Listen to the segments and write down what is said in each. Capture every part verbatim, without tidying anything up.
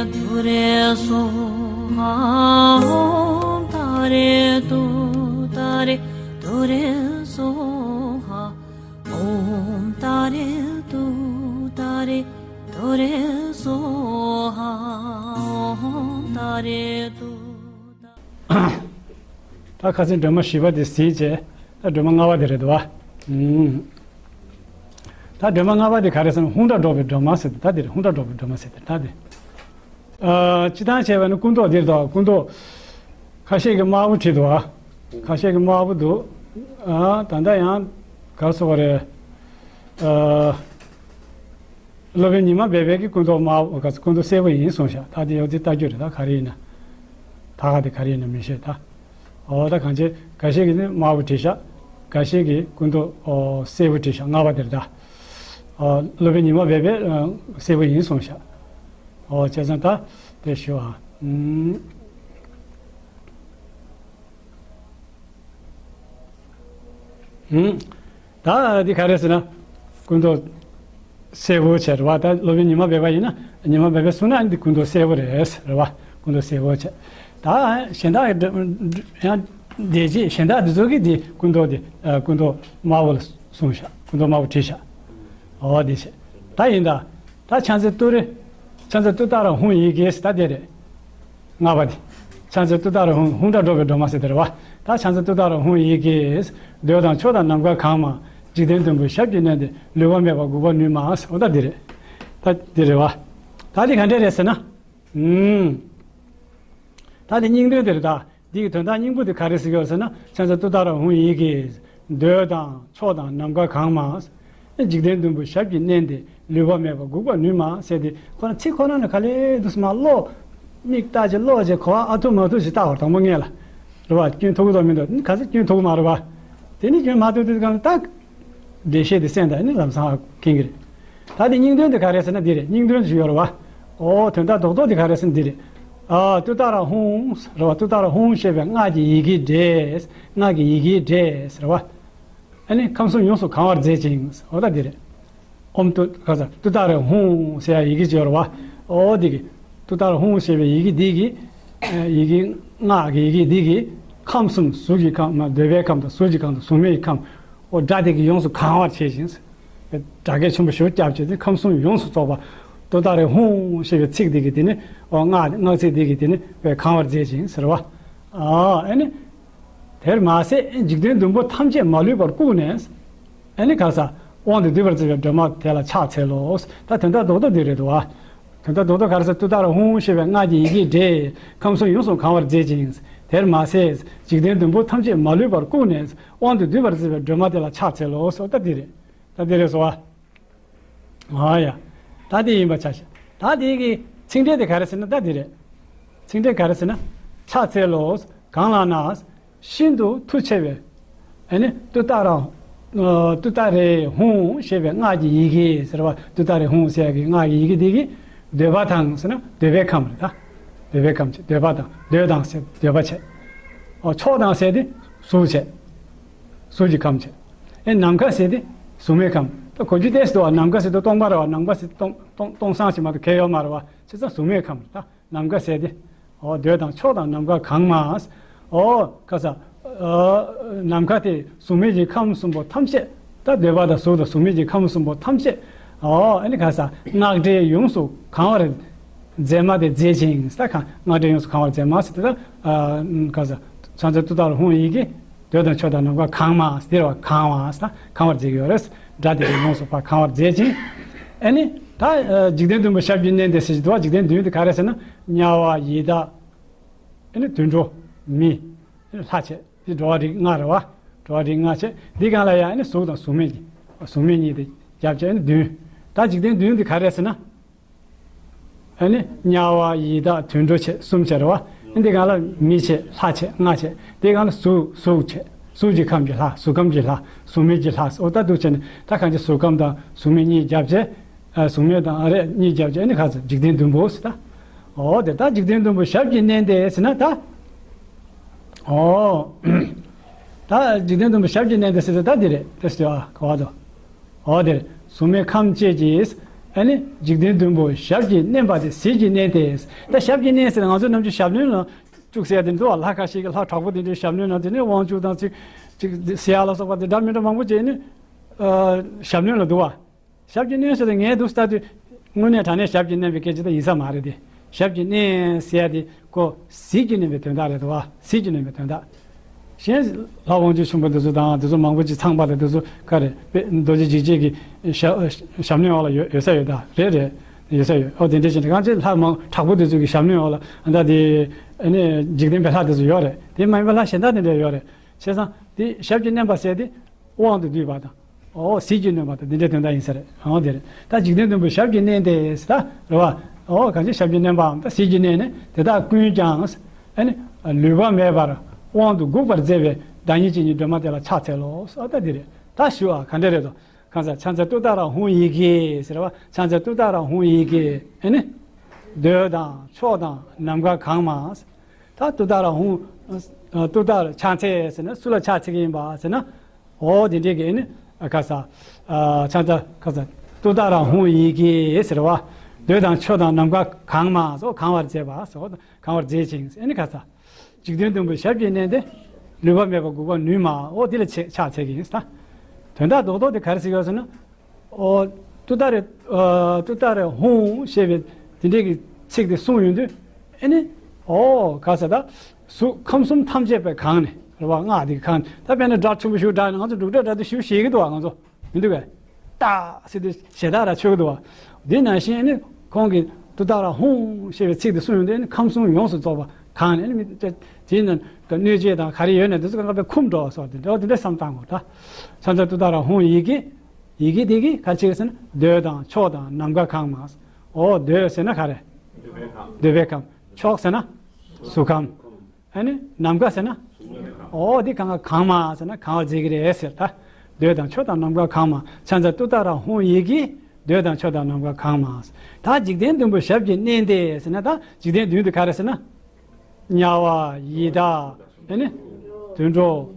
ཏུ་རེ་སྭཱ་ཧཱ། ཨོཾ་ཏཱ་རེ་ཏུཏྟཱ་རེ་ཏུ་རེ་སྭཱ་ཧཱ། ཨོཾ་ཏཱ་རེ་ཏུཏྟཱ་རེ་ཏུ་རེ་སྭཱ་ཧཱ། ཨོཾ་ཏཱ་རེ་ཏུཏྟཱ། ད་ཁ་སང་སྒྲོལ་མ་བཞི་པ་དེ་ཟིན་བྱས། ད་སྒྲོལ་མ་ལྔ་པ་དེ་རེད་འདུག་བ། ཨུམ། ད་སྒྲོལ་མ་ལྔ་པ་དེ་ག་རེ་ཟེར་ན། ཧཱུྃ་སྒྲ་སྒྲོག་པའི་སྒྲོལ་མ་ཟེར་ཏེ་ད་དེ་རེད། ཧཱུྃ་སྒྲ་སྒྲོག་པའི་སྒྲོལ་མ་ཟེར་ཏེ་ད་དེ། ཨ། སྤྱིར་བཏང་བྱས་པ་ནི་སྐུ་མདོག་འདིར་དང་སྐུ་མདོག་ཁ་ཤས་ཀྱི་དམར་པོ་བྲིས་འདུག་ཨ། ཁ་ཤས་ཀྱི་དམར་པོ་འདུག་ཨ། ད་ལྟ་ཡང་ག་རེ་ཟེར་བ་རེད། ཨ། སློབ་དཔོན་ཉི་མ་སྦས་པའི་གི་སྐུ་མདོག་དམར་པོ་ག་ཚོད་སྐུ་མདོག་སེར་པོ་ཡིན་གསུངས་ཤག་ད་དེ་ཡོད་ཚད་ལྟ་རྒྱུ་རེད། ད་ག་རེ་ཡིན་ན། ད་ག་དེ་ག་རེ་ཡིན་ན་མི་ཤེས་ད། ཨོ་ད་གང་ཅི་འགའ་ཤས་ཀྱིས་ནི་དམར་པོ་བྲིས་ཤག་འགའ་ཤས་ཀྱིས་སྐུ་མདོག་ཨོ་སེར་པོ་བྲིས་ཤག་ལྔ་པ་དེར་ད། ཨོ་སློབ་དཔོན་ཉི་མ་སྦས་པས་ཨ་སེར་པོ་ཡིན་གསུངས་ཤག་ཨོ་བྱས་ཙང་ད་དེ་ཞུ་ཨ། ཨུམ། ཨུམ། ད་འདི་ག་རེ་ཟེར་ན། སྐུ་མདོག་སེར་པོ་བྱས་རེད་བ། ད་སློབ་དཔོན་ཉི་མ་སྦས་པ་ཡིན་ན་ཉི་མ་སྦས་པས་གསུངས་ན་འདི་སྐུ་མདོག་སེར་པོ་རེད་རེད་བ། སྐུ་མདོག་སེར་པོ་བྱས། ད་གཞན་དག་གི་ཡང་འདས་རྗེས་གཞན་དག་འདི་ཚོ་གིས་འདི་སྐུ་མདོག་འདི་ཨ་སྐུ་མདོག་དམར་པོ་ལ་གསུངས་ཤག་སྐུ་མདོག་དམར་པོ་བྲིས་ཤག་ཨོ་འདི་བྱས། ད་ཡིན་ད། ད་ཕྱག་འཚལ་ཏུ་རེ། ཕྱག་འཚལ་ཏུཏྟཱ་ར་ཧཱུྃ་ཡི་གེ་ད་དེ་རེད། ལྔ་པ་དེ། ཕྱག་འཚལ་ཏུཏྟཱ་ར་ཧཱུྃ། ཧཱུྃ་སྒྲ་སྒྲོག་པའི་སྒྲོལ་མ་ཟེར་དེ་རེད་བ། ད་ཕྱག་འཚལ་ཏུཏྟཱ་ར་ཧཱུྃ་ཡི་གེ། འདོད་དང་ཕྱོགས་དང་ནམ་མཁའ་གང་མང་། འཇིག་རྟེན་བདུན་པོའི་ཞབས་ཀྱིས་མནན་ཏེ། ལུས་པ་མེད་པར་འགུགས་པར་ནུས་མ། འོ་ད་འདི་རེད། ད་འདི་རེད་བ། ད་འདི་ག་འདྲ་རེད་ཟེར་ན། ཨུམ། ད་འདི་སྙིང་དོན་དེ་རེད་ད། འདི་གི་དོན་དག་སྙིང་པོ་དེ་ག་རེ་ཟེར་གྱི་ཡོད་ཟེར་ན། ཕྱག་འཚལ་ཏུཏྟཱ་ར་ཧཱུྃ་ཡི་གེ། འདོད་དང་ཕྱོགས་དང་ནམ་མཁའ་གང་མང་། འཇིག་རྟེན་བདུན་པོའི་ཞབས་ཀྱིས་མནན་ཏེ། ལུས་པ་མེད་པར་འགུགས་པར་ནུས་མ་ཟེར་ཏེ། ཁོ་རང་ཚིག་ཁོ་རང་ནི་ག་ལེ་འདུག་སེ་མར་ཀློག་མིག་ལྟ་ཅིག་ཀློག་ཅིག་གོ་བ་ཨ་ཐུར་མ་ཐུར་ཞིག་ལྟ་བར་དང་པོ་ངེས་ལ། རེད་བ། སྐྱོན་ཐུབ་ཀྱི་འདུག་མི་འདུག་ག་ཚོད་སྐྱོན་ཐུབ་ཀྱི་མ་རེད་བ། དེ་ནི་སྐྱོན་མ་ཐུབ་དུས་གང་ལ་ད། འགྲེལ་བཤད་དེ་གསན་དང་ནི་ལམ་སང་མཁྱེན་གྱི་རེད། ད་དེ་སྙིང་དོན་དེ་ག་རེ་ཟེར་ན་འདི་རེད། སྙིང་དོན་ཞིག་ཡོད་རེད་བ། ཨོ་དོན་དག་རྡོག་རྡོག་དེ་ག་རེ་ཟེར་ན་འདི་རེད། ཨ་ཏུཏྟཱ་ར་ཧཱུྃ་རེད་བ། ཏུཏྟཱ་ར་ཧཱུྃ་ཞེས་པའི་སྔགས་ཀྱི་ཡི་གེའི་སྒྲས། སྔགས་ཀྱི་ཡི་གེའི་སྒྲས་ཟེར་བ། ཨ་ནི་ཁམས་གསུམ་ཡོངས་སུ་གང་བར་མཛད་ཅིང་། འོ་ད་འདི་རེད། ཨོཾ་ཏུ་ག་ས་ཏུཏྟཱ་ར་ཧཱུྃ་ཟེར་ཡ་ཡི་གེ་ཅིག་ཡོད་རེད་བ། ཨོ་འདི་གི་ཏུཏྟཱ་ར་ཧཱུྃ་ཞེས་པའི་ཡི་གེ་འདི་གི་ཨ་ཡི་གེ་སྔགས་ཀྱི་ཡི་གེ་འདི་གིས་ཁམས་གསུམ་གཟུགས་ཀྱི་ཁམས་མ་འདོད་པའི་ཁམས་དང་གཟུགས་ཀྱི་ཁམས་དང་གཟུགས་མེད་ཀྱི་ཁམས། ཨོ་སྒྲ་དེ་གིས་ཡོངས་སུ་གང་བར་བྱེད་ཅིང་། སྒྲ་སྐད་ཆེན་པོ་ཞིག་བརྒྱབ་བྱས་ཏེ་ཁམས་གསུམ་ཡོངས་སུ་རྫོགས་པ། ཏུཏྟཱ་ར་ཧཱུྃ་ཞེས་པའི་ཚིག་འདི་གིས་དེ་ནི་ཨོ་སྔགས་སྔགས་ཚིག་འདི་གིས་དེ་ནི་གང་བར་མཛད་ཅིང་ཟེར་བ། ཨ་ཨ་ནི། དེར་མ་ཟད་འཇིག་རྟེན་བདུན་པོ་ཐམས་ཅད་མ་ལུས་པར་བཀུག་ནས། ཨ་ནི་ག་ས། དབང་དུ་སྡུད་པར་བྱེད་པའི་སྒྲོལ་མ་དེ་ལ་ཕྱག་འཚལ་ལོ། ད་དོན་དག་རྡོག་རྡོག་འདི་རེད་འདུག་བ། དོན་དག་རྡོག་རྡོག་ག་རེ་ཟེར། ཏུཏྟཱ་ར་ཧཱུྃ་ཞེས་པའི་སྔགས་ཀྱི་ཡི་གེའི་སྒྲས་ཁམས་གསུམ་ཡོངས་སུ་གང་བར་མཛད་ཅིང་། དེར་མ་ཟད་འཇིག་རྟེན་བདུན་པོ་ཐམས་ཅད་མ་ལུས་པར་བཀུག་ནས་དབང་དུ་སྡུད་པར་བྱེད་པའི་སྒྲོལ་མ་དེ་ལ་ཕྱག་འཚལ་ལོ། ད་འདི་རེད། ད་འདི་རེད་སོ། ཨ་ཡ། ད་འདི་ཡིན་པ་ཆ་བཞག་ད་འདི་གི་ཚིག་འགྲེལ་དེ་ག་རེ་ཟེར་ན་ད་འདི་རེད། ཚིག་འགྲེལ་ག་རེ་ཟེར་ན། ཕྱག་འཚལ་ལོ། གང་ལ་ན། ཤིན་ཏུ་མཐུ་ཆེ་བའི། ཨ་ནི་ཏུཏྟཱ་ར། ཨ་ཏུཏྟཱ་རེ་ཧཱུྃ་ཞེས་པའི་སྔགས་ཀྱི་ཡི་གེ་ཟེར་བ། ཏུཏྟཱ་རེ་ཧཱུྃ་ཟེར་ཡག་གི་སྔགས་ཀྱི་ཡི་གེ་འདི་གིས། འདོད་པ་དང་ཟེར་ན་འདོད་པའི་ཁམས་རེད་ད། འདོད་པའི་ཁམས་བྱས། འདོད་པ་དང་འདོད་དང་ཟེར་འདོད་པ་བྱས། ཨོ་ཕྱོགས་དང་ཟེར་དེ་གཟུགས་བྱས། གཟུགས་ཀྱི་ཁམས་བྱས། ཨེ་ནམ་མཁའ་ཟེར་དེ་གཟུགས་མེད་ཁམས། ད་གོ་རྒྱུ་ཏོག་ཙམ་འདུག་བ། ནམ་མཁའ་ཟེར་དེ་སྟོང་པ་རེད་བ། ནམ་མཁའ་ཟེར་སྟོང་སྟོང་སྟོང་སང་ཞིག་མ་གཏོགས་གང་ཡང་ཡོད་མ་རེད་བ། བྱས་ཙང་གཟུགས་མེད་ཁམས་རེད་ད། ནམ་མཁའ་ཟེར་དེ། ཨོ་འདོད་དང་ཕྱོགས་དང་ནམ་མཁའ་གང་མང་། ཨོ་ག་ས། ཨ་ནམ་མཁའ་དེ་གཟུགས་མེད་ཀྱི་ཁམས་གསུམ་པོ་ཐམས་ཅད། ད་འདོད་པ་དང་གཟུགས་དང་གཟུགས་མེད་ཀྱི་ཁམས་གསུམ་པོ་ཐམས་ཅད། ཨོ་ཨ་ནི་ག་ས་སྔགས་སྒྲས་ཡོངས་སུ་གང་བར་མཛད་མ་དེ་མཛད་ཅིང་ཟེར། ད་གང་སྔགས་སྒྲས་ཡོངས་སུ་གང་བར་མཛད་མ་ཟེར་དེ། ད་ཨ་ག་ས་ཕྱག་འཚལ་ཏུཏྟཱ་ར་ཧཱུྃ་ཡི་གེ། འདོད་དང་ཕྱོགས་དང་ནམ་མཁའ་གང་མང་ཟེར་བ། གང་བ་ཟེར་ན་གང་བར་མཛད་ཀྱི་ཡོད་རེད། སྒྲ་དེ་གིས་ཡོངས་སུ་ཕར་གང་བར་མཛད་ཅིང་། ཨ་ནི་ད་ཨ་འཇིག་རྟེན་བདུན་པོ་ཞབས་ཀྱིས་མནན་ཏེ་ཟེར་གྱི་འདུག་བ། འཇིག་རྟེན་བདུན་དེ་ག་རེ་ཟེར་ན། དམྱལ་བ་ཡི་དྭགས། ཨ་ནི་དུད་འགྲོ། མི། ཨ་ནི་ལྷ་བྱས། འདི་འགྲོ་བ་རིགས་ལྔ་རེད་བ། འགྲོ་བ་རིགས་ལྔ་བྱས། འདི་སྒང་ལ་ཡང་ཨ་ནི་གཟུགས་དང་གཟུགས་མེད་ཀྱི། གཟུགས་མེད་གཉིས་དེ་རྒྱབ་བྱས་ཨ་ནི་བདུན། ད་འཇིག་རྟེན་བདུན་དེ་ག་རེ་ཟེར་ན། ཨ་ནི་དམྱལ་བ་ཡི་དྭགས་དུད་འགྲོ་བྱས་གསུམ་བྱས་རེད་བ། ཨ་ནི་འདི་སྒང་ལ་མི་བྱས་ལྷ་བྱས་ལྔ་བྱས། འདི་སྒང་ལ་གཟུགས་གཟུགས་བྱས། གཟུགས་ཀྱི་ཁམས་ཀྱི་ལྷ། གཟུགས་ཁམས་ཀྱི་ལྷ། གཟུགས་མེད་ཀྱི་ལྷ། འོ་ད་འདུག་བྱས་ནས་ད་གང་ཅི་གཟུགས་ཁམས་དང་གཟུགས་མེད་གཉིས་རྒྱབ་བྱས། ཨ་གཟུགས་མེད་དང་ཨ་རེ་གཉིས་རྒྱབ་བྱས་ཨ་ནི་ག་ས་འཇིག་རྟེན་བདུན་པོ་ཟེར་ད། ཨོ་དེ་ད་འཇིག་རྟེན་བདུན་པོ་ཞབས་ཀྱིས་མནན་ཏེ་ཟེར་ན་ད། ཨོ། ད་འཇིག་རྟེན་བདུན་པོ་ཞབས་ཀྱིས་མནན་ཏེ་ཟེར་ཏེ་ད་འདི་རེད་དེ་ཟེར་ཨ་ག་བ་དོ། ཨོ་དེ་རེད། གཟུགས་མེད་ཁམས་བཅས་ཀྱི། ཨ་ནི་འཇིག་རྟེན་བདུན་པོ་ཞབས་ཀྱིས་མནན་པ་དེ་ཟིལ་གྱིས་མནན་ཏེ། ད་ཞབས་ཀྱིས་མནན་ཟེར་ན་ང་ཚོ་ནམ་རྒྱུན་ཞབས་གནོན་ལ་བཅུག་ཟེར་ཡ་དེ་འདུག་བ། ལྷ་ཁ་ཤས་ཀྱིས་ལྷ་དྲག་པོ་དེ་འདྲའི་ཞབས་གནོན་ལ་དེ་ནས་དབང་བཅུག་དང་ཅིག་ཅིག་ཟེར་ཡ་ལ་སོགས་པ་དེ་འདྲ་མི་འདྲ་མང་པོ་བྱས་ནས་ཨ་ཞབས་གནོན་ལ་འདུག་བ། ཞབས་ཀྱིས་མནན་ཟེར་ཏེ་ངས་འདུག་ལྟ་དུས་དངོས་གནས་དྲང་གནས་ཞབས་ཀྱིས་མནན་པའི་སྐད་ཆ་དེ་ཡིན་ས་མ་རེད་དེ། ཞབས་ཀྱིས་མནན་ཟེར་ཡ་དེ་ཁོ་ཟིལ་གྱིས་གནོན་པའི་དོན་དག་རེད་དོ། ཟིལ་གྱིས་གནོན་པའི་དོན་དག་གཞན་ལྷ་དབང་ཕྱུག་ཆེན་པོ་འདི་ཚོ་དང་འདི་ཚོ་མང་པོ་ཅིག་ཚངས་པ་དང་འདི་ཚོ་ག་རེ་དཔེ་རྡོ་རྗེ་འཇིགས་བྱེད་ཀྱི་ཞབས་ཞབས་གནོན་འོག་ལ་ཡོད་ཡོད་ས་ཡོད་ད། རེད་རེད། ཡོད་ས་ཡོད། ཨོ་དེ་འདྲ་བྱས་ནས་གང་ཅི་ལྷ་མང་དྲག་པོ་འདི་ཚོ་གི་ཞབས་གནོན་འོག་ལ་ཨ་ད་དེ་ཨ་ནི་འཇིག་རྟེན་པའི་ལྷ་འདི་ཚོ་ཡོད་རེད། དེ་མ་ཡིན་པའི་ལྷ་གཞན་དག་དེ་འདྲ་ཡོད་རེད། བྱས་ཙང་དེ་ཞབས་ཀྱིས་མནན་པ་ཟེར་དེ་དབང་དུ་བསྡུས་པ་དང་། ཨོ་ཟིལ་གྱིས་གནོན་པ་དང་འདི་འདྲའི་དོན་དག་ཡིན་ས་རེད། ཨོ་དེ་རེད། ད་འཇིག་རྟེན་བདུན་པོ་ཞབས་ཀྱིས་མནན་ཏེ་ཟེར་ད་རེད་བ། ཨོ་གང་ཅི་ཞབས་ཀྱིས་མནན་པའམ་ད་ཟིལ་གྱིས་མནན་ནས་དེ་དག་ཀུན་ཀྱང་ཨ་ནི་ལུས་པ་མེད་པར་དབང་དུ་འགུགས་པར་མཛད་པའི་བདག་ཉིད་ཀྱི་ཉིད་སྒྲོལ་མ་དེ་ལ་ཕྱག་འཚལ་ལོ། ཨོ་ད་འདི་རེད། ད་ཞུ་ཨ་ག་འདྲ་རེད་དོ། གང་ཟག་ཕྱག་འཚལ་ཏུཏྟཱ་ར་ཧཱུྃ་ཡི་གེ་ཟེར་བ། ཕྱག་འཚལ་ཏུཏྟཱ་ར་ཧཱུྃ་ཡི་གེ་ཨ་ནི་འདོད་དང་ཕྱོགས་དང་ནམ་མཁའ་གང་མ། ད་ཏུཏྟཱ་ར་ཧཱུྃ། ཏུཏྟཱ་ར་ཕྱག་འཚལ་ཟེར་ན་སུ་ལ་ཕྱག་འཚལ་གྱི་ཡིན་པ་ཟེར་ན། འོ་དེ་འདྲའི་གི་ནི་ཁ་ས་ཕྱག་འཚལ་ཁ་ས་ཏུཏྟཱ་ར་ཧཱུྃ་ཡི་གེ་ཟེར་བ། འདོད་དང་ཕྱོགས་དང་ནམ་མཁའ་གང་མ་སོགས་གང་བར་མཛད་པ་སོགས་གང་བར་མཛད་ཅིང་ཟེར་ནི་ཁ་ས། འཇིག་རྟེན་བདུན་པོ་ཞབས་ཀྱིས་མནན་ཏེ། ལུས་པ་མེད་པར་འགུགས་པར་ནུས་མ། འོ་དེ་ལ་ཕྱག་འཚལ་གྱི་ཡིན་ས། དོན་དག་རྡོག་རྡོག་དེ་ག་རེ་ཟེར་གྱི་ཡོད་ཟེར་ན། ཨོ། ཏུཏྟཱ་རེ། ཨ། ཏུཏྟཱ་རེ་ཧཱུྃ་ཞེས་པའི་དེ་འདྲའི་གི་ཚིག་དེ་གསུངས་ཡོང་དུས། ཨེ་ནི། ཨོ། ག་ས་ད། གཟུགས་ཁམས་གསུམ་ཐམས་ཅད་པའི་གང་ནས་རེད་བ། སྔགས་དེ་གི་གང་ནས་ད་དཔེར་ན་སྒྲ་ཆེན་པོ་ཞིག་སྒྲ་ནས་ང་ཚོ་འབྲུག་སྒྲ་སྒྲ་དུ་ཞིག་ཤེས་ཀྱི་འདུག་བ་ང་ཚོ། མི་འདུག་གས། ཏ་ཟེར་དུས་ཞེ་དྲག་ར་ཆོད་ཀྱི་འདུག་བ། དེ་ནང་བཞིན་ཨེ་ནི་ཁོང་གིས་ཏུཏྟཱ་ར་ཧཱུྃ་ཞེས་པའི་ཚིག་དེ་གསུངས་ཡོང་དུས་ཨེ་ནི་ཁམས་གསུམ་ཡོངས་སུ་རྫོགས་པ་གང་ནས་ཨེ་ནི་མི་དེ་ནི་གནོད་བྱེད་དང་ག་རེ་ཡོད་ནས་དེ་ཚོ་གང་ག་པའི་འཁུམས་འགྲོ་བ་སོགས་དེ་འདྲ་བ་དེ་འདྲ་བསམ་བཏང་དགོས་ད། ཕྱག་འཚལ་ཏུཏྟཱ་ར་ཧཱུྃ་ཡི་གེ། ཡི་གེ་དེ་གིས་ག་རེ་བྱེད་ཀྱི་ཟེར་ན་འདོད་དང་ཕྱོགས་དང་ནམ་མཁའ་གང་མ། འོ་འདོད་ཟེར་ན་ག་རེ། འདོད་པའི་ཁམས། ཕྱོགས་ཟེར་ན། གཟུགས་ཁམས། ཨ་ནི་ནམ་མཁའ་ཟེར་ན། འོ་དེ་གང་ག་གང་མ་ཟེར་ན་གང་བར་མཛད་ཀྱི་རེད་ཟེར་ད། འདོད་དང་ཕྱོགས་དང་ནམ་མཁའ་གང་མ། ཕྱག་འཚལ་ཏུཏྟཱ་ར་ཧཱུྃ་ཡི་གེ། འདོད་དང་ཕྱོགས་དང་ནམ་མཁའ་གང་མ། ད་འཇིག་རྟེན་བདུན་པོ་ཞབས་ཀྱིས་མནན་ཏེ་ཟེར་ན་ད་འཇིག་རྟེན་བདུན་དེ་ག་རེ་ཟེར་ན། དམྱལ་བ། ཡི་དྭགས། ཨེ་ནི། དུད་འགྲོ།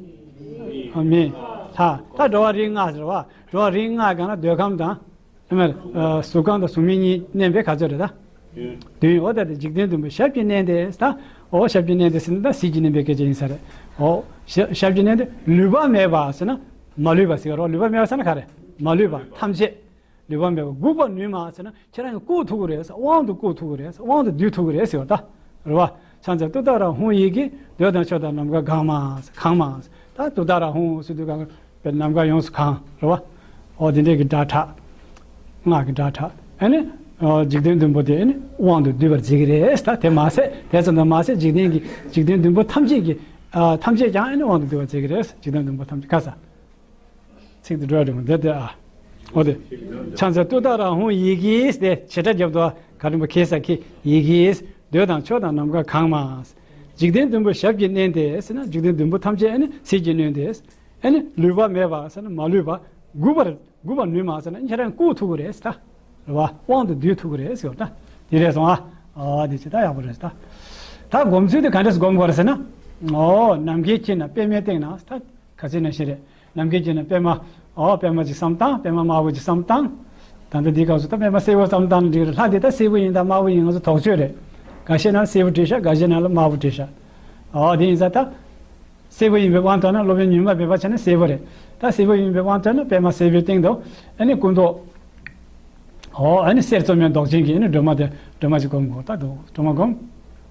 མི། ལྷ། ད་འགྲོ་བ་རིགས་ལྔ་ཟེར་བ། འགྲོ་བ་རིགས་ལྔ་གང་ལ་འདོད་ཁམས་དང་། ཨེ་མ་རེད། གཟུགས་ཁམས་དང་གཟུགས་མེད་གཉིས་མནན་པའི་ག་ཚོད་རེད་ད། བདུན། འོ་ད་དེ་འཇིག་རྟེན་བདུན་པོ་ཞབས་ཀྱིས་མནན་ཏེ་ད། འོ་ཞབས་ཀྱིས་མནན་ཏེ་ཟེར་ན་ད་ཟིལ་གྱིས་མནན་པའི་སྐད་ཆ་ཡིན་ས་རེད། འོ། ཞབས་ཞབས་ཀྱིས་མནན་ཏེ་ལུས་པ་མེད་པ་ཟེར་ན། མ་ལུས་པ་ཟེར་རོ། ལུས་པ་མེད་པ་ཟེར་ན་ག་རེ། མ་ལུས་པ་ཐམས་ཅད། ལུས་པ་མེད་པར་འགུགས་པར་ནུས་མ་ཟེར་ན་ཁྱེད་རང་གིས་བཀུག་ཐུབ་ཀྱི་རེད་ཟེར། དབང་དུ་བཀུག་ཐུབ་ཀྱི་རེད་ཟེར། དབང་དུ་བསྡུས་ཐུབ་ཀྱི་རེད་ཟེར་བ་ད། རེད་བ། ཕྱག་འཚལ་ཏུཏྟཱ་ར་ཧཱུྃ་ཡི་གེ། འདོད་དང་ཕྱོགས་དང་ནམ་མཁའ་གང་མ། གང་མ། ད་ཏུཏྟཱ་ར་ཧཱུྃ་ཟེར་དུས་གང་ག་ནམ་མཁའ་ཡོངས་སུ་གང་། རེད་བ། འོ་དེ་འདྲས་ཀྱི་སྒྲ་གྲགས། སྔགས་ཀྱི་སྒྲ་གྲགས། ཨ་ནི། འཇིག་རྟེན་བདུན་པོ་དེ་ཨ་ནི་དབང་དུ་བསྡུས་པར་བྱེད་ཀྱི་རེད་ད། དེ་མ་ཟད་དེ་ཙམ་དུ་མ་ཟད་འཇིག་རྟེན་གྱི་འཇིག་རྟེན་བདུན་པོ་ཐམས་ཅད་ཀྱི། ཐམས་ཅད་ཀྱང་ཨ་ནི་དབང་དུ་བསྡུ་བར་བྱེད་ཀྱི་རེད། འཇིག་རྟེན་བདུན་པོ་ཐམས་ཅད་ག་ས། ཚིག་དེ་འགྲོ་རེད་མོ་འདི་དེ་ཨ། འོ་དེ། ཕྱག་འཚལ་ཏུཏྟཱ་ར་ཧཱུྃ་ཡི་གེ་དེ་བྱེད་སྒྲ་རྒྱབ་ཏུ་ག་རེ་མོ་གེ་ས་ཁེ་ཡི་གེ། འདོད་དང་ཕྱོགས་དང་ནམ་མཁའ་གང་མ། འཇིག་རྟེན་བདུན་པོ་ཞབས་ཀྱིས་མནན་ཏེ་ཟེར་ན་འཇིག་རྟེན་བདུན་པོ་ཐམས་ཅད་ཨ་ནི་ཟིལ་གྱིས་གནོན་ཏེ། ཨ་ནི་ལུས་པ་མེད་པ་ཟེར་ན་མ་ལུས་པ། འགུགས་པར་འགུགས་པར་ནུས་མ་ཟེར་ན་ཁྱེད་རང་བཀུག་ཐུབ་ཀྱི་རེད་ཟེར་ད། རེད་བ། དབང་དུ་བསྡུས་ཐུབ་ཀྱི་རེད་ཟེར་ད། དེ་རེད་སོང་ཨ། ཨ་དེ་ཅི་ད་ཡག་པོ་རེད་ཟེར་ད། ད་སྒོམ་ཚུལ་དེ་ག་འདྲས་སྒོམ་དགོས་རེད་ཟེར་ན། ཨོ་ནམ་མཁའི་དཀྱིལ་ན་པདྨའི་སྟེང་ན་ད་ག་ཚོད་ན་ཞིག་རེད། ནམ་མཁའི་དཀྱིལ་ན་པདྨ། ཨོ་པདྨ་ཅིག་བསམ་བཏང་། པདྨ་དམར་པོ་ཅིག་བསམ་བཏང་། ད་ལྟ་འདིའི་སྐབས་སུ་ད་པདྨ་སེར་པོ་བསམ་བཏང་ན་འགྲིག་རེད། ལྷ་འདི་ད་སེར་པོ་ཡིན་ད་དམར་པོ་ཡིན་ང་ཚོ་དོགས་གཅོད་རེད། འགའ་ཤས་ན་སེར་པོ་བྲིས་ཤག་འགའ་ཤས་ན་ལ་དམར་པོ་བྲིས་ཤག་ཨོ་དེ་ཡིན་ཙང་ད། སེར་པོ་ཡིན་པའི་དབང་ཐོབ་ན་སློབ་དཔོན་ཉི་མ་སྦས་པ་བྱས་ན་སེར་པོ་རེད། ད་སེར་པོ་ཡིན་པའི་དབང་ཐོབ་ན་པདྨ་སེར་པོའི་སྟེང་དུ་ཨ་ནི་སྐུ་མདོག་ཨོ་ཨ་ནི་གསེར་བཙོ་མའི་མདོག་ཅན་གྱི་ཨ་ནི་སྒྲོལ་མ་དེ་སྒྲོལ་མ་ཅིག་སྒོམ་དགོས། ད་འདུག་སྒྲོལ་མ་སྒོམ།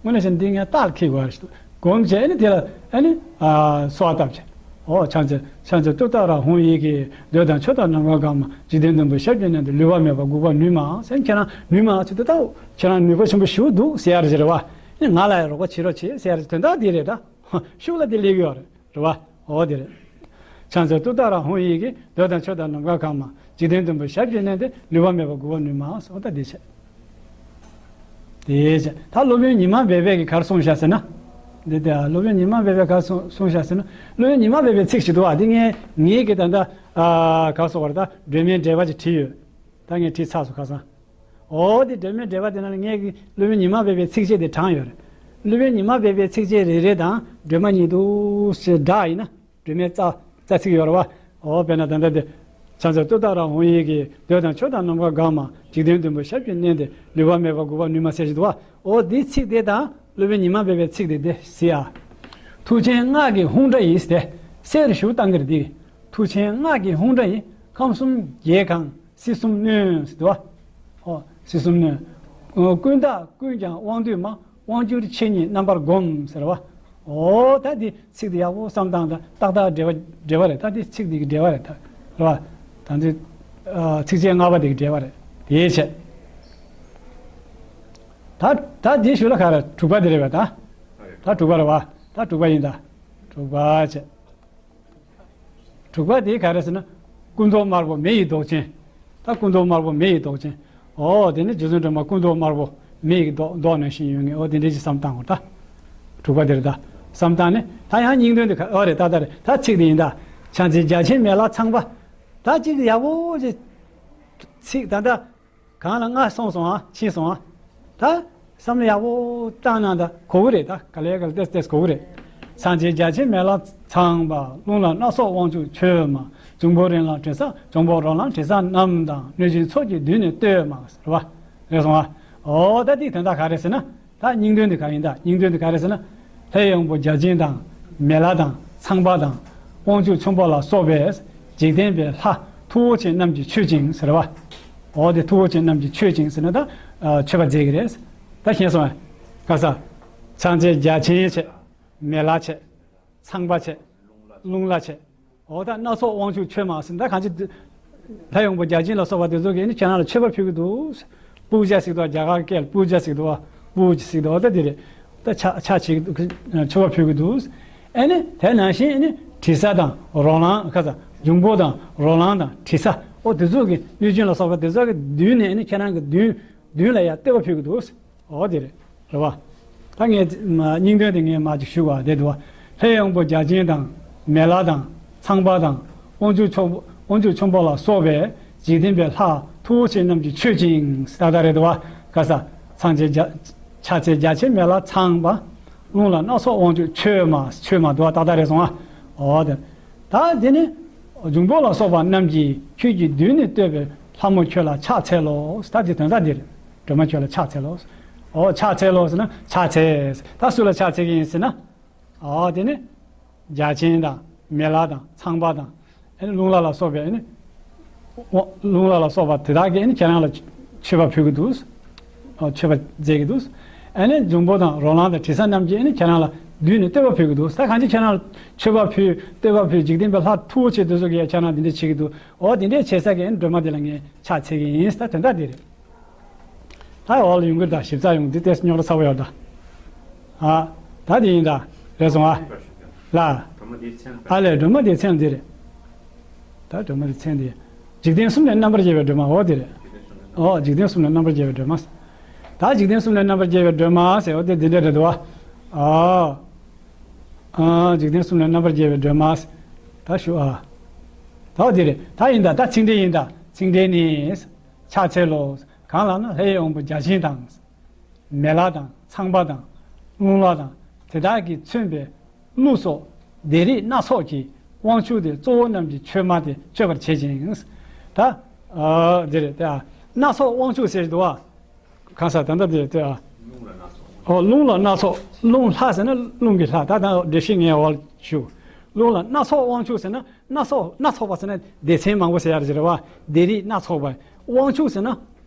དངོས་གནས་བྱས་ན་འདི་ངས་རྟགས་ལ་འཁེལ་དགོས་རེད། སྒོམ་བྱས་ཨ་ནི་དེ་ལ་ཨ་ནི་ཨ་གསོལ་བ་བཏབ་བྱས། ཨོ་ཕྱག་འཚལ་ཕྱག་འཚལ་ཏུཏྟཱ་ར་ཧཱུྃ་ཡི་གེ། འདོད་དང་ཕྱོགས་དང་ནམ་མཁའ་གང་མ། འཇིག་རྟེན་བདུན་པོ་ཞབས་ཀྱིས་མནན་ཏེ། ལུས་པ་མེད་པར་འགུགས་པར་ནུས་མ་ཟེར། ཁྱེད་རང་ནུས་མ་ཟེར་དུས་ད་ཁྱེད་རང་ནུས་པ་ཆེན་པོ་ཞེ་པོ་འདུག་ཟེར་ཡ་རེད་བ། ཨ་ནི་ང་ལ་ཡང་རོགས་པ་བྱེད་རོགས་བྱེད་ཟེར་ཡ་རེད། དོན་དག་འདི་རེད་ད། ཤུགས་ལ་དེ་སླེབས་ཡོད་རེད། རེད་བ། འོ་དེ་རེད། ཕྱག་འཚལ་ཏུཏྟཱ་ར་ཧཱུྃ་ཡི་གེ། འདོད་དང་ཕྱོགས་དང་ནམ་མཁའ་གང་མ། འཇིག་རྟེན་བདུན་པོ་ཞབས་ཀྱིས་མནན་ཏེ། ལུས་པ་མེད་པར་འགུགས་པར་ནུས་མ་ཟེར། འོ་ད་དེ་བྱས། དེ་བྱས། ད་སློབ་དཔོན་ཉི་མ་སྦས་པས་ཀྱིས་ག་རེ་གསུངས་བཞག་ཟེར་ན། འདི་དེ་སློབ་དཔོན་ཉི་མ་སྦས་པས་ག་རེ་གསུངས་གསུངས་བཞག་ཟེར་ན། སློབ་དཔོན་ཉི་མ་སྦས་པའི་ཚིག་ཞིག་འདུག་བ། འདི་ངས་ངེད་ཀྱིས་ད་ལྟ་ཨ་ག་རེ་ཟེར་དགོས་རེད། ད་སྒྲོལ་མའི་འགྲེལ་པ་ཅིག་བྲིས་ཡོད། ད་ངས་བྲིས་ཚར་སོང་ཁ་སང་། འོ་དེ་སྒྲོལ་མའི་འགྲེལ་པ་དེ་ནང་ལ་ངས་ཀྱི་སློབ་དཔོན་ཉི་མ་སྦས་པའི་ཚིགས་བཅད་དེ་དྲངས་ཡོད་རེད། སློབ་དཔོན་ཉི་མ་སྦས་པའི་ཚིགས་བཅད་རེ་རེ་དང་སྒྲོལ་མ་ཉིད་དུ་ཞེས་སྦྲགས་ཡིན་ན་སྒྲོལ་མའི་རྩ་རྩ་ཚིག་ཡོད་རེད་བ། འོ་དཔེར་ན་ད་ལྟ་དེ་ ཕྱག་འཚལ་ཏུཏྟཱ་ར་ཧཱུྃ་ཡི་གེ། འདོད་དང་ཕྱོགས་དང་ནམ་མཁའ་འགག་མ། འཇིག་རྟེན་བདུན་པོ་ཞབས་ཀྱིས་མནན་ཏེ། ལུས་པ་མེད་པར་འགུགས་པར་ནུས་མ་ཟེར་ཞིག་འདུག་བ། འོ་འདི་ཚིག་དེ་དང་སློབ་དཔོན་ཉི་མ་སྦས་པའི་ཚིག་དེ་དེ་གཟིགས་ཨ། མཐུ་ཆེན་སྔགས་ཀྱི་ཧཱུྃ་སྒྲ་ཡིས་ཏེ། གསལ་རུ་ཞུགས་བཏང་གི་རེད་འདི། མཐུ་ཆེན་སྔགས་ཀྱི་ཧཱུྃ་སྒྲ་ཡིས། ཁམས་གསུམ་རྒྱལ་གང་། སྲིད་གསུམ་གནོན་ཟེར་འདུག་བ། ཨོ་སྲིད་གསུམ་གནོན། ཨོ་ཀུན་བདག་ཀུན་ཀྱང་དབང་སྡུད་མ། དབང་བསྒྱུར་ཆོས་ཉིད་རྣམ་པར་བསྒོམ་ཟེར་བ། ཨོ་ད་འདི་ཚིག་འདི་ཡག་པོ་བསམ་སྟངས་དང་ཏག་ཏག་འབྲེལ་བ་འབྲེལ་བ་རེད། ད་འདི་ཚིག་འདི་གི་འབྲེལ་བ་རེད་ད། རེད་བ། ད་འདི་ཨ་ཚིགས་བཅད་ལྔ་པ་འདི་གི་འབྲེལ་བ་རེད། དེའི་ཕྱིར། ད་ད་འདི་ཞུ་ལ་ག་རེ་དྲུག་པ་འདི་རེད་བ་ད། ད་དྲུག་པ་རེད་བ། ད་དྲུག་པ་ཡིན་ད། དྲུག་པ་བྱས། དྲུག་པ་དེ་ག་རེ་ཟེར་ན། སྐུ་མདོག་དམར་པོ་མེ་ཡི་མདོག་ཅན། ད་སྐུ་མདོག་དམར་པོ་མེ་ཡི་མདོག་ཅན། ཨོ་དེ་ནི་རྗེ་བཙུན་སྒྲོལ་མ་སྐུ་མདོག་དམར་པོ་མེ་ཡི་མདོག་མདོག་ནང་བཞིན་ཡོད་ངེས། ཨོ་དེ་འདྲའི་ཅིག་བསམ་བཏང་དགོས་ད། དྲུག་པ་དེ་རེད་ད། བསམ་བཏང་ནས་ད་ཡང་སྙིང་དོན་དེ་ག་ཨོ་རེད་ད་ད་རེད་ད་ཚིག་དེ་ཡིན་ད། ཕྱག་འཚལ་རྒྱ་ཆེན་མེ་ལྷ་ཚངས་པ། ད་ཅིག་ཡག་པོ་ཅིག་ཚིག་ད་ད། གང་ལ་ང་སོང་སོང་ཨ་ཕྱིན་སོང་ཨ། ད་བསམ་བློ་ཡག་པོ་བཏང་ན་ད་གོ་གི་རེད་ད་ག་ལེ་ག་ལེ་ཏེས་ཏེས་གོ་གི་རེད། ཕྱག་འཚལ་རྒྱ་ཆེན་མེ་ལྷ་ཚངས་པ། རླུང་ལྷ་སྣ་ཚོགས་དབང་ཕྱུག་མཆོད་མ། འབྱུང་པོ་རིགས་ལྔ་དྲི་ཟ་འབྱུང་པོ་རོ་ལངས་དྲི་ཟ་རྣམས་དང་། གནོད་སྦྱིན་ཚོགས་ཀྱིས་མདུན་ནས་བསྟོད་མ་ཟེར་བ། རེད་སོང་ཨ། ཨོ་ད་འདི་དོན་དག་ག་རེད་ཟེར་ན། ད་སྙིང་དོན་དེ་ག་ཡིན་ད་སྙིང་དོན་དེ་ག་རེད་ཟེར་ན། ལྷའི་དབང་པོ་བརྒྱ་བྱིན་དང་མེ་ལྷ་དང་ཚངས་པ་དང་། དབང་ཕྱུག་ཆེན་པོ་ལ་སོགས་པས་འཇིག་རྟེན་པའི་ལྷ་མཐུ་བོ་ཆེ་རྣམས་ཀྱིས་མཆོད་ཅིང་ཟེར་བ། འོ་དེ་མཐུ་བོ་ཆེ་རྣམས་ཀྱིས་མཆོད་ཅིང་ཟེར་ན་ད་མཆོད་པ་མཛད་ཀྱི་རེད། ད་ཤེས་སོང་ངས། ག་ས། ཕྱག་འཚལ་བརྒྱ་བྱིན་བྱས། མེ་ལྷ་བྱས། ཚངས་པ་བྱས། རླུང་ལྷ་བྱས། འོ་ད་སྣ་ཚོགས་དབང་ཕྱུག་མཆོད་མ་ཟེར་ད་གང་ཅི། ལྷ་དབང་པོ་བརྒྱ་བྱིན་ལ་སོགས་པ་དེ་ཚོ་གིས་ནི་ཁྱེད་རང་ལ་མཆོད་པ་ཕུལ་གྱི་འདུག་པུ་ཇ་ཟེར་གྱི་འདུག་རྒྱ་གར་སྐད་ལ་པུ་ཇ་ཟེར་གྱི་འདུག་པུ་ཇ་ཟེར་གྱི་འདུག་ད་དེ་རེད། ད་ཕྱག་ཕྱག་བྱེད་ཀྱི་འདུག་མཆོད་པ་ཕུལ་གྱི་འདུག་ཨ་ནི་དེ་ནང་བཞིན་ཨ་ནི་དྲི་ཟ་དང་རོ་ལངས་ཁ་ས་འབྱུང་པོ་དང་རོ་ལངས་དང་དྲི་ཟ་འོ་དེ་ཚོ་གི་གནོད་སྦྱིན་ལ་སོགས་པ་དེ་ཚོ་གི་མདུན་ནས་ཨ་ནི་ཁྱེད་རང་གི་མདུན་མདུན་ལ་ཡང་བསྟོད་པ་ཕུལ་གྱི་འདུག་འོ་དེ་རེད། རེད་བ། ད་ངས་མ་སྙིང་དོན་དེ་ངས་མ་ཅིག་ཞུ་བ་དེ་འདུག་བ། ལྷའི་དབང་པོ་བརྒྱ་བྱིན་དང་། མེ་ལྷ་དང་། ཚངས་པ་དང་། དབང་ཕྱུག་ཆོམ་དབང་ཕྱུག་ཆེན་པོ་ལ་སོགས་པས་འཇིག་རྟེན་པའི་ལྷ་མཐུ་བོ་ཆེ་རྣམས་ཀྱིས་མཆོད་ཅིང་ད་ལྟ་རེད་འདུག་བ། ག་ས། ཚངས་ཆེན་རྒྱ་ཕྱག་འཚལ་རྒྱ་ཆེན་མེ་ལྷ་ཚངས་པ། རླུང་ལྷ་སྣ་ཚོགས་དབང་ཕྱུག་མཆོད་མ་མཆོད་མ་འདུག་བ་ད་ལྟ་རེད་སོང་ཨ། འོ་དེ། ད་དེ་ནི། འབྱུང་པོ་ལ་སོགས་པ་རྣམས་ཀྱིས་ཁྱོད་ཀྱི་མདུན་ནས་བསྟོད་པའི་ལྷ་མོ་ཁྱོད་ལ་ཕྱག་འཚལ་ལོ། ད་དེ་དོན་དག་འདི་རེད། སྒྲོལ་མ་ཁྱོད་ལ་ཕྱག་འཚལ་ལོ། ཨོ་ཕྱག་འཚལ་ལོ་ཟེར་ན་ཕྱག་འཚལ། ད་སུ་ལ་ཕྱག་འཚལ་གྱི་ཡིན་ཟེར་ན། ཨོ་དེ་ནི། བརྒྱ་བྱིན་དང་མེ་ལྷ་དང་ཚངས་པ་དང་། ཨེ་ནི་རླུང་ལྷ་ལ་སོགས་པའི་ཨེ་ནི། རླུང་ལྷ་ལ་སོགས་པ་དེ་དག་གིས་ཨེ་ནི་ཁྱེད་རང་ལ་མཆོད་པ་ཕུལ་གྱི་འདུག་ཨོ་མཆོད་པ་མཛད་ཀྱི་འདུག་ཨེ་ནི་འབྱུང་པོ་དང་རོ་ལངས་དང་དྲི་ཟ་རྣམས་ཀྱིས་ཨེ་ནི་ཁྱེད་རང་ལ་མདུན་ནས་བསྟོད་པ་ཕུལ་གྱི་འདུག་ད་གང་ཅི་ཁྱེད་རང་ལ་མཆོད་པ་ཕུལ་བསྟོད་པ་ཕུལ་འཇིག་རྟེན་པའི་ལྷ་མཐུ་བོ་ཆེ་དེ་ཚོ་གིས་ཡང་ཁྱེད་རང་འདི་འདྲ་བྱེད་ཀྱི་འདུག་ཨོ་དེ་འདྲའི་བྱེད་ས་གི་ཨེ་ནི་སྒྲོལ་མ་དེ་ལ་ངས་ཕྱག་འཚལ་གྱི་ཡིན་ད་དོན་དག་འདི་རེད། ད་འོག་ལ་ཡོང་གི་ད་ཞིབ་ཚགས་ཡོང་འདི་ཏོག་ཙམ་རྙོག་དྲ་ཚ་པོ་ཡོད་ད། ཨ། ད་དེ་ཡིན་ད། རེད་སོང་ཨ། ལ། སྒྲོལ་མ་འདིའི་མཚན་ཨ་ལས་སྒྲོལ་མ་འདིའི་མཚན་འདི་རེད། ད་སྒྲོལ་མ་འདིའི་མཚན་འདི། འཇིག་རྟེན་གསུམ་ལས་རྣམ་པར་རྒྱལ་བའི་སྒྲོལ་མ་འོ་འདི་རེད། འོ་འཇིག་རྟེན་གསུམ་ལས་རྣམ་པར་རྒྱལ་བའི་སྒྲོལ་མ། ད་འཇིག་རྟེན་གསུམ་ལས་རྣམ་པར་རྒྱལ་བའི་སྒྲོལ་མ་ཟེར་འོ་དེ་འདི་འདྲ་རེད་དོ། ཨ། ཨ་འཇིག་རྟེན་གསུམ་ལས་རྣམ་པར་རྒྱལ་བའི་སྒྲོལ་མ། ད་ཞུ་ཨ། ད་འོ་འདི་རེད་ད་ཡིན་ད་ད་ཚིག་འགྲེལ་ཡིན་ད་ཚིག་འགྲེལ་ནི། ཕྱག་འཚལ་ལོ། གང་ལགས་ན་ལྷའི་དབང་པོ་བརྒྱ་བྱིན་དང་། མེ་ལྷ་དང་ཚངས་པ་དང་། རླུང་ལྷ་དང་དེ་དག་གིས་མཚོན་པའི་ཀླུ་སོགས་སྡེ་རིགས་སྣ་ཚོགས་ཀྱི་དབང་ཕྱུག་དེ་གཙོ་བོ་རྣམས་ཀྱིས་མཆོད་མ་དེ་མཆོད་པར་བྱེད་ཅིང་། ད། ཨ། འདིར་ད་སྣ་ཚོགས་དབང་ཕྱུག་ཟེར་འདུག་བ། གང་ཟག་ད་ལྟ་དེ་ལྟོས་ཨ། ཨོ་རླུང་ལྷ་སྣ་ཚོགས་རླུང་ལྷ་ཟེར་ན་རླུང་གི་ལྷ་ད་ད་འགྲེལ་བཤད་ངས་འོག་ཞུ། རླུང་ལྷ་སྣ་ཚོགས་དབང་ཕྱུག་ཟེར་ན་སྣ་ཚོགས་སྣ་ཚོགས་པ་ཟེར་ན་སྡེ་ཚན་མང་པོ་ཟེར་ཡ་རེད་བ། སྡེ་རིགས་སྣ་ཚོགས་པ། དབང་ཕྱུག་ཟེར་ན།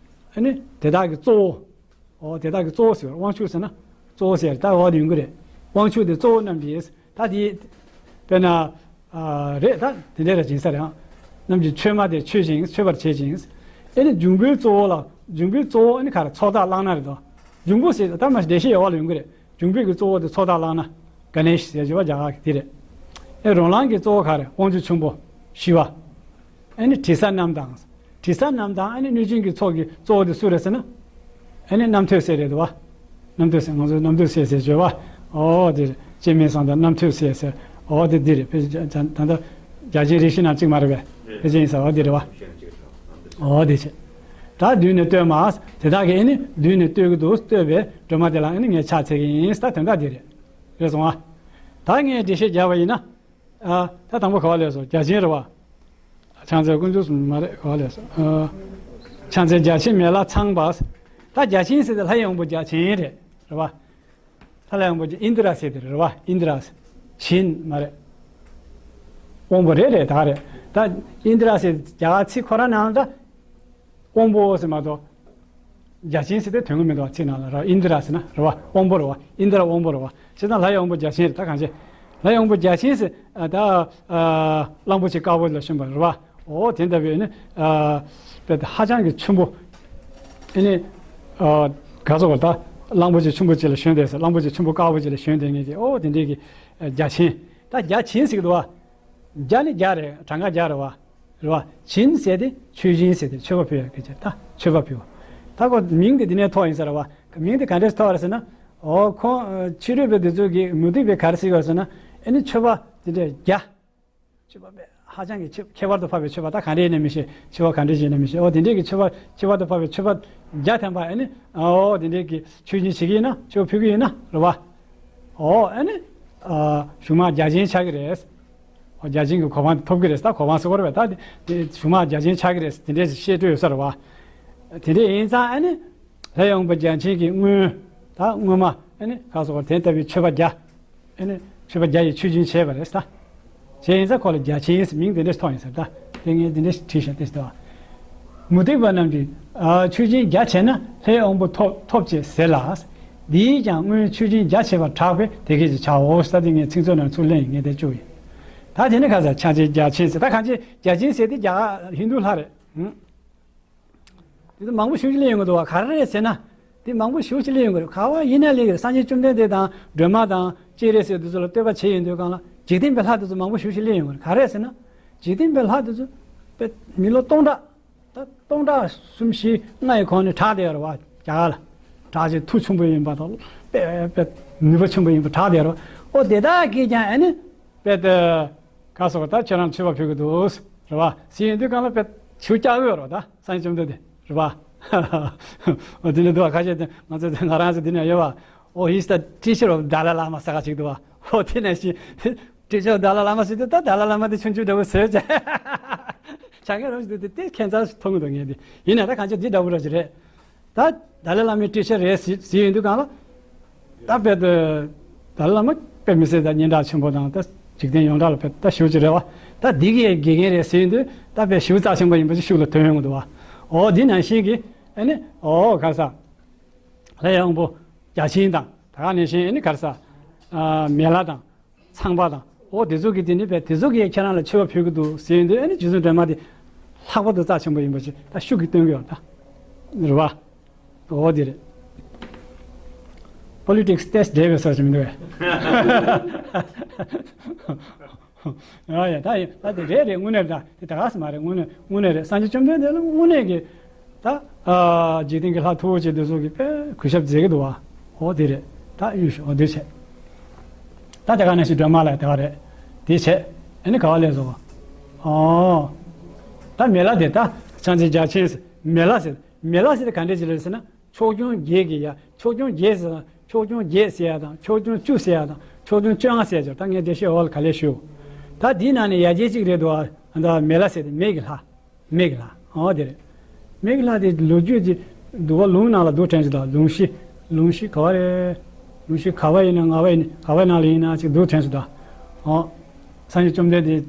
ཨ་ནི་དེ་དག་གི་གཙོ་བོ། ཨོ་དེ་དག་གི་གཙོ་བོ་ཟེར་བ་དབང་ཕྱུག་ཟེར་ན་གཙོ་བོ་ཟེར་ད་འོག་ཏུ་ཡོང་གི་རེད། དབང་ཕྱུག་དེ་གཙོ་བོ་རྣམས་ཀྱིས་ད་དེ་དཔེར་ན་ཨ་རེད་ད་དེ་འདྲ་ར་སྦྱིན་ས་རེད་ཨང་། རྣམས་ཀྱིས་མཆོད་མ་དེ་མཆོད་ཅིང་མཆོད་པར་བྱེད་ཅིང་། ཨེ་ནི་འབྱུང་པོའི་གཙོ་བོ་ལ་འབྱུང་པོའི་གཙོ་བོ་ཨེ་ནི་ག་རེ་ཚོགས་བདག་གླང་སྣ་རེད་དོ། འབྱུང་པོ་ཟེར་ད་མ་བདེ་གཤེགས་ཡོད་བ་ལ་ཡོང་གི་རེད། འབྱུང་པོའི་གི་གཙོ་བོ་དེ་ཚོགས་བདག་གླང་སྣ། ག་ནེ་ཤ་ཟེར་བ་རྒྱ་གར་གི་དེ་རེད། ཨེ་རོ་ལངས་ཀྱི་གཙོ་བོ་ག་རེ་དབང་ཕྱུག་ཆེན་པོ་ཤི་བ། ཨེ་ནི་དྲི་ཟ་རྣམས་དང་། དྲི་ཟ་རྣམས་དང་ཨེ་ནི་གནོད་སྦྱིན་གྱི་ཚོགས་ཀྱི་གཙོ་བོ་དེ་སུ་རེད་ཟེར་ན། ཨེ་ནི་རྣམ་ཐོས་སྲས་རེད་དོ། རྣམ་ཐོས་སྲས་ང་ཚོས་རྣམ་ཐོས་སྲས་ཟེར་བརྗོད་པ། ཨོ་དེ་རེད་སྤྱན་མི་བཟང་དང་རྣམ་ཐོས་སྲས་ཟེར། ཨོ་དེ་འདི་རེད་ཕལ་ཆེར་ད་ལྟ་རྒྱ་ཆེན་རིགས་བཞི་རྣམས་གཅིག་མ་རེད་པས་ཕལ་ཆེར་ཡིན་ས་ཨོ་དེ་རེད་བ། ཨོ་དེ་བྱས། ད་མདུན་ནས་བསྟོད་མ། དེ་དག་གིས་ཨེ་ནི་མདུན་ནས་བསྟོད་ཀྱི་འདུག་བསྟོད་པའི་སྒྲོལ་མ་དེ་ལ་ཨེ་ནི་ངས་ཕྱག་འཚལ་གྱི་ཡིན་ད་དོན་དག་འདི་རེད། རེད་སོང་ཨ། ད་ངས་འགྲེལ་བཤད་རྒྱག་པ་ཡིན་ན། ཨ། ད་དང་པོ་ག་བ་ལས་སོ་བརྒྱ་བྱིན་རེད་བ། ཕྱག་མཚན་དཀོན་མཆོག་གསུམ་མ་རེད། ག་ལས་སོ། ཨ། ཕྱག་མཚན་བརྒྱ་བྱིན་མེ་ལྷ་ཚངས་པ། ད་བརྒྱ་བྱིན་ཟེར་དེ་ལྷ་ཡི་དབང་པོ་བརྒྱ་བྱིན་རེད། རེད་བ། ལྷ་ལྷ་ཡི་དབང་པོ་ཨིནྡྲ་ཟེར་དེ་རེད་བ། ཨིནྡྲ། བྱིན་མ་རེད། དབང་པོ་རེད་རེད། ད་རེད། ད་ཨིནྡྲ་ཟེར་རྒྱ་གར་ཚིག་ཁོ་རང་ནང་ལ་ད་དབང་པོ་ཟེར་མ་གཏོགས། བརྒྱ་བྱིན་ཟེར་དེ་དོན་གྱི་མི་འདུག་བ། ཚིག་ནང་ལ་རེད་བ། ཨིནྡྲ་ཟེར་ན་རེད་བ། དབང་པོ་རེད་བ། ཨིནྡྲ་དབང་པོ་རེད་བ། བྱས་ཙང་ལྷ་ཡི་དབང་པོ་བརྒྱ་བྱིན་རེད། ད་གང་བྱེད། ལྷ་ཡི་དབང་པོ་བརྒྱ་བྱིན་ཟེར་ད་གླང་པོ་ཆེ་དཀར་པོ་ལ་བྱོན་པ་རེད་བ། འོ་དེ་འདྲ་བས་ནི་ཨ་དཔེ་ཧ་ཅང་གི་ཆེན་པོ། ཨེ་ནི་ཨ་ག་ཚོད་ད་གླང་པོ་ཆེ་ཆེན་པོ་ཅིག་ལ་བྱོན་བསྡད་ཟེར། གླང་པོ་ཆེ་ཆེན་པོ་དཀར་པོ་ཅིག་ལ་བྱོན་བསྡད་མཁན་གྱི་འོ་དེ་འདྲའི་གི་བརྒྱ་བྱིན། ད་བརྒྱ་བྱིན་ཟེར་གི་འདུག་བ། བརྒྱ་ནི་བརྒྱ་རེད། གྲངས་ཀ་བརྒྱ་རེད་བ། རེད་བ། བྱིན་ཟེར་དེ་མཆོད་སྦྱིན་ཟེར་དེ་མཆོད་པ་ཕུལ་ཡག་གི་ཆེད་ད་མཆོད་པ་ཕུལ་བ། ད་ཁོ་མིང་དེ་འདི་ནས་ཐོགས་ཡིན་ས་རེད་བ། མིང་དེ་ག་འདྲས་ཐོགས་རེད་ཟེར་ན། འོ་ཁོང་ཕྱི་རོལ་པའི་དེ་ཚོ་གི་མུ་སྟེགས་པའི་ག་རེ་ཟེར་གི་ཡོད་ཟེར་ན། ཨེ་ནི་མཆོད་པ་དེ་འདྲས་བརྒྱ། མཆོད་པ་དཔེ་ཧ་ཅང་གི་ཆེ་ཁྱད་པར་དུ་འཕགས་པའི་མཆོད་པ་ད་ག་འདྲས་ཡིན་ན་མི་ཤེས། མཆོད་པ་ག་འདྲས་ཡིན་ན་མི་ཤེས། འོ་དེ་འདྲས་ཀྱི་མཆོད་པ་ཁྱད་པར་དུ་འཕགས་པའི་མཆོད་པ་བརྒྱ་ཐམ་པ་ཨེ་ནི་འོ་དེ་འདྲས་ཀྱི་མཆོད་སྦྱིན་བྱེད་ཀྱི་ཡིན་ན། མཆོད་པ་ཕུལ་གྱི་ཡིན་ན་རེད་བ། འོ་ཨེ་ནི་གཞུང་མང་བརྒྱ་བྱིན་ཆགས་ཀྱི་རེད། འོ་བརྒྱ་བྱིན་གྱི་གོ་འཕང་ཐོབ་ཀྱི་རེད། ད་གོ་འཕང་ཟེར་བ་རེད་བ། ད་དེ་གཞུང་མང་བརྒྱ་བྱིན་ཆགས་ཀྱི་རེད། དེ་འདྲས་བཤད་སྲོལ་ཡོད་ས་རེད་བ། དེ་འདྲས་ཡིན་ཙང་ཨེ་ནི་ལྷ་ཡི་དབང་པོ་བརྒྱ་བྱིན་གྱི་སྔོན་ད་སྔོན་མ་ཨེ་ནི་ག་ཟེར་དེ་ལྟ་བུའི་མཆོད་པ་བརྒྱ། ཨེ་ནི་མཆོད་པ་བརྒྱ་ཡི་མཆོད་སྦྱིན་བྱས་པ་རེད་ད། བྱས་ཡིན་ཙང་ཁོ་ལ་བརྒྱ་བྱིན་ཟེར་མིང་དེ་འདྲས་ཐོགས་ཡིན་ཟེར་ད། དེ་ངས་དེ་འདྲས་བྲིས་བཞག་དེ་ལྟ་བ། མུ་སྟེགས་པ་རྣམས་ཀྱིས་ཨ་མཆོད་སྦྱིན་བརྒྱ་བྱས་ན་ལྷའི་དབང་པོ་ཐོབ་ཐོབ་ཅེས་ཟེར་ལ། འདིས་ཀྱང་སྔོན་མཆོད་སྦྱིན་བརྒྱ་བྱས་པར་གྲགས་པས་དེ་སྐད་ཅེས་བྱའོ། ད་དེ་ངས་ཚིག་མཛོད་ནང་ཚུར་ལེན་ཡིན། ངས་དེ་བཅུག་ཡིན། ད་དེ་ནི་ཁ་ས་ཕྱག་མཚན་བརྒྱ་བྱིན་ཟེར། ད་གང་ཅི་བརྒྱ་བྱིན་ཟེར་དེ་རྒྱ་གར་ཧིན་དུ་ལྷ་རེད། ཧུམ། དེ་ཚོ་མང་པོ་ཞེ་པོ་ཅིག་སླེབས་ཡོང་གི་འདུག་བ། ག་རེ་རེད་ཟེར་ན། དེ་མང་པོ་ཞེ་པོ་ཅིག་སླེབས་ཡོང་གི་རེད། ག་བ་ཡིན་ན་སླེབས་ཀྱི་རེད། སངས་རྒྱས་བཅོམ་ལྡན་འདས་དང་སྒྲོལ་མ་དང་སྤྱན་རས་གཟིགས་དེ་ཚོ་ལ་བསྟོད་པ་བྱེད་ཡོང་དུས་སྒང་ལ་འཇིག་རྟེན་པའི་ལྷ་དེ་ཚོ་མང་པོ་ཞེ་པོ་ཅིག་སླེབས་ཡོང་གི་རེད། ག་རེ་རེད་ཟེར་ན། འཇིག་རྟེན་པའི་ལྷ་དེ་ཚོ་དཔེ་མི་ལོ་སྟོང་ཕྲག་ད་སྟོང་ཕྲག་གསུམ་བཞི་ལྔ་ཡི་གོང་ནས་གྲགས་བསྡད་ཡོད་རེད་བ། རྒྱ་གར་ལ། གྲགས་ཆེ་མཐུ་ཆེན་པོ་ཡིན་པ་དང་དཔེ་དཔེ་ནུས་པ་ཆེན་པོ་ཡིན་པ་གྲགས་བསྡད་ཡོད་རེད་བ། ཨོ་དེ་དག་གིས་ཀྱང་ཨ་ནི་དཔེ་དེ་ག་སོགས་ད་ཁྱེད་རང་མཆོད་པ་ཕུལ་གི་འདུག་རེད་བ། ཟེར་ཡོང་དུས་སྒང་ལ་དཔེ་ཞུ་སྐྱག་འོས་རེད་བ། ད་སངས་རྒྱས་བཅོམ་ལྡན་འདས་རེད་བ། ཨོ་དེ་ནས་འདུག་བ། ཁ་ཤས་དེ་ང་ཚོ་དེ་ང་རང་ཚོ་འདི་ནས་ཡོད་བ། ཨོ་he's the teacher of Dalai Lama ཟེར་ག་ཅིག་འདུག་བ། ཨོ་དེ་ནས་ཤི། ཊི་ཆར་དཱ་ལའི་བླ་མ་ཟེར་དུས་ད་དཱ་ལའི་བླ་མ་དེ་ཆུང་ཆུང་འདྲ་བོ་ཟེར་བྱས། ཆ་མཁན་རང་ཞིག་འདུག་དེ་དེ་ཁྱད་མཚར་མཐོང་གི་འདུག་ངས་དེ། ཡིན་ན་ད་གང་ཅི་འདི་འདྲ་བོ་ར་ཅིག་རེད། ད་དཱ་ལའི་བླ་མའི་ཊི་ཆར་རེད་ཟེར་ཟེར་ཡོང་དུས་སྒང་ལ། ད་དཔེ་དེ་དཱ་ལའི་བླ་མ་དཔེ་མི་སྲིད་ད་སྙན་གྲགས་ཆེན་པོ་དང་ད་འཇིག་རྟེན་ཡོངས་གྲགས་ལ་དཔེ་ད་ཞེ་པོ་ཅིག་རེད་བ། ད་འདི་གི་དགེ་རྒན་རེད་ཟེར་ཡོང་དུས་ད་དཔེ་ཞེ་པོ་རྩ་ཆེན་པོ་ཡིན་པ་ཅིག་ཤུགས་ལ་ཐོན་ཡོང་གི་འདུག་བ། འོ་འདི་ནང་བཞིན་གྱི་ཨ་ནི་འོ་ག་ས། ལྷའི་དབང་པོ་བརྒྱ་བྱིན་དང་ད་ག་ནང་བཞིན་ཨ་ནི་ག་རེ་ཟ། ཨ་མེ་ལྷ་དང་། ཚངས་པ་དང་། འོ་དེ་ཚོ་གིས་དེ་ནི་བས་དེ་ཚོ་གིས་ཁྱེད་རང་ལ་མཆོད་པ་ཕུལ་གི་འདུག་ཟེར་ཡོང་དུས་ཨ་ནི་རྗེ་བཙུན་སྒྲོལ་མ་དེ་ལྷག་པར་དུ་རྩ་ཆེན་པོ་ཡིན་པ་ཅིག་ད་ཤུགས་ཀྱིས་སྟོན་གི་ཡོད་ད། རེད་བ། འོ་དེ་རེད། པོ་ལི་ཊིག་སི་ཏོག་ཙམ་འདྲེས་པའི་ས་ཞིག་མི་འདུག་གས། ཨ་ཡ་ད་ཡིན་ད་དེ་རེད་རེད། དངོས་གནས་ད་དེ་ད་ག་ས་མ་རེད། དངོས་གནས་དངོས་གནས་རེད། སངས་རྒྱས་བཅོམ་ལྡན་འདས་ལ་དངོས་གནས་ཀྱི་ད་ཨ་འཇིག་རྟེན་གྱི་ལྷ་མཐུ་བོ་ཆེ་འདི་ཚོ་གིས་དཔེ་གུས་ཞབས་མཛད་ཀྱི་འདུག་བ། འོ་དེ་རེད། ད་ཡུལ་ཤོག་འོ་དེ་བྱས། ད་དེ་ག་ནང་བཞིན་སྒྲོལ་མ་ལ་དེ་ག་རེད། དེ་བྱས། ཨ་ནི་ག་བ་ལས་བཟོ་བ། ཨོ། ད་མེ་ལྷ་དེ་ད་ཕྱག་མཚན་བརྒྱ་བྱིན་ཟེར་མེ་ལྷ་ཟེར། མེ་ལྷ་ཟེར་དེ་ག་འདྲས་ཅིག་རེད་ཟེར་ན། ཕྱོགས་སྐྱོང་བརྒྱད་ཀྱི་ཡ། ཕྱོགས་སྐྱོང་བརྒྱད་ཟེར་དང་ཕྱོགས་སྐྱོང་བརྒྱད་ཟེར་ཡ་དང་ཕྱོགས་སྐྱོང་བཅུ་ཟེར་ཡ་དང་ཕྱོགས་སྐྱོང་བཅོ་ལྔ་ཟེར་ཡ་ཅིག་ད་ངས་འགྲེལ་བཤད་འོག་ལ་ག་ལེར་ཞུ། ད་འདིའི་ནང་ནས་ཡ་གྱལ་གཅིག་རེད་འདུག་ཨ། ད་མེ་ལྷ་ཟེར་དེ་མེ་གི་ལྷ། མེ་གི་ལྷ། ཨོ་དེ་རེད། མེ་གི་ལྷ་དེ་ལོ་རྒྱུས་ཀྱི་འདུལ་བ་ལུང་ནང་ལ་འདུག་དྲན་སོང་ད། ལུང་གཞི། ལུང་གཞི་ག་བ་རེད། ལུང་གཞི་ག་བ་ཡིན་ན་ང་བ་ཡིན་ག་བའི་ནང་ལ་ཡིན་ན་ཅིག་འདུག་དྲན་སོང་ད། ཨོ། སངས་རྒྱས་བཅོམ་ལྡན་འདས་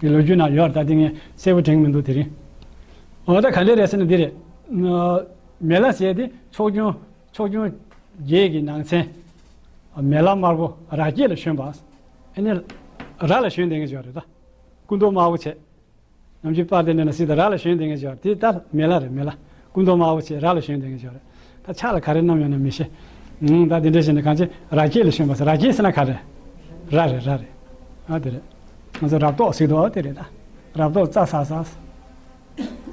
ཀྱི་ལོ་རྒྱུས་ནང་ཡོད་རེད། ད་དེ་ངས་གསལ་པོ་དྲན་གྱི་མི་འདུག་དེ་རིང་། འོ་ད་ག་འདྲས་རེད་ཟེར་ན་འདི་རེད། མེ་ལྷ་ཟེར་དེ་ཕྱོགས་སྐྱོང་ཕྱོགས་སྐྱོང་བརྒྱད་ཀྱི་ནང་ཚན། མེ་ལྷ་དམར་པོ་ར་སྐྱེས་ལ་བྱོན་པ། ཨ་ནི་ར་ལ་བྱོན་བསྡད་མཁན་ཅིག་ཡོད་རེད་ད། སྐུ་མདོག་དམར་པོ་བྱས། ནམ་རྒྱུན་པར་དེ་འདྲ་ན་སྲིད་ད་ར་ལ་བྱོན་བསྡད་མཁན་ཅིག་ཡོད་རེད། དེ་ད་མེ་ལྷ་རེད། མེ་ལྷ། སྐུ་མདོག་དམར་པོ་བྱས་ར་ལ་བྱོན་བསྡད་མཁན་ཅིག་ཡོད་རེད། ད་ཕྱག་ལ་ག་རེ་བསྣམས་ཡོད་ན་མི་ཤེས། ཨང་། ད་དེ་འདྲ་བྱས་ནས་གང་ཅི་ར་སྐྱེས་ལ་བྱོན་པ་ཟེར། ར་སྐྱེས་ཟེར་ན་ག་རེ། ར་རེད། ར་རེད། ཨ་དེ་རེད། ང་ཚོ་རབ་རྟོག་ཟེར་དུས་ཨ་དེ་རེད་ད། རབ་རྟོག་རྩྭ་ཟ་ཟ།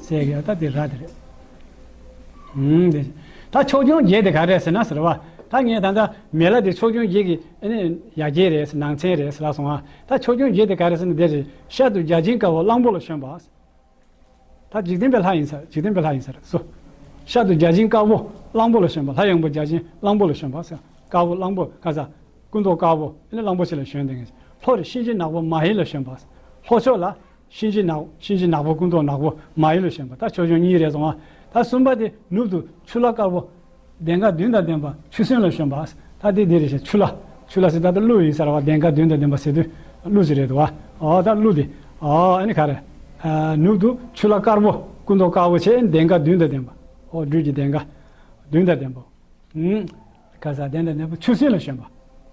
ཟེར་གི་ཡ་ད་དེ་ར་དེ་རེད། ཨུམ་དེ། ད་ཕྱོགས་སྐྱོང་བརྒྱད་དེ་ག་རེ་རེད་ཟེར་ན་ཟེར་བ། ད་ངས་ད་ལྟ་མེ་ལྷ་དེ་ཕྱོགས་སྐྱོང་བརྒྱད་ཀྱི་ཨ་ནི་ཡ་གྱལ་རེད་ཟེར། ནང་ཚན་རེད་ཟེར་ལབ་སོང་ཨ། ད་ཕྱོགས་སྐྱོང་བརྒྱད་དེ་ག་རེ་ཟེར་ན་དེ་རེད། ཤར་དུ་བརྒྱ་བྱིན་དཀར་པོ་གླང་པོ་ལ་བྱོན་པ། ད་འཇིག་རྟེན་པའི་ལྷ་ཡིན་ས་རེད། འཇིག་རྟེན་པའི་ལྷ་ཡིན་ས་རེད་སོ། ཤར་དུ་བརྒྱ་བྱིན་དཀར་པོ་གླང་པོ་ལ་བྱོན་པ། ལྷ་ཡི་དབང་པོ་བརྒྱ་བྱིན་གླང་པོ་ལ་བྱོན་པ་ཟེར། དཀར་པོ་གླང་པོ་ག་ས། སྐུ་མདོག་དཀར་པོ་ཨ་ནི་གླང་པོ་ཆེ་ལ་བྱོན་བསྡད་མཁན། ལྷོ་རུ་གཤིན་རྗེ་ནག་པོ་མ་ཧེ་ལ་བྱོན་པ། ལྷོ་ཕྱོགས་ལ། གཤིན་རྗེ་ནག་གཤིན་རྗེ་ནག་པོ་སྐུ་མདོག་ནག་པོ་མ་ཡུམ་ལ་བྱོན་པ། ད་ཕྱོགས་སྐྱོང་གཉིས་རེད་སོང་ང་། ད་གསུམ་པ་དེ་ནུབ་ཏུ་ཆུ་ལྷ་དཀར་པོ། གདེངས་ཀ་བདུན་དང་ལྡན་པ་ཆུ་སྲིན་ལ་བྱོན་པ། ད་དེ་འདི་རེད་ཤག་ཆུ་ལྷ། ཆུ་ལྷ་ཟེར་ད་ལྟ་ཀླུ་ཡིན་ས་རེད་བ། གདེངས་ཀ་བདུན་དང་ལྡན་པ་ཟེར་དུས་ཀླུ་ཅིག་རེད་འདུག་བ། ཨོ་ད་ཀླུ་དེ། ཨོ་ཨ་ནི་ག་རེ། ཨ་ནུབ་ཏུ་ཆུ་ལྷ་དཀར་པོ་སྐུ་མདོག་དཀར་པོ་བྱས་གདེངས་ཀ་བདུན་དང་ལྡན་པ། ཨོ་སྦྲུལ་གྱི་གདེངས་ཀ་བདུན་དང་ལྡན་པ། ཨུམ། ག་ས་གདན་དང་ནས་ཆུ་སྲིན་ལ་བྱོན་པ།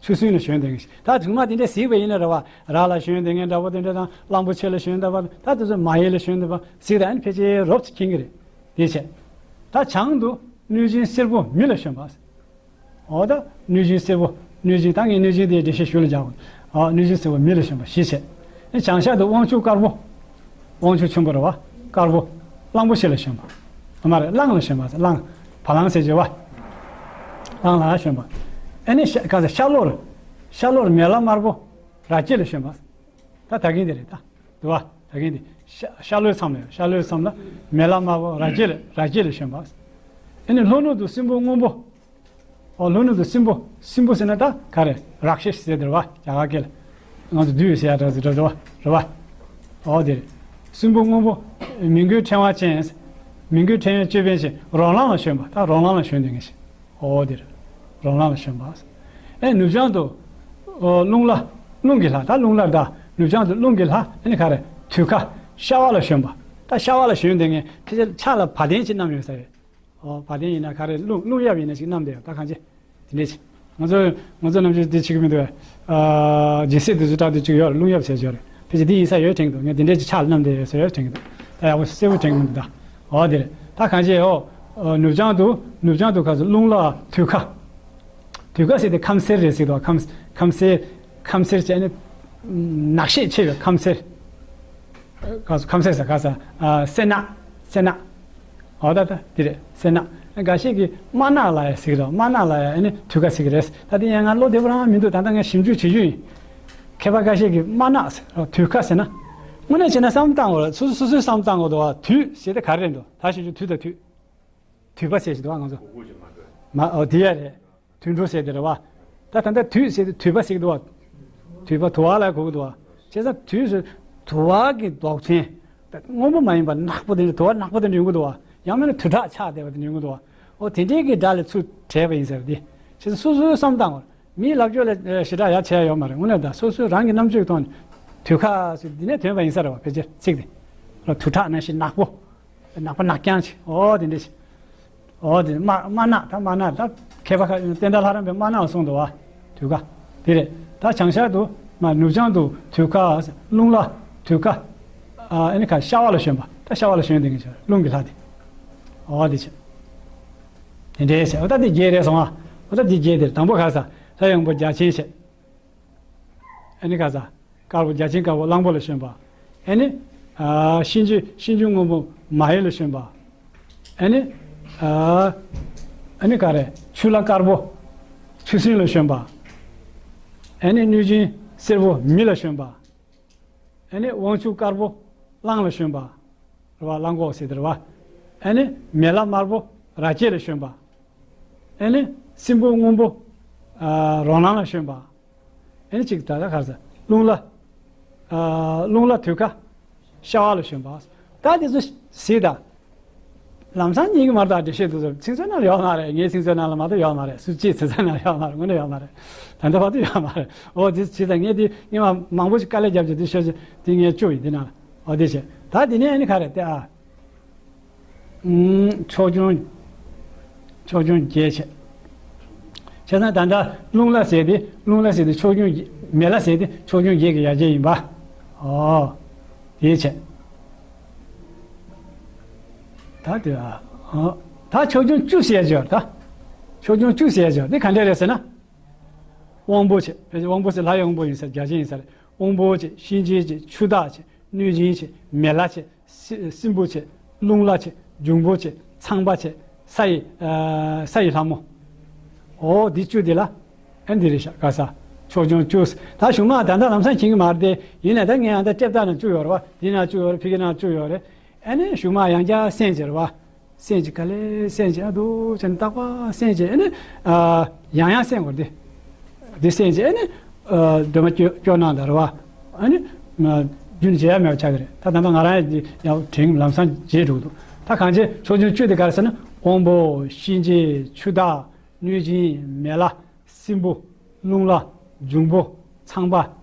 ཆུ་སྲིན་ལ་བྱོན་དེ་ངེས་ཤིག་ད་ཐུག་མ་དེ་འདྲ་གཟིགས་པ་ཡིན་ན་རེད་བ། ར་ལ་བྱོན་དེ་ངེས་འདྲ་པོ་དེ་འདྲ་དང་གླང་པོ་ཆེ་ལ་བྱོན་འདྲ་པོ་ད་དེ་ཚོ་མ་ཡུམ་ལ་བྱོན་འདྲ་པོ་གཟིགས་ད་ཨ་ནི་ཕལ་ཆེར་རོབ་ཙམ་མཁྱེན་གི་རེད། དེ་བྱས། ད་བྱང་དུ་གནོད་སྦྱིན་སེར་པོ་མི་ལ་བྱོན་པ། འོ་ད་གནོད་སྦྱིན་སེར་པོ་གནོད་སྦྱིན་ད་ངས་གནོད་སྦྱིན་དེ་འགྲེལ་བཤད་ཞུ་ལ་སྦྱར་བ། ཨ་གནོད་སྦྱིན་སེར་པོ་མི་ལ་བྱོན་པ་བཞི་བྱས། ཨ་བྱང་ཤར་དུ་དབང་ཕྱུག་དཀར་པོ། དབང་ཕྱུག་ཆེན་པོ་རེད་བ། དཀར་པོ། གླང་པོ་ཆེ་ལ་བྱོན་པ། ཨ་མ་རེད་གླང་ལ་བྱོན་པ་ཟེར་གླང་། བ་གླང་ཟེར་བྱས་བ། གླང་ལ་བྱོན་པ། ཨ་ནི་ཤ་ག་ས་ཤར་ལྷོར། ཤར་ལྷོར་མེ་ལྷ་དམར་པོ། ར་སྐྱེས་ལ་བྱོན་པ། ད་ད་གིན་དེ་རེད་ད། དུ་བ། ད་གིན་དེ། ཤ་ཤར་ལྷོའི་མཚམས་ལ་ཡོད། ཤར་ལྷོའི་མཚམས་ལ། མེ་ལྷ་དམར་པོ་ར་སྐྱེས་ལ་ར་སྐྱེས་ལ་བྱོན་པ། ཨ་ནི་ལྷོ་ནུབ་ཏུ་སྲིན་པོ་སྔོན་པོ། ཨོ་ལྷོ་ནུབ་ཏུ་སྲིན་པོ་སྲིན་པོ་ཟེར་ན་ད་ག་རེ་རཀྵ་ཟེར་དེ་རེད་བ། རྒྱ་གར་སྐད་ལ། ང་ཚོ་བདུད་ཟེར་ཡ་འདྲ་ཟེར་འདྲ་རེད་བ་རེད་བ། ཨོ་དེ་རེད། སྲིན་པོ་སྔོན་པོ། མི་མགོའི་ཕྲེང་བ་ཅན། མི་མགོའི་ཕྲེང་བའི་ཅོད་པན་ཅན་རོ་ལངས་ལ་བྱོན་པ། ད་རོ་ལངས་ལ་བྱོན་དེ་ངེས་ཤིག་ཨོ་དེ་རེད། རོ་ལངས་ལ་བྱོན་པ། ཨེ་ནུབ་བྱང་དུ། ཨོ་རླུང་ལྷ། རླུང་གི་ལྷ་ད་རླུང་ལྷ་ད། ནུབ་བྱང་དུ་རླུང་གི་ལྷ་ཨེ་ནི་ག་རེ་དུད་ཁ། ཤ་བ་ལ་བྱོན་པ། ད་ཤ་བ་ལ་བྱོན་དེ་ངེས་ཕལ་ཆེར་ཕྱག་ལ་བ་དན་ཅིག་བསྣམས་ཡོད་ས་རེད། ཨོ་བ་དན་ཡིན་ན་ག་རེ་རླུང་རླུང་གཡབ་ཡིན་ན་ཅིག་བསྣམས་བསྡད་ཡོད་ད་གང་ཅི། དེ་འདྲས་ཅིག་ང་ཚོ་ང་ཚོ་ནམ་རྒྱུན་འདི་བྱེད་ཀྱི་མི་འདུག་བས། ཨ་ཇི་སྲིད་དུ་ཚོ་སྐྲག་དུས་ཅིག་ཡོད་རེད་རླུང་གཡབ་ཟེར་ཅིག་ཡོད་རེད། ཕལ་ཆེར་འདི་ཡིན་ས་ཡོད་དྲན་གྱི་འདུག་ངས་འདི་འདྲས་ཅིག་ཕྱག་ལ་བསྣམས་བསྡད་ཡོད་ཟེར་ཡོད་དྲན་གྱི་འདུག་ད་ཡག་པོ་གསལ་པོ་དྲན་གྱི་མི་འདུག་ད། ཨོ་དེ་རེད། ད་གང་ཅི་ཨོ། ཨོ་ནུབ་བྱང་དུ་ནུབ་བྱང་དུ་ག་ཚོད་རླུང་ལྷ་དུད་ཁ། དུད་ཁ་ཟེར་དེ་ཁམས་སེར་རེད་ཟེར་གྱི་འདུག་ཁམས་ཁམས་སེར། ཁམས་སེར་བྱས་ནས། ནག་ཤས་ཆེ་བའི་ཁམས་སེར། ག་ས་ཁམས་སེར་ཟེར་ག་ས། ཨ་སེར་ནག་སེར་ནག་ཨོ་ད་ད་དེ་རེད་སེར་ནག་འགའ་ཤས་ཀྱིས་དམར་ནག་ལ་ཡ་ཟེར་གྱི་རེད། དམར་ནག་ལ་ཡ་ཨ་ནི་དུད་ཁ་ཟེར་གྱི་རེད། ད་དེ་ཡང་ང་བློ་བདེ་པོ་རང་མི་འདུག་ད་ལྟ་ངས་ཞིབ་འཇུག་བྱེད་རྒྱུ་ཡིན། མཁས་པ་འགའ་ཤས་ཀྱིས་དམར་ནག་ཟེར་དུད་ཁ་ཟེར་ན། དངོས་གནས་བྱས་ན་བསམ་བློ་བཏང་དགོས་རེད། སོ་སོ་སོ་སོས་བསམ་བློ་བཏང་དགོས་འདུག་བ། དུད་ཟེར་དེ་ག་རེ་རེད་འདུག་ད་ཞུ་རྒྱུ་དུད་དང་དུད། དུད་པ་ཟེར་གྱི་འདུག་བ་ང་ཚོ། མ་ཨོ་དེ་ཡ་རེད། དུད་འགྲོ་ཟེར་དེ་རེད་བ། ད་ད་ལྟ་དུད་ཟེར་དུ་དུད་པ་ཟེར་གྱི་འདུག་བ། དུད་པ་དུ་བ་ལ་གོ་གི་འདུག་བ། བྱས་ཙང་དུད་ཟེར་དུ་བ་གི་མདོག་ཅན། ད་སྔོན་པོ་མ་ཡིན་པ་ནག་པོ་དེ་འདྲ་དུ་བ་ནག་པོ་དེ་འདྲ་ཡོང་གི་འདུག་བ། ཡང་མིན་ན་དུ་ཁྲག་ཆགས་བསྡད་པ་དེ་འདྲ་ཡོང་གི་འདུག་བ། ཨོ་དེ་འདྲའི་གི་སྒྲ་ལས་ཚུར་བྲལ་བ་ཡིན་ཟེར་དེ། བྱས་ཙང་སོ་སོའི་བསམ་སྟངས་བར། མིའི་ལབ་ཕྱོགས་ལ་ཞེ་དྲག་ཡ་བྱས་ཡོད་མ་རེད། དངོས་གནས་ད་སོ་སོའི་རང་གི་རྣམ་དཔྱོད་ཀྱི་ཐོག་ནས་དུད་ཁ་ཟེར་འདི་ནས་ཐོན་པ་ཡིན་ས་རེད་བ། ཕལ་ཆེར་ཚིག་དེ། དུ་ཁྲག་ནང་བཞིན་ནག་པོ། ནག་པོ་ནག་རྐྱང་ཅིག་ཨོ་དེ་འདྲ་ཞིག་ཨོ་དེ་དམར་དམར་ནག་ད་དམར་ནག་ད་མཁས་པ་ཁ་བསྟན་དར་ལྷ་རམས་པས་དམར་ནག་གསུངས་འདུག་བ། དུད་ཁ། དེ་རེད། ད་བྱང་ཤར་དུ་མ་ནུབ་བྱང་དུ་དུད་ཁ། རླུང་ལྷ་དུད་ཁ། ཨ་ཨ་ནི་ཁ་ཤ་བ་ལ་བྱོན་པ། ད་ཤ་བ་ལ་བྱོན་དེ་ངེས་ཤ་རླུང་གི་ལྷ་དེ། ཨོ་དེ་བྱས། དེ་འདྲའི་བྱས། ཨོ་ད་དེ་བརྒྱད་རེད་སོང་ཨ། ཨོ་ད་དེ་བརྒྱད་དེ་རེད། དང་པོ་ག་ས་ལྷ་ཡི་དབང་པོ་བརྒྱ་བྱིན་བྱས། ཨ་ནི་ག་ས། དཀར་པོ་བརྒྱ་བྱིན་དཀར་པོ་གླང་པོ་ལ་བྱོན་པ། ཨ་ནི། ཨ་གཤིན་རྗེ་གཤིན་རྗེ་སྔོན་པོ་མ་ཡུམ་ལ་བྱོན་པ། ཨ་ནི། ཨ་ཨ་ནི་ག་རེ་ཆུ་ལྷ་དཀར་པོ་ཆུ་སྲིན་ལ་བྱོན་པ། ཨ་ནི་གནོད་སྦྱིན་སེར་པོ་མི་ལ་བྱོན་པ། ཨ་ནི་དབང་ཕྱུག་དཀར་པོ་གླང་ལ་བྱོན་པ། རེད་བ་གླང་གོག་ཟེར་དེ་རེད་བ། ཨ་ནི་མེ་ལྷ་དམར་པོ་ར་སྐྱེས་ལ་བྱོན་པ། ཨ་ནི་སྲིན་པོ་སྔོན་པོ། ཨ་རོ་ལངས་ལ་བྱོན་པ། ཨེ་ནི་གཅིག་ད་ལྟ་ག་རེ་ཟེར། རླུང་ལྷ། ཨ་རླུང་ལྷ་དུད་ཁ། ཤ་བ་ལ་བྱོན་པ། ད་དེ་ཚོ་གཟིགས་དང་། ལམ་སང་རྙེད་ཀྱི་མ་རེད་ད་འགྲེལ་བཤད་དེ་ཚོ་ཚིག་མཛོད་ནང་ལ་ཡོད་མ་རེད། ངའི་ཚིག་མཛོད་ནང་ལ་མ་གཏོགས་ཡོད་མ་རེད། སུ་གཅིག་ཚིག་མཛོད་ནང་ལ་ཡོད་མ་རེད། དངོས་གནས་ཡོད་མ་རེད། ད་ལྟ་བར་དུ་ཡོད་མ་རེད། འོ་དེ་བྱས་ཙང་ངས་དེ་སྔོན་མ་མང་པོ་ཞིག་དཀའ་ལས་བརྒྱབ་བྱས་དེ་ཤོད་ཅིག་དེ་ངས་བཅུག་ཡིན་དེ་ནང་ལ། འོ་དེ་བྱས་ད་དེ་ནས་ཨེ་ནི་ག་རེ་དེ་ཨ། ཕྱོགས་སྐྱོང་། ཕྱོགས་སྐྱོང་བརྒྱད་བྱས། བྱས་ཙང་ད་ལྟ་རླུང་ལྷ་ཟེར་ཏེ་རླུང་ལྷ་ཟེར་ཏེ་ཕྱོགས་སྐྱོང་བརྒྱད། མེ་ལྷ་ཟེར་ཏེ་ཕྱོགས་སྐྱོང་བརྒྱད་ཀྱི་ཡ་གྱལ་ཡིན་པ། ཨོ། དེ་བྱས། ད་དེ་ཨ། ཨོ། ད་ཕྱོགས་སྐྱོང་བཅུ་ཟེར་ཡ་ཅིག་ཡོད་རེད་ད། ཕྱོགས་སྐྱོང་བཅུ་ཟེར་ཡ་ཅིག་ཡོད་རེད། དེ་ག་འདྲ་རེད་ཟེར་ན། དབང་པོ་བྱས། ཕལ་ཆེར་དབང་པོ་ཟེར་ལྷ་ཡི་དབང་པོ་ཡིན་ས་རེད། བརྒྱ་བྱིན་ཡིན་ས་རེད། དབང་པོ་བྱས། གཤིན་རྗེ་བྱས། ཆུ་བདག་བྱས། གནོད་སྦྱིན་བྱས། མེ་ལྷ་བྱས། སྲི་སྲིན་པོ་བྱས། རླུང་ལྷ་བྱས། འབྱུང་པོ་བྱས། ཚངས་པ་བྱས། ས་ཡི་ཨ་ས་ཡི་ལྷ་མོ། འོ་འདི་བཅུ་འདི་ལ། ཨ་འདི་རེད་ཤག་ག་ས། ཕྱོགས་སྐྱོང་བཅུ། ད་གཞུག་མ་ད་ལྟ་ལམ་སང་མཁྱེན་གྱི་མ་རེད་དེ། ཡིན་ནའི་ད་ངས་ཨ་ད་ལྟ་ལྟ་ན་བཅུ་ཡོད་རེད་བ། འདི་ན་བཅུ་ཡོད་རེད། ཕ་གི་ན་བཅུ་ཡོད་རེད། ཨ་ནི་གཞུག་མ་ཡང་བསྐྱར་གསན་བྱས་རེད་བ། གསན་བྱས་ག་ལེར་གསན་བྱས་ཨ་འདུག་བྱས་ནས་རྟག་པར་གསན་བྱས་ཨ་ནི། ཨ་ཡང་ཡང་གསན་དགོས་རེད་དེ། འདི་གསན་བྱས་ཨ་ནི། ཨ་སྒྲོལ་མ་སྐྱོ་སྐྱོ་སྣང་དང་རེད་བ། ཨ་ནི། ཨ་ རྒྱུན་བྱེད་ཡ་མེད་པ་ཆགས་ཀྱི་རེད། ད་ད་ལྟ་ང་རང་ཡང་དྲན་ལམ་སང་བརྗེད་འགྲོ་གི་འདུག་ད་གང་བྱེད་ཕྱོགས་ཆུང་བཅུ་དེ་ག་རེ་ཟེར་ན། དབང་པོ། གཤིན་རྗེ། ཆུ་བདག་གནོད་སྦྱིན། མེ་ལྷ། སྲིན་པོ། རླུང་ལྷ། འབྱུང་པོ། ཚངས་པ།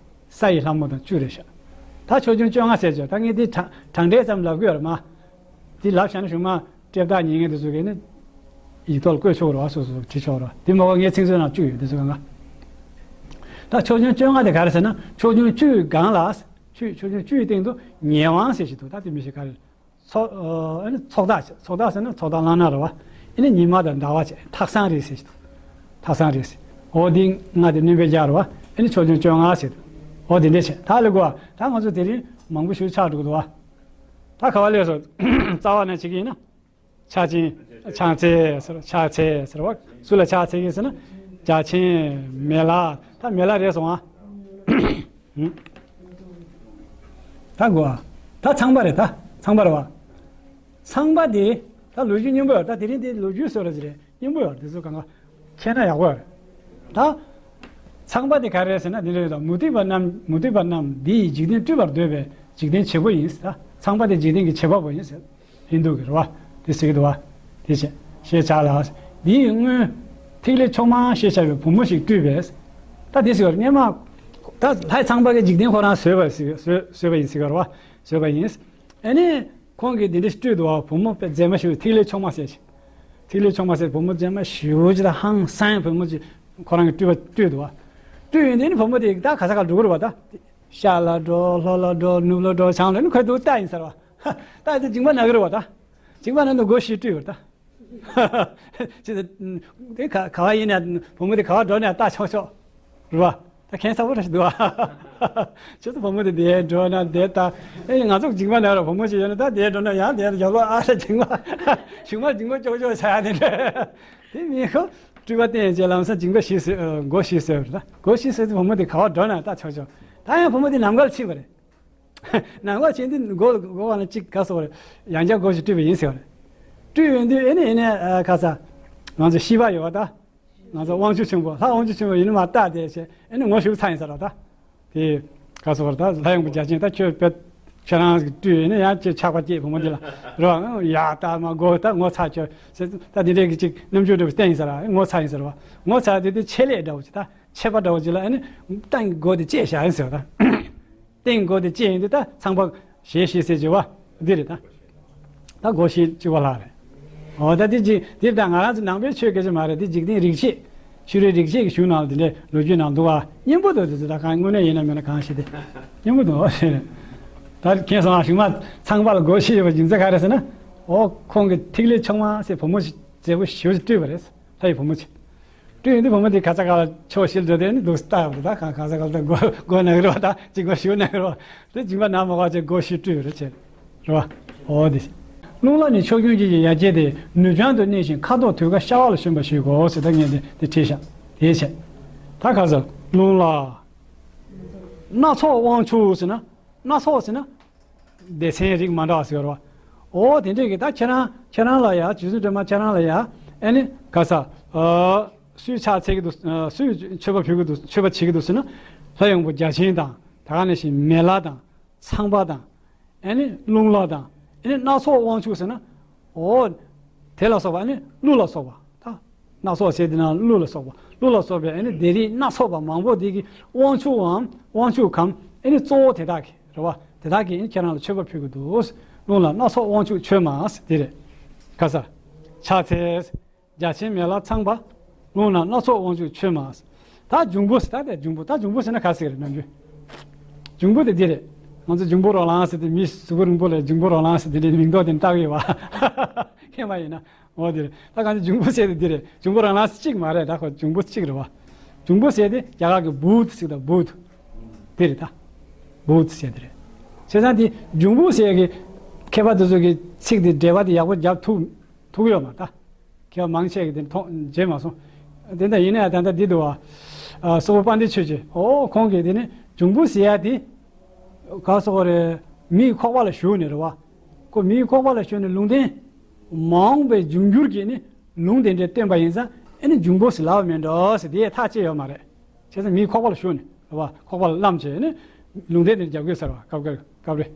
ས་ཡི་ལྷ་མོ་དང་བཅུ་རེད་ཤག་ད་ཕྱོགས་ཆུང་བཅོ་ལྔ་ཟེར་ཅོག་ད་ངས་འདི་གྲངས་གྲངས་འདྲེས་ཙམ་ལབ་གི་ཡོད་རེད་མ། འདི་ལབ་བཞག་ན་གཞུག་མ་སྐྲས་བདག་ཉན་མཁན་དེ་ཚོ་གིས་ནི་ཡིག་ཐོག་ལ་བཀོད་ཆོག་རེད་བ། སོ་སོ་བྲིས་ཆོག་རེད་བ། དེ་མ་གཏོགས་ངའི་མཚན་གསོལ་ནང་བཅུག་ཡོད། དེ་ཚོ་གང་ག་ད་ཕྱོགས་ཆུང་བཅོ་ལྔ་དེ་ག་རེ་ཟེར་ན། ཕྱོགས་ཆུང་བཅུའི་སྒང་ལ། ཆུ་ཕྱོགས་ཆུང་བཅུའི་སྟེང་དུ་ཉེ་དབང་ཟེར་ཞིག་འདུག་ད་དེ་མི་ཤེས་ག་རེ། ཚོགས་ཨ་ནི་ཚོགས་བདག་ཚོགས་བདག་ཟེར་ན་ཚོགས་བདག་གླང་སྣ་རེད་བ། ཨ་ནི་ཉི་མ་དང་ཟླ་བ་བཅས་ཐག་ཚང་རེད་ཟེར་ཞིག་འདུག་ཐག་ཚང་རེད་ཟེར། འོ་འདི་ལྔ་དེ་སྣོན་པའི་རྒྱག་རེད་བ། ཨ་ནི་ཕྱོགས་ཆུང་བཅོ་ལྔ་ཟེར་འདུག་འོ་དེ་འདྲས་བྱས་ད་ལས་གོ་བ། ད་ང་ཚོ་དེ་རིང་མང་པོ་ཞིག་ཆགས་འགྲོ་གི་འདུག་བ། ད་ག་བ་ལས་སོ། རྩ་བ་ནས་བྱེད་ཀྱི་ཡིན་ན། ཕྱག་ཆེན། ཕྱག་འཚལ་ཟེར། ཕྱག་འཚལ་ཟེར་བ། སུ་ལ་ཕྱག་འཚལ་གྱི་ཟེར་ན། རྒྱལ་ཆེན། མེ་ལྷ། ད་མེ་ལྷ་རེད་སོང་ཨ། ད་གོ་ཨ། ད་ཚངས་པ་རེད་ད། ཚངས་པ་རེད་བ། ཚངས་པ་དེ་ད་ལོ་རྒྱུས་སྙན་པོ་ཡོད། ད་དེ་རིང་དེ་ལོ་རྒྱུས་བཟོ་ར་ཅི་རེད། སྙན་པོ་ཡོད། དེ་ཚོ་གང་ག་མཁྱེན་ན་ཡག་པོ་ཡོད་རེད། ད་ཚངས་པ་དེ་ག་རེ་རེད་ཟེར་ན། དེ་འདྲ་ཡོད་ད། མུ་སྟེགས་པ་རྣམས། མུ་སྟེགས་པ་རྣམས་འདི་ཡིས་འཇིག་རྟེན་སྤྲུལ་པར་འདོད་པའི་འཇིག་རྟེན་བྱེད་པོ་ཡིན་ད། ཚངས་པ་དེ་འཇིག་རྟེན་གྱི་བྱེད་པ་པོ་ཡིན་ཟེར། ཧིན་དུ་གི་རེད་བ། དེ་ཟེར་གི་འདུག་བ། དེ་བྱས་ཞེས་བྱ་ལ། འདིའི་སྔོན་ཐིག་ལེ་མཆོག་མ་ཞེས་བྱ་བའི་བུ་མོ་ཞིག་སྤྲུལ་པས། ད་དེ་ཟེར་བ་སྔོན་མ། ད་ལྷའི་ཚངས་པ་གི་འཇིག་རྟེན་ཁོ་རང་བཟོས་པ་ཟེར་བཟོས་བཟོས་པ་ཡིན་ཟེར་གི་རེད་བ། བཟོས་པ་ཡིན། ཨ་ནི་ཁོང་གིས་འདི་འདྲ་སྤྲུལ་འདུག་བ། བུ་མོ་དཔེ་མཛེས་མ་ཞིག་ཐིག་ལེ་མཆོག་མ་ཟེར་ཞིག་ཐིག་ལེ་མཆོག་མ་ཟེར་བུ་མོ་མཛེས་མ་ཞེ་པོ་ཅིག་དང་ཧང་སངས་བུ་མོ་ཅིག་ཁོ་རང་གིས་སྤྲུལ་པ་སྤྲུལ་འདུག་བ། སྤྲུལ་ཡོང་དུས་ནི་བུ་མོ་དེ་ད་ག་ས་ག་འགྲོ་གི་རེད་བ་ད། ཤར་ལ་འགྲོ། ལྷོ་ལ་འགྲོ། ནུབ་ལ་འགྲོ། བྱང་ལ་ནི་ཁོས་འདུག་ལྟ་ཡིན་ཟེར་བ། ད་དེ་སྦྱིན་པ་གནང་གི་རེད་བ་ད། སྦྱིན་པ་གནང་དུས་སྒོ་ཕྱེས་སྤྲུལ་བ་ད། ཅི་དེ་ག་ག་བ་ཡིན་ན་བུ་མོ་དེ་ག་བ་འགྲོ་ན་ལྟ་ཆོག་ཆོག་རེད་བ། ད་ཁྱད་མཚར་པོ་འདྲ་ཞིག་འདུག་བ། ཁྱེད་ཚོ་བུ་མོ་དེ་འདིར་འགྲོ་ན་འདིར་ལྟ། ཨེ་ང་ཚོ་སྦྱིན་པ་གནང་རོགས། བུ་མོ་ཞིག་ཡོད་ན་ད་འདིར་འགྲོ་ན་ཡང་འདིར་རྒྱབ་ལོགས་ཨ་ར་སྦྱིན་པ། གཞུག་མ་སྦྱིན་པ་ཅོག་ཅོག་ཆགས་ཡ་དེ་འདྲ། དེ་མིན་ཁོ་སྤྲུལ་པ་བསྟན་བྱས་ལམ་སང་སྦྱིན་པ་ཞིག་སོ་སྒོ་ཞིག་སོས་པ་རེད། ད་སྒོ་ཞིག་སོས་ཏེ་བུ་མོ་དེ་ག་བ་འགྲོ་ན་ད་ཆོག་ཆོག་ད་ཡང་བུ་མོ་དེ་ནམ་མཁའ་ལ་ཕྱིན་པ་རེད། ནམ་མཁའ་ལ་ཕྱིན་དུས་སྒོ་སྒོ་བ་ན་གཅིག་ག་སོ་རེད། ཡང་བསྐྱར་སྒོ་ཞིག་སྤྲུལ་པ་ཡིན་ཟེར་བ་རེད། སྤྲུལ་ཡོང་དུས་ཨེ་ནི་ཨེ་ནི་ཨ་ཁ་ས། ང་ཚོ་ཤེས་པ་ཡོད་བ་ད། ང་ཚོ་དབང་ཕྱུག་ཆེན་པོ། ལྷ་དབང་ཕྱུག་ཆེན་པོ་ཡིན་ནི་མ་བལྟ་དེ་བྱས་ཨེ་ནི་ངོ་ཤུགས་ཚ་ཡིན་ཟེར་བ་ད། དེ་ག་སོ་བར་ད་ལྷ་ཡོང་པོ་རྒྱ་ཆེན་ད་ཁྱོད་དཔེ་ཁྱེད་རང་གི་སྤྲུལ་ཡིན་ན་ཡང་ཁྱེད་ཆགས་པ་སྐྱེས་བུ་མོ་འདི་ལ་རོ། ཡ་ད་མ་གོ་ད་ངོ་ཚ་ཁྱོད་ཟེར་ད་འདི་འདྲའི་གི་ཅིག་རྣམ་འགྱུར་འདྲ་བོ་བསྟན་ཡིན་ཟེར་བ། ངོ་ཚ་ཡིན་ཟེར་བ། ངོ་ཚ་དེ་དེ་ཆེད་ལས་འདྲ་བོ་ཅིག་ད་ཆད་པ་འདྲ་བོ་ཅིག་ལ་ཨེ་ནི་སྟེང་སྒོ་དེ་བཅད་བཞག་ཡིན་ཟེར་བ་ད། སྟེང་སྒོ་དེ་བཅད་ཡིན་དུས་ད་ཚངས་པ་ཞལ་བཞེས་ཟེར་བྱས་བ་འདི་རེད་ད། ད་སྒོ་ཕྱེས་བཅུག་པ་ལྷག་རེད། འོ་ད་དེ་ཅི་འདིར་ད་ང་རང་ཚོ་ནང་པའི་ཆོས་སྐད་ཆ་མ་རེད། དེ་འཇིག་རྟེན་རིག་བྱེད། ཤུ་རི་རིག་བྱེད་ཀྱི་གཞུང་ནང་ལ་དེ་འདྲའི་ལོ་རྒྱུས་ནང་འདུག་བ། སྙན་པོ་འདུག་དེ་ཚོ་ད་གང་དངོས་གནས་ཡིན་ན་མིན་ན་གང་ཤེས་ཏེ། སྙན་པོ་འདུག་བ་ཞེས། ད་ཁྱེད་སོང་ང་གཞུག་མ་ཚངས་པ་ལ་སྒོ་ཕྱེས་ཡོད་པ་རྒྱུ་མཚན་ག་རེ་ཟེར་ན། འོ་ཁོང་གི་ཐིག་ལེ་མཆོག་མ་ཟེར་བུ་མོ་ཞིག་མཛེས་པོ་ཞེ་པོ་ཅིག་སྤྲུལ་བ་རེད། ལྷ་ཡི་བུ་མོ་ཅིག་སྤྲུལ་ཡོང་དུས་བུ་མོ་དེ་ག་ས་ག་ལ་ཕྱོགས་བཞིར་འགྲོ་དེ་ནི་འདུག་ལྟ་བ་ད་ག་ག་ས་ག་ལ་ད་སྒོ་སྒོ་ནང་རེད་བ། ད་ཅིག་སྒོ་ཞུ་ནང་རེད་བ། དེ་སྦྱིན་པ་ནང་མ་ག་ཅིག་སྒོ་ཞུ་སྤྲུལ་རེད་ཅེས་རེད་བ། འོ་དེ། རླུང་ལྷ་ནི་ཕྱོགས་སྐྱོང་བྱེད་ཀྱི་ཡ་གྱལ་ཏེ། ནུབ་བྱང་དུ་གནས་ཤིང་ཁ་དོག་དུད་ཁ་ཤ་བ་ལ་ཞོན་པ་ཞིག་གོ་ཟེར། ད་ངས་དེ་དེ་བྲིས་ཤག་དེ་བྱས། ད་ག་ས་རླུང་ལྷ། སྣ་ཚོགས་དབང་ཕྱུག་ཟེར་ན། སྣ་ཚོགས་ཟེར་ན། སྡེ་ཚན་རིགས་མ་འདྲ་བ་ཟེར་བ་རེད་བ། འོ་དེ་འདྲས་ཀྱི་ད་ཁྱེད་རང་ཁྱེད་རང་ལ་ཡ་རྗེ་བཙུན་སྒྲོལ་མ་ཁྱེད་རང་ལ་ཡ་ཨེ་ནི་ག་ས་ཨ་སུའི་ཕྱག་འཚལ་གྱི་འདུག་ཨ་སུའི་མཆོད་པ་ཕུལ་གྱི་འདུག་མཆོད་པ་བྱེད་ཀྱི་འདུག་ཟེར་ན། ལྷ་ཡོང་པོ་རྒྱལ་ཆེན་དང་། ད་ག་ནང་བཞིན་མེ་ལྷ་དང་། ཚངས་པ་དང་། ཨེ་ནི་རླུང་ལྷ་དང་། ཨེ་ནི་སྣ་ཚོགས་དབང་ཕྱུག་ཟེར་ན། འོ། དེ་ལ་སོགས་པ་ཨེ་ནི་ཀླུ་ལ་སོགས་པ་ད། སྣ་ཚོགས་ཟེར་དེ་ན་ཀླུ་ལ་སོགས་པ། ཀླུ་ལ་སོགས་པའི་ཨེ་ནི་སྡེ་རིགས་སྣ་ཚོགས་པ་མང་པོ་དེ་གི་དབང་ཕྱུག་གམ་དབང་ཕྱུག་གམ་ཨེ་ནི་གཙོ་བོ་དེ་དག་གི་རེད་བ། དེ་དག་གིས་ཨེ་ནི་ཁྱེད་རང་ལ་མཆོད་པ་ཕུལ་གྱི་འདུག་རླུང་ལྷ་སྣ་ཚོགས་དབང་ཕྱུག་མཆོད་མ་ཟེར་དེ་རེད། ག་ས། ཕྱག་འཚལ། རྒྱལ་ཆེན་མེ་ལྷ་ཚངས་པ། རླུང་ལྷ་སྣ་ཚོགས་དབང་ཕྱུག་མཆོད་མ། ད་འབྱུང་པོ་ཟེར་ད་དེ་འབྱུང་པོ་ད་འབྱུང་པོ་ཟེར་ན་ག་ཟེར་རེད་ནམ་རྒྱུན། འབྱུང་པོ་དེ་འདི་རེད། ང་ཚོ་འབྱུང་པོ་རོ་ལངས་ཟེར་ཏེ་མི་གཟུགས་པོ་རིང་པོ་ལ་འབྱུང་པོ་རོ་ལངས་ཟེར་དེ་འདྲའི་མིང་འདོགས་དེ་བཏགས་ཡོད་བ། མཁྱེན་པ་ཡིན་ན། འོ་དེ་རེད། ད་གང་ཅི་འབྱུང་པོ་ཟེར་དེ་འདི་རེད། འབྱུང་པོ་རོ་ལངས་ཟེར་གཅིག་མ་རེད། ད་ཁོ་འབྱུང་པོ་གཅིག་རེད་བ། འབྱུང་པོ་ཟེར་དེ་རྒྱ་གར་གྱི་བུད་ཟེར་ད་བུད། དེ་རེད་ད། བུད་ཟེར་དེ་རེད། བྱས་ཙང་དེ་འབྱུང་པོ་ཟེར་གི་མཁས་པ་དེ་ཚོ་གི་ཚིག་དེ་འགྲེལ་པ་དེ་ཡག་པོ་རྒྱབ་ཐུབ། ཐུག་ཡོད་མ་ད། མཁས་པ་མང་ཆེ་གི་དེ་མཐོང་མཇལ་མ་སོང་། དེ་འདྲ་ཡིན་ན་ཡང་ད་ལྟ་འདི་འདུག་བ། ཨ་སོག་པོ་དཔལ་ལྡན་ཆོས་རྗེ། ཨོ་ཁོང་གིས་དེ་ནི་འབྱུང་པོ་ཟེར་ཡ་དེ། ག་སོག་རེད། མིའི་ཁོག་པ་ལ་ཞུགས་ནས་རེད་བ། ཁོ་མིའི་ཁོག་པ་ལ་ཞུགས་ནས་ལུང་བསྟན། མ་འོངས་པའི་འབྱུང་འགྱུར་གྱི་ནི་ལུང་དེ་འདྲ་སྟོན་པ་ཡིན་ཙང་ཨེ་ནི་འབྱུང་པོ་ཟེར་ལབ་པ་མིན་འགྲོ་ཟེར་དེ་ཐག་བཅད་ཡོད་མ་རེད། བྱས་ཙང་མིའི་ཁོག་པ་ལ་ཞུགས་ནས་རེད་བ། ཁོག་པ་ལ་བླངས་བྱས་ནི་ལུང་བསྟན་དེ་རྒྱབ་དགོས་ཟེར་བ་སྐབས་འགར། སྐབས་རེ།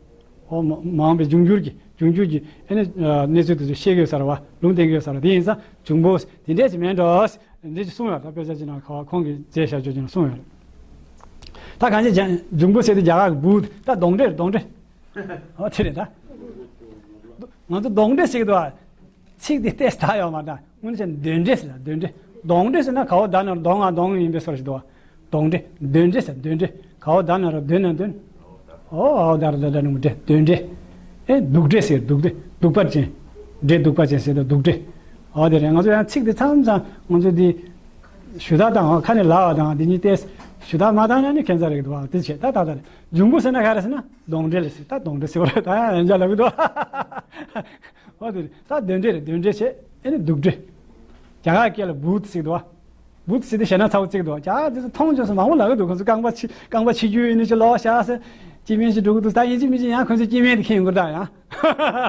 འོ་མ་མ་འོངས་པའི་འབྱུང་འགྱུར་གྱི་འབྱུང་འགྱུར་གྱི་ཨ་ནི་གནས་ཚུལ་དེ་ཚོ་བཤད་ཀྱི་ཡོད་ས་རེད་བ། ལུང་བསྟན་གྱི་ཡོད་ས་རེད་བ། དེ་ཡིན་ཙང་འབྱུང་པོ་དེ་འདྲས་ཅིག་མིན་འགྲོ། འདི་ཅིག་གསུངས་ཡོད་ད། དཔེ་ཆ་ཅིག་ནང་ག་བ་ཁོང་གིས་མཛད་བཞག་ཆོག་ཅིག་ནང་གསུངས་ཡོད་རེད། ད་གང་ཅི་འབྱུང་པོ་ཟེར་དུས་རྒྱ་གར་གྱི་བུ་ད་གདོན་འདྲེ་རེད། གདོན་འདྲེ། ཨོ་དེ་རེད་ད། ང་ཚོ་གདོན་འདྲེ་ཟེར་གྱི་འདུག་ཨ། ཚིག་དེ་ཏོག་ཙམ་དྲག་ཡོད་མ་རེད་ད། སྔོན་ཆད་གདོན་འདྲེ་ཟེར་ལ་གདོན་འདྲེ། གདོན་འདྲེ་ཟེར་ན་ག་བ་ད་ན་རོ་གདོང་ང་གདོང་ཡིན་པའི་སོར་ཞིག་འདུག་ཨ། གདོན་འདྲེ། གདོན་འདྲེ་ཟེར་གདོན་འདྲེ། ག་བ་ད་ན་རོ་གདོན་ན་གདོན། ཨོ་ཨོ་ད་ར་ད་ད་ནུ་འདྲེ་གདོན་འདྲེ། ཨེ་གདུག་འདྲེ་ཟེར་གདུག་འདྲེ་གདུག་པ་ཅན། འདྲེ་གདུག་པ་ཅན་ཟེར་ད་གདུག་འདྲེ། ཨོ་དེ་རེད། ང་ཚོ་ཡང་ཚིག་དེ་མཚམས་མཚམས་ང་ཚོ་འདི་ཞུ་དག་དང་ཁ་ནས་ལབ་པ་དང་འདི་གཉིས་ཏེ་ཞུ་དག་མ་བཏང་ན་ནི་ཁྱད་མཚར་རེད་འདུག་བ། དེ་བྱས་ད་ད་ད་རེད། འབྱུང་པོ་ཟེར་ན་ག་རེ་ཟེར་ན་གདོན་འདྲེ་ལ་ཟེར། ད་གདོན་འདྲེ་ཟེར་བ་རེད། ད་ཡང་ཡང་བསྐྱར་ལབ་གི་འདུག་ཨོ་དེ་རེད། ད་གདོན་འདྲེ་རེད། གདོན་འདྲེ་བྱས་ཨེ་ནི་གདུག་འདྲེ། རྒྱ་གར་སྐད་ལ་བུད་ཟེར་གི་འདུག་བ། བུད་ཟེར་དུས་ཞེད་སྣང་ཚ་བོ་གཅིག་འདུག་རྒྱ་གར་དེ་ཚོ་མཐོང་ཆོག་སོང་མང་པོ་ལབ་གི་འདུག་ཁོ་ཚོ་རྐང་པ་ཆེ་རྐང་པ་ཆེ་རྒྱུ་ཡིན་ནི་ཅི་ལོག་བཞག་ཟེར། སྐྱེ་དམན་ཞིག་འགྲོ་གི་འདུག་ད་ཡིན་གཅིག་མིན་གཅིག་ཡང་ཁོ་ཚོ་སྐྱེ་དམན་དེ་ཁྱེར་ཡོང་གི་རེད་ད།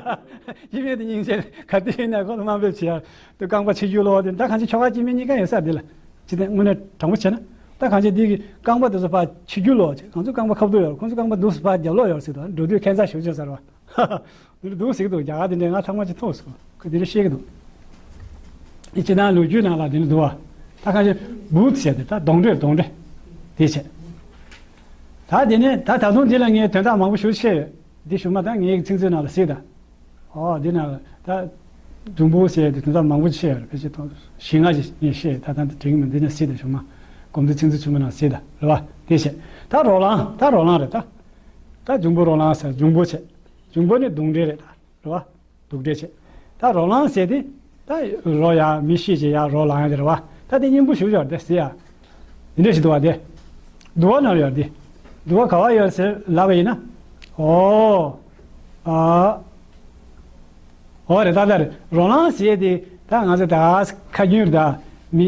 ཡང་སྐྱེ་དམན་དེ་སྙིང་རྗེ། ག་དུས་ཡིན་ན་ཁོ་ཚོ་དམའ་འབེབས་བྱེད་ཡ་དུ་རྐང་པ་ཆེ་རྒྱུ་ལོག་དེ་ད་གང་ཅི་ཁྱོ་ག་སྐྱེ་དམན་གཉིས་ཀ་ཡོད་ས་འདི་ལ་ཅི་སྟེ་དངོས་གནས་དྲང་པོ་བྱས་ན་ད་གང་ཅི་འདི་གི་རྐང་པ་དེ་ཚོ་ཕར་ཆེ་རྒྱུ་ལོག་ཅིག་ང་ཚོ་རྐང་པ་ཁ་བསྡུ་ཡོད་རེད། ཁོ་ཚོ་རྐང་པ་འདུག་སེ་ཕར་རྒྱབ་ལོག་ཡོད་རེད་ཟེར་དུས་འགྲོ་དུས་ཁྱད་མཚར་ཞེ་པོ་ཅིག་ཡོད་ས་རེད་བ། འདི་འདུག་ཟེར་གི་འདུག་རྒྱ་གར་དེ་འདྲའི་ང་ཚང་མ་ཅིག་མཐོང་སོང་། ཁོས་དེ་འདྲ་བཤད་གི་འདུག་ཨི་སྤྱིར་བཏང་ལོ་རྒྱུས་ནང་ལ་དེ་འདྲ་འདུག་བ། ད་ཁ་ཤས་བུད་ཟེར་དེ་ད་གདོན་འདྲེ་གདོན་འདྲེ། དེ་བྱས། ད་དེ་ནས་ད་ད་དུང་འདི་ལ་ངས་དོན་དག་མང་པོ་ཞིག་བཤད་ཡོད། འདི་གཞུག་མ་ད་ངའི་ཚིག་མཛོད་ནང་ལ་གཟིགས་དང་། ཨོ་འདི་ནང་ལ་ད་འབྱུང་པོ་ཟེར་དེ་དོན་དག་མང་པོ་བཤད་ཡོད་རེད། ཕལ་ཆེར་ཐོག་བཞི་ལྔ་ཞིག་ངས་བཤད་ཡོད། ད་ད་འདི་དྲན་གི་མི་འདུག་འདི་ནས་གཟིགས་དང་། གཞུག་མ་གོམས་འདྲིས་ཚིག་མཛོད་ཆེན་མོ་ནང་གཟིགས་དང་རེད་བ། དེ་བྱས་ད་རོ་ལངས་ད་རོ་ལངས་རེད་ད། ད་འབྱུང་པོ་རོ་ལངས་ཟེར་འབྱུང་པོ་བྱས། འབྱུང་པོ་ནི་གདོན་འདྲེ་རེད་ད། རེད་བ། གདུག་འདྲེ་བྱས། ད་རོ་ལངས་ཟེར་དེ། ད་རོ་ཡ་མི་ཤི་བྱས་ཡ་རོ་ལངས་ཡ་དེ་རེད་བ། ད་དེ་སྙིང་པོ་ཞུ་ཡོད་དེ་ཟེར་ཡ། དེ་འདྲ་ཞིག་འདུག་བ་དེ། དུ་བ་ནང་ཡོད་དེ། དུ་བ་ག་བ་ཡོད་ཟེར་ལབ་པ་ཡིན་ན། ཨོ། ཨ། ཨོ་རེད་ད་ད་རེད། རོ་ལངས་ཟེར་དེ་ད་ང་ཚོ་ད་ཁ་རྒྱུན་རེད་ད། མི།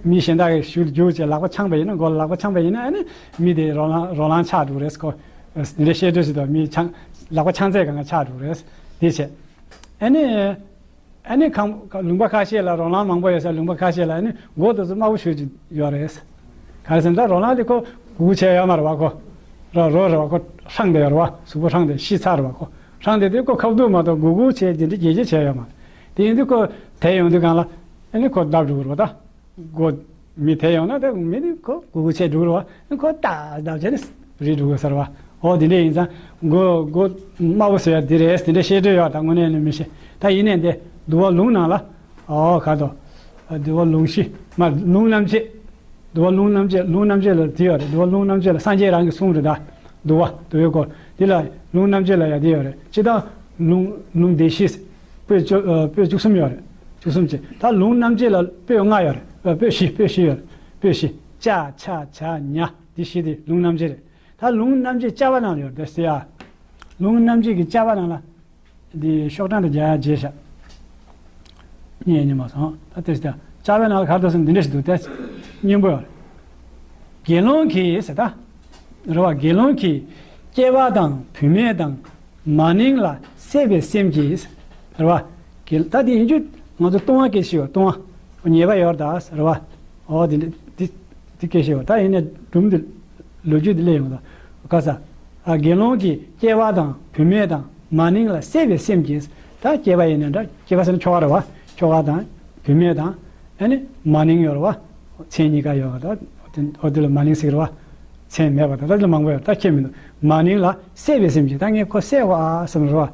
མི་གཞན་དག་གི་ཤུལ་རྒྱུག་བྱས་ལག་པ་འཆང་པ་ཡིན་ན། མགོ་ལ་ལག་པ་འཆང་པ་ཡིན་ན་ཨ་ནི་མི་དེ་རོ་ལངས་རོ་ལངས་ཆགས་འགྲོ་རེད་ཁོ། འདི་འདྲ་བཤད་སྲོལ་ཞིག་འདུག་མི་འཆང་། ལག་པ་འཆང་ཚད་གང་ག་ཆགས་འགྲོ་རེད། དེ་བྱས། ཨ་ནི། ཨ་ནི་ཁམས་ལུང་པ་ཁ་ཤས་ལ་རོ་ལངས་མང་པོ་ཡོད་ས་ལུང་པ་ཁ་ཤས་ལ་ཨ་ནི་མགོ་དེ་ཚོ་དམར་པོ་ཞེ་ཅིག་ཡོད་རེད། ག་རེ་ཟེར་ན་ད་རོ་ལངས་དེ་ཁོ་གུག་གུག་བྱས་ཡོད་མ་རེད་བ་ཁོ། རོ་རོ་རེད་བ་ཁོ་ཧྲེང་བསྡད་ཡོད་རེད་བ། གཟུགས་པོ་ཧྲེང་བསྡད་ཤི་ཚར་རེད་བ་ཁོ། ཧྲེང་བསྡད་དུས་ཁོ་ཁ་བསྡུ་མ་གཏོགས་གུག་གུག་བྱས་དེ་འདྲ་རྒྱས་རྒྱས་བྱས་ཡོད་མ་རེད། དེ་ཡིན་དུས་ཁོ་དེད་ཡོང་དུས་སྒང་ལ་ཨ་ནི་ཁོ་བརྡབ་འགྲོ་གི་རེད་བ་ད། སྒོ། མི་དེད་ཡོང་ན་ད་མི་དེ་ཁོ་གུག་གུག་བྱས་འགྲོ་གི་རེད་བ། ཁོ་ཏག་ཏག་བྱས་ནས་རིལ་འགྲོ་གི་ཟེར་བ། འོ་དེ་འདྲ་ཡིན་ཙང་སྒོ་སྒོ་དམར་པོ་ཟེར་ཡ་དེ་རེད། དེ་འདྲ་བཤད་སྲོལ་ཡོད། ད་དངོས་གནས་ནི་མི་ཤེས། ད་ཡིན་ནའི་འདི་དུ་བ་ལུང་ནང་ལ། ཨོ་ག་དོ། དུ་བ་ལུང་གཞི། མ་ལུང་རྣམ་འབྱེད། དུ་བ་ལུང་རྣམ་འབྱེད། ལུང་རྣམ་འབྱེད་ལ་དེ་ཡོད་རེད། དུ་བ་ལུང་རྣམ་འབྱེད་ལ་སངས་རྒྱས་རང་གི་གསུང་རེད་ད། དུ་བ་དུ་བའི་སྐོར་དེ་ལ་ལུང་རྣམ་འབྱེད་ལ་ཡ་དེ་ཡོད་རེད། སྤྱིར་བཏང་ལུང་ལུང་སྡེ་བཞི། པོད་བཅུ་ཨ། པོད་བཅུ་གསུམ་ཡོད་རེད། བཅུ་གསུམ་བྱས། ད་ལུང་རྣམ་འབྱེད་ལ་པོད་ལྔ་ཡོད་རེད། ཨ། པོད་བཞི། པོད་བཞི་ཡོད་རེད། པོད་བཞི། ཅ་ཆ་ཇ་ཉ་འདི་བཞི་དེ་ལུང་རྣམ་འབྱེད་རེད། ད་ལུང་རྣམ་འབྱེད་ཅ་པ་ནང་ལ་ཡོད་རེད་ཟེར་ཡ། ལུང་རྣམ་འབྱེད་ཀྱི་ཅ་པ་ནང་ལ། འདི་ཤོག་གྲངས་དང་རྒྱག་ཡ་བརྗེད་བཞག་རྙེད་རྙེད་མ་སོང་། ད་དེ་ཅ་པའི་ནང་ལ་ག་རེ་འདུག་ཟེར་ན་འདི་འདྲ་ཞིག་འདུག་སྟེ། སྙིང་པོ་ཡོད་རེད། དགེ་སློང་གིས་ཟེར་ད། རེད་བ། དགེ་སློང་གིས་སྐྱེ་བ་དང་བུད་མེད་དང་མ་ནིང་ལ་སྲེད་པའི་སེམས་ཀྱིས། རེད་བ། དགེ་ད་དེ་ཡིན་རྒྱུ་ང་ཚོ་ལྟུང་བ་སྐྱེ་ཤི་ཡོད། ལྟུང་བ། ཉེས་པ་ཡོད་རེད་ད། རེད་བ། འོ་དེ་འདྲ་དེ་དེ་སྐྱེ་ཤི་ཡོད། ད་ཡིན་ནའི་སྒྲུང་འདི་ལོ་རྒྱུས་འདི་སླེབས་ཡོང་ད། ག་ས། ཨ། དགེ་སློང་གིས་སྐྱེ་བ་དང་བུད་མེད་དང་མ་ནིང་ལ་སྲེད་པའི་སེམས་ཀྱིས། ད་སྐྱེ་བ་ཡིན་ན་འདྲ། སྐྱེ་བ་ཟེར་ན་ཁྱོ་ག་རེད་བ། ཁྱོ་ག་དང་བུད་མེད་དང་། ཨ་ནི་མ་ནིང་ཡོད་རེད་བ། མཚན་གཉིས་ཀ་ཡོད་རེད་བ། འོ་དེ་ལ་མ་ནིང་ཟེར་གི་རེད་བ། མཚན་མེད་པ་དང་ད་དེ་ལ་མང་པོ་ཡོད། ད་ཁྱད་མི་འདུག་མ་ནིང་ལ་སྲེད་པའི་སེམས་ཀྱིས། ད་ངས་ཁོ་བསད་དགོས་ཨ་བསམ་རེད་བ།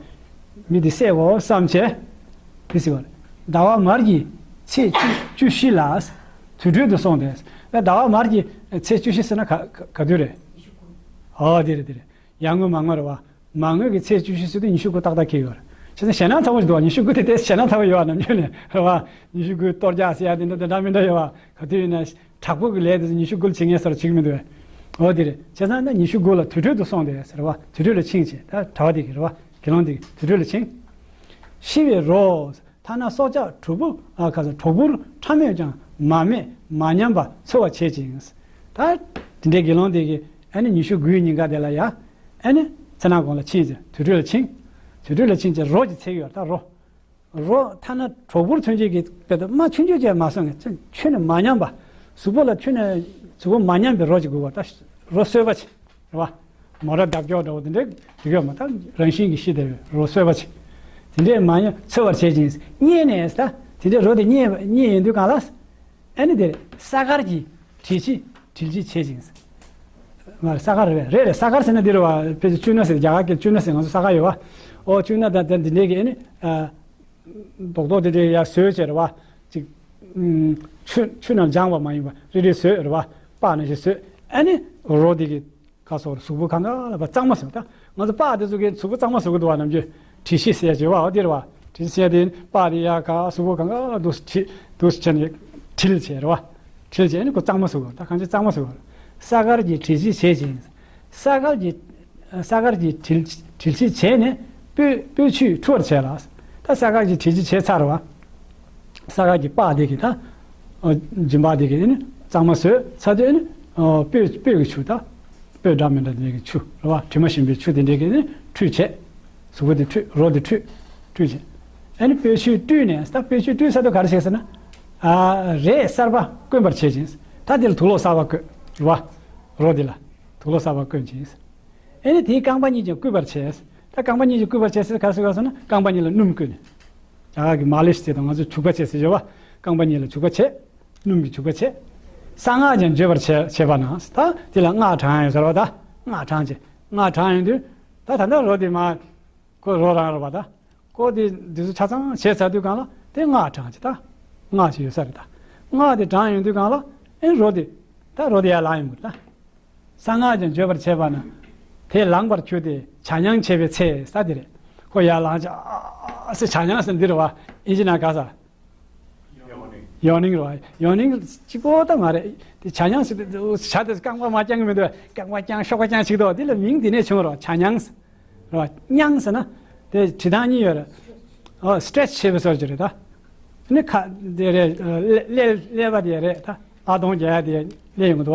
མི་འདི་བསད་དགོས་བསམ་བྱས། དེ་ཟེར་བ་རེད། ཟླ་བ་མར་གྱི་ཚེས་བཅུ་བཅུ་བཞི་ལ་དུར་ཁྲོད་དུ་སོང་སྟེ། ཟླ་བ་མར་གྱི་ཚེས་བཅུ་བཞི་ཟེར་ན་ག་ག་ག་དུས་རེད། ཨོ་དེ་རེད་དེ་རེད། ཡར་ངོའི་མར་ངོ་རེད་བ། མར་ངོའི་གི་ཚེས་བཅུ་བཞི་ཟེར་དུས་ཉི་ཤུ་དགུ་ཏག་ཏག་འཁེལ་ཡོད་རེད། བྱས་ཙང་ཞེད་སྣང་ཚ་བོ་ཞིག་འདུག་བ། ཉི་ཤུ་དགུ་དེ་ཏོག་ཙམ་ཞེད་སྣང་ཚ་བོ་ཡོད་བ། ནམ་རྒྱུན་ནས་རེད་བ། ཉི་ཤུ་དགུ་གཏོར་རྒྱག་ཟེར་ཡ་དེ་འདྲ་དེ་འདྲ་མི་འདྲ་ཡོད་བ། ག་དུས་ཡིན་ན་དྲག་པོ་གི་ལས་དེ་ཚོ་ཉི་ཤུ་དགུ་ལ་བྱེད་མཁན་སོགས་བྱེད་ཀྱི་མི་འདུག་བས། འོ་དེ་རེད། བྱས་ཙང་ན་ཉི་ཤུ་དགུ་ལ་དུར་ཁྲོད་དུ་སོང་སྟེ་ཟེར་བ། དུར་ཁྲོད་ལ་ཕྱིན་བྱས། ད་གྲྭ་བ་དེ་གི་རེད་བ། དགེ་སློང་དེ་གི་དུར་ཁྲོད་ལ་ཕྱིན། ཤི་བའི་རོ། ཐ་ན་སྲོག་ཆགས་གྲོག་སྦུར། ཨ། ཁ་ས་གྲོག་སྦུར་ཕྲ་མོས་ཀྱང་མ་སྨད་མ་ཉམས་པ་འཚོ་བར་བྱེད་ཅིང་། ད་དེ་འདྲའི་དགེ་སློང་དེ་གིས་ཨ་ནི་ཉི་ཤུ་དགུའི་ཉིན་ཀ་དེ་ལ་ཡ། ཨ་ནི་མཚན་ནག་གོང་ལ་ཕྱིན་ཟེར། དུར་ཁྲོད་ལ་ཕྱིན། དུར་ཁྲོད་ལ་ཕྱིན་བྱས་རོ་ཅིག་འཚིག་ཡོད་ད་རོ། རོ་ཐ་ན་གྲོག་སྦུར་ཚུན་ཆད་ཀྱི་དཔེ་ད་རྨ་ཆུང་ཆུང་ཅིག་མ་སོང་ངས་ཁྱོན་ནས་མ་ཉམས་པ། གཟུགས་པོ་ལ་ཁྱོན་ནས་གཟུགས་པོ་མ་ཉམས་པའི་རོ་ཅིག་དགོས་པ། ད་རོ་གསོད་པ་ཅིག་རེད་བ། མོ་ཊ་རྡབ་སྐྱོག་འདྲ་བོ་དེ་འདྲའི་དེ་ག་མ་ད་རང་བཞིན་གྱིས་ཤི་དེ་རོ་གསོད་པ་བྱེད། དེ་འདྲས་མ་ཡིན་འཚོལ་བར་བྱེད་ཅིང་། མཉེས་ནས་ད་དེ་འདྲས་རོ་དེ་མཉེས་མཉེས་ཡོང་དུས་གང་ལ། ཨ་ནི་དེ་ས་དཀར་གྱི་དྲིལ་ཕྱིས་དྲིལ་ཕྱིས་བྱེད་ཅིང་། མ་རེད། ས་དཀར་རེད། རེད་རེད། ས་དཀར་ཟེར་ན་འདི་རེད་བ། ཕལ་ཆེར་ཅུ་ན་ཟེར། རྒྱ་གར་གྱི་ཅུ་ན་ཟེར། ང་ཚོ་ས་དཀར་ཡོད་བ། ཨོ་ཅུ་ན་ད་ད་འདི་འདྲས་ཀྱི་ཨ་ནི་ཨ། རྡོག་རྡོག་དེ་འདྲས་ཡར་བཟོས་བྱས་རེད་བ། ཅིག་ཨུམ། ཆུ་ཆུ་ནང་སྦྱངས་པ་མ་ཡིན་པ་རིལ་རིལ་བཟོས་རེད་བ། པགས་ནང་བཞིན་བཟོས། ཨ་ནི་རོ་དེ་གི་ཁ་སོགས་གཟུགས་པོ་གང་ག་ལ་བ་གཙང་མ་བཟོས། ད་ང་ཚོ་པགས་དེ་ཚོ་གི་གཟུགས་པོ་གཙང་མ་བཟོ་གི་འདུག་བ། ནམ་རྒྱུན་དྲི་ཞིམ་ཟེར་བྱས་བ། འོ་དེ་རེད་བ། དྲི་ཞིམ་ཟེར་དེ་པགས་དེ་ཡར་ག་གཟུགས་པོ་གང་ག་ལ་འདུག་སེ་དྲི་འདུག་སེ་བྱས་ནས་དྲིལ་བྱས་རེད་བ། དྲིལ་བྱས་ནས་ཁོ་གཙང་མ་བཟོ་དགོས། ད་གང་ཅི་གཙང་མ་བཟོ་དགོས། ས་དཀར་གྱི་དྲིལ་ཕྱིས་བྱེད་ཅིང་། ས་དཀར་གྱི་ས་དཀར་གྱི་དྲིལ་དྲིལ་ཕྱིས་བྱས་ནས་སྤོས་སྤོས་ཆུས་འཁྲུ་བར་བྱས་ལ། ད་ས་དཀར་གྱི་དྲིལ་ཕྱིས་བྱས་ཚར་བ། ས་དཀར་གྱི་པགས་དེ་གི་ད་ཨ་འཇིམ་པ་དེ་གི་ཨ་ནི་གཙང་མ་བཟོས་ཚར་དུས་ཨ་ནི་ཨ་སྤོས་སྤོས་ཀྱི་ཆུ། ད་སྤོས་འདྲ་མི་འདྲ་དེ་གི་ཆུ་རེད་བ། དྲི་མ་ཞིམ་པའི་ཆུ་དེ་འདྲས་ཀྱི་ཨ་ནི་འཁྲུས་བྱས། གཟུགས་པོ་དེ་འཁྲུས། རོ་དེ་འཁྲུས། འཁྲུས་བྱས། ཨ་ནི་སྤོས་ཆུས་བཀྲུས་ནས། ད་སྤོས་ཆུས་བཀྲུས་ཚར་དུས་ག་རེ་བྱས་ཟེར་ན། ཨ་རས་གསར་པ་བསྐོན་པར་བྱེད་ཅིང་། ད་དེ་ལ་དུག་ལོག་གསར་པ་བསྐོན་རེད་བ། རོ་དེ་ལ་དུག་ལོག་གསར་པ་བསྐོན་ཅིང་། ཨེ་ནི་དེའི་རྐང་པ་གཉིས་ཀྱང་བསྐུས་པར་བྱས། ད་རྐང་པ་གཉིས་ཀྱིས་བསྐུས་པར་བྱས་ཟེར་ག་རེ་ཟེར་ག་ཟེར་ན། རྐང་པ་གཉིས་ལ་སྣུམ་བསྐུས་ནས། རྒྱ་གར་གྱི་མ་ལི་ཤི་ཟེར་དང་ང་ཚོས་བྱུག་པ་བྱས་ཟེར་བྱས་བ། རྐང་པ་གཉིས་ལ་བྱུག་པ་བྱས། སྣུམ་གྱིས་བྱུག་པ་བྱས། གསང་སྔགས་ཀྱང་བརྗོད་པར་བྱེད་བྱེད་པ་ན། ད་དེ་ལ་སྔགས་བགྲང་ཡང་ཟེར་བ། ད་སྔགས་བགྲང་བྱས། སྔགས་བགྲང་ཡོང་དུས་ད་ད་ལྟ་རོ་དེ་མ་ཁོ་རོ་རང་རེད་བ། ད་ཁོ་དེ་འདི་ཚོ་ཆ་ཚང་བྱས་ཚར་དུས་གང་ལ་དེ་སྔགས་བགྲང་བྱས། ད་སྔགས་ཅིག་ཡོད་ས་རེད། ད་སྔགས་དེ་བགྲང་ཡོང་དུས་གང་ལ་ཨེ་རོ་དེ་ད་རོ་དེ་ཡར་ལངས་ཡོང་གི་རེད། ད། གསང་སྔགས་ཀྱང་བརྗོད་པར་བྱེད་པ་ན། དེ་ལངས་པར་གྱུར་ཏེ་བྱ་རྨྱང་བྱེད་པའི་ཚེ་ས་དེ་རེད། ཁོ་ཡར་ལངས་བྱས་ཨ་ཟེར་བྱ་རྨྱང་ཟེར་འདི་རེད་བ། ཨིན་ཇི་ནང་ག་ས། ཡོ་ནིང་རེད་བ། ཡོ་ནིང་གཅིག་པོ་ད་མ་རེད། དེ་བྱ་རྨྱང་ཟེར་དུས་བྱ་དེ་རྐང་པ་མར་བརྐྱང་གི་མི་འདུག་རྐང་པ་བརྐྱང་གཤོག་པ་བརྐྱང་བྱེད་ཀྱི་འདུག་དེ་ལ་མིང་དེ་ནས་བྱུང་རེད་བ། བྱ་རྨྱང་ཟེར། རེད་བ། རྨྱང་ཟེར་ན། དེ་བྲིས་སྟངས་གཉིས་ཡོད་རེད། ཨོ་སི་ཊེ་ཆི་བྱེད་པའི་བཟོ་ཅིག་རེད་ད། ནི་ཁ་དེ་རེད། ཀླད་ཀླད་པ་དེ་རེད་ད། ཨ་དོང་རྒྱག་ཡ་དེ་སླེབས་ཡོང་གི་འདུག་བ།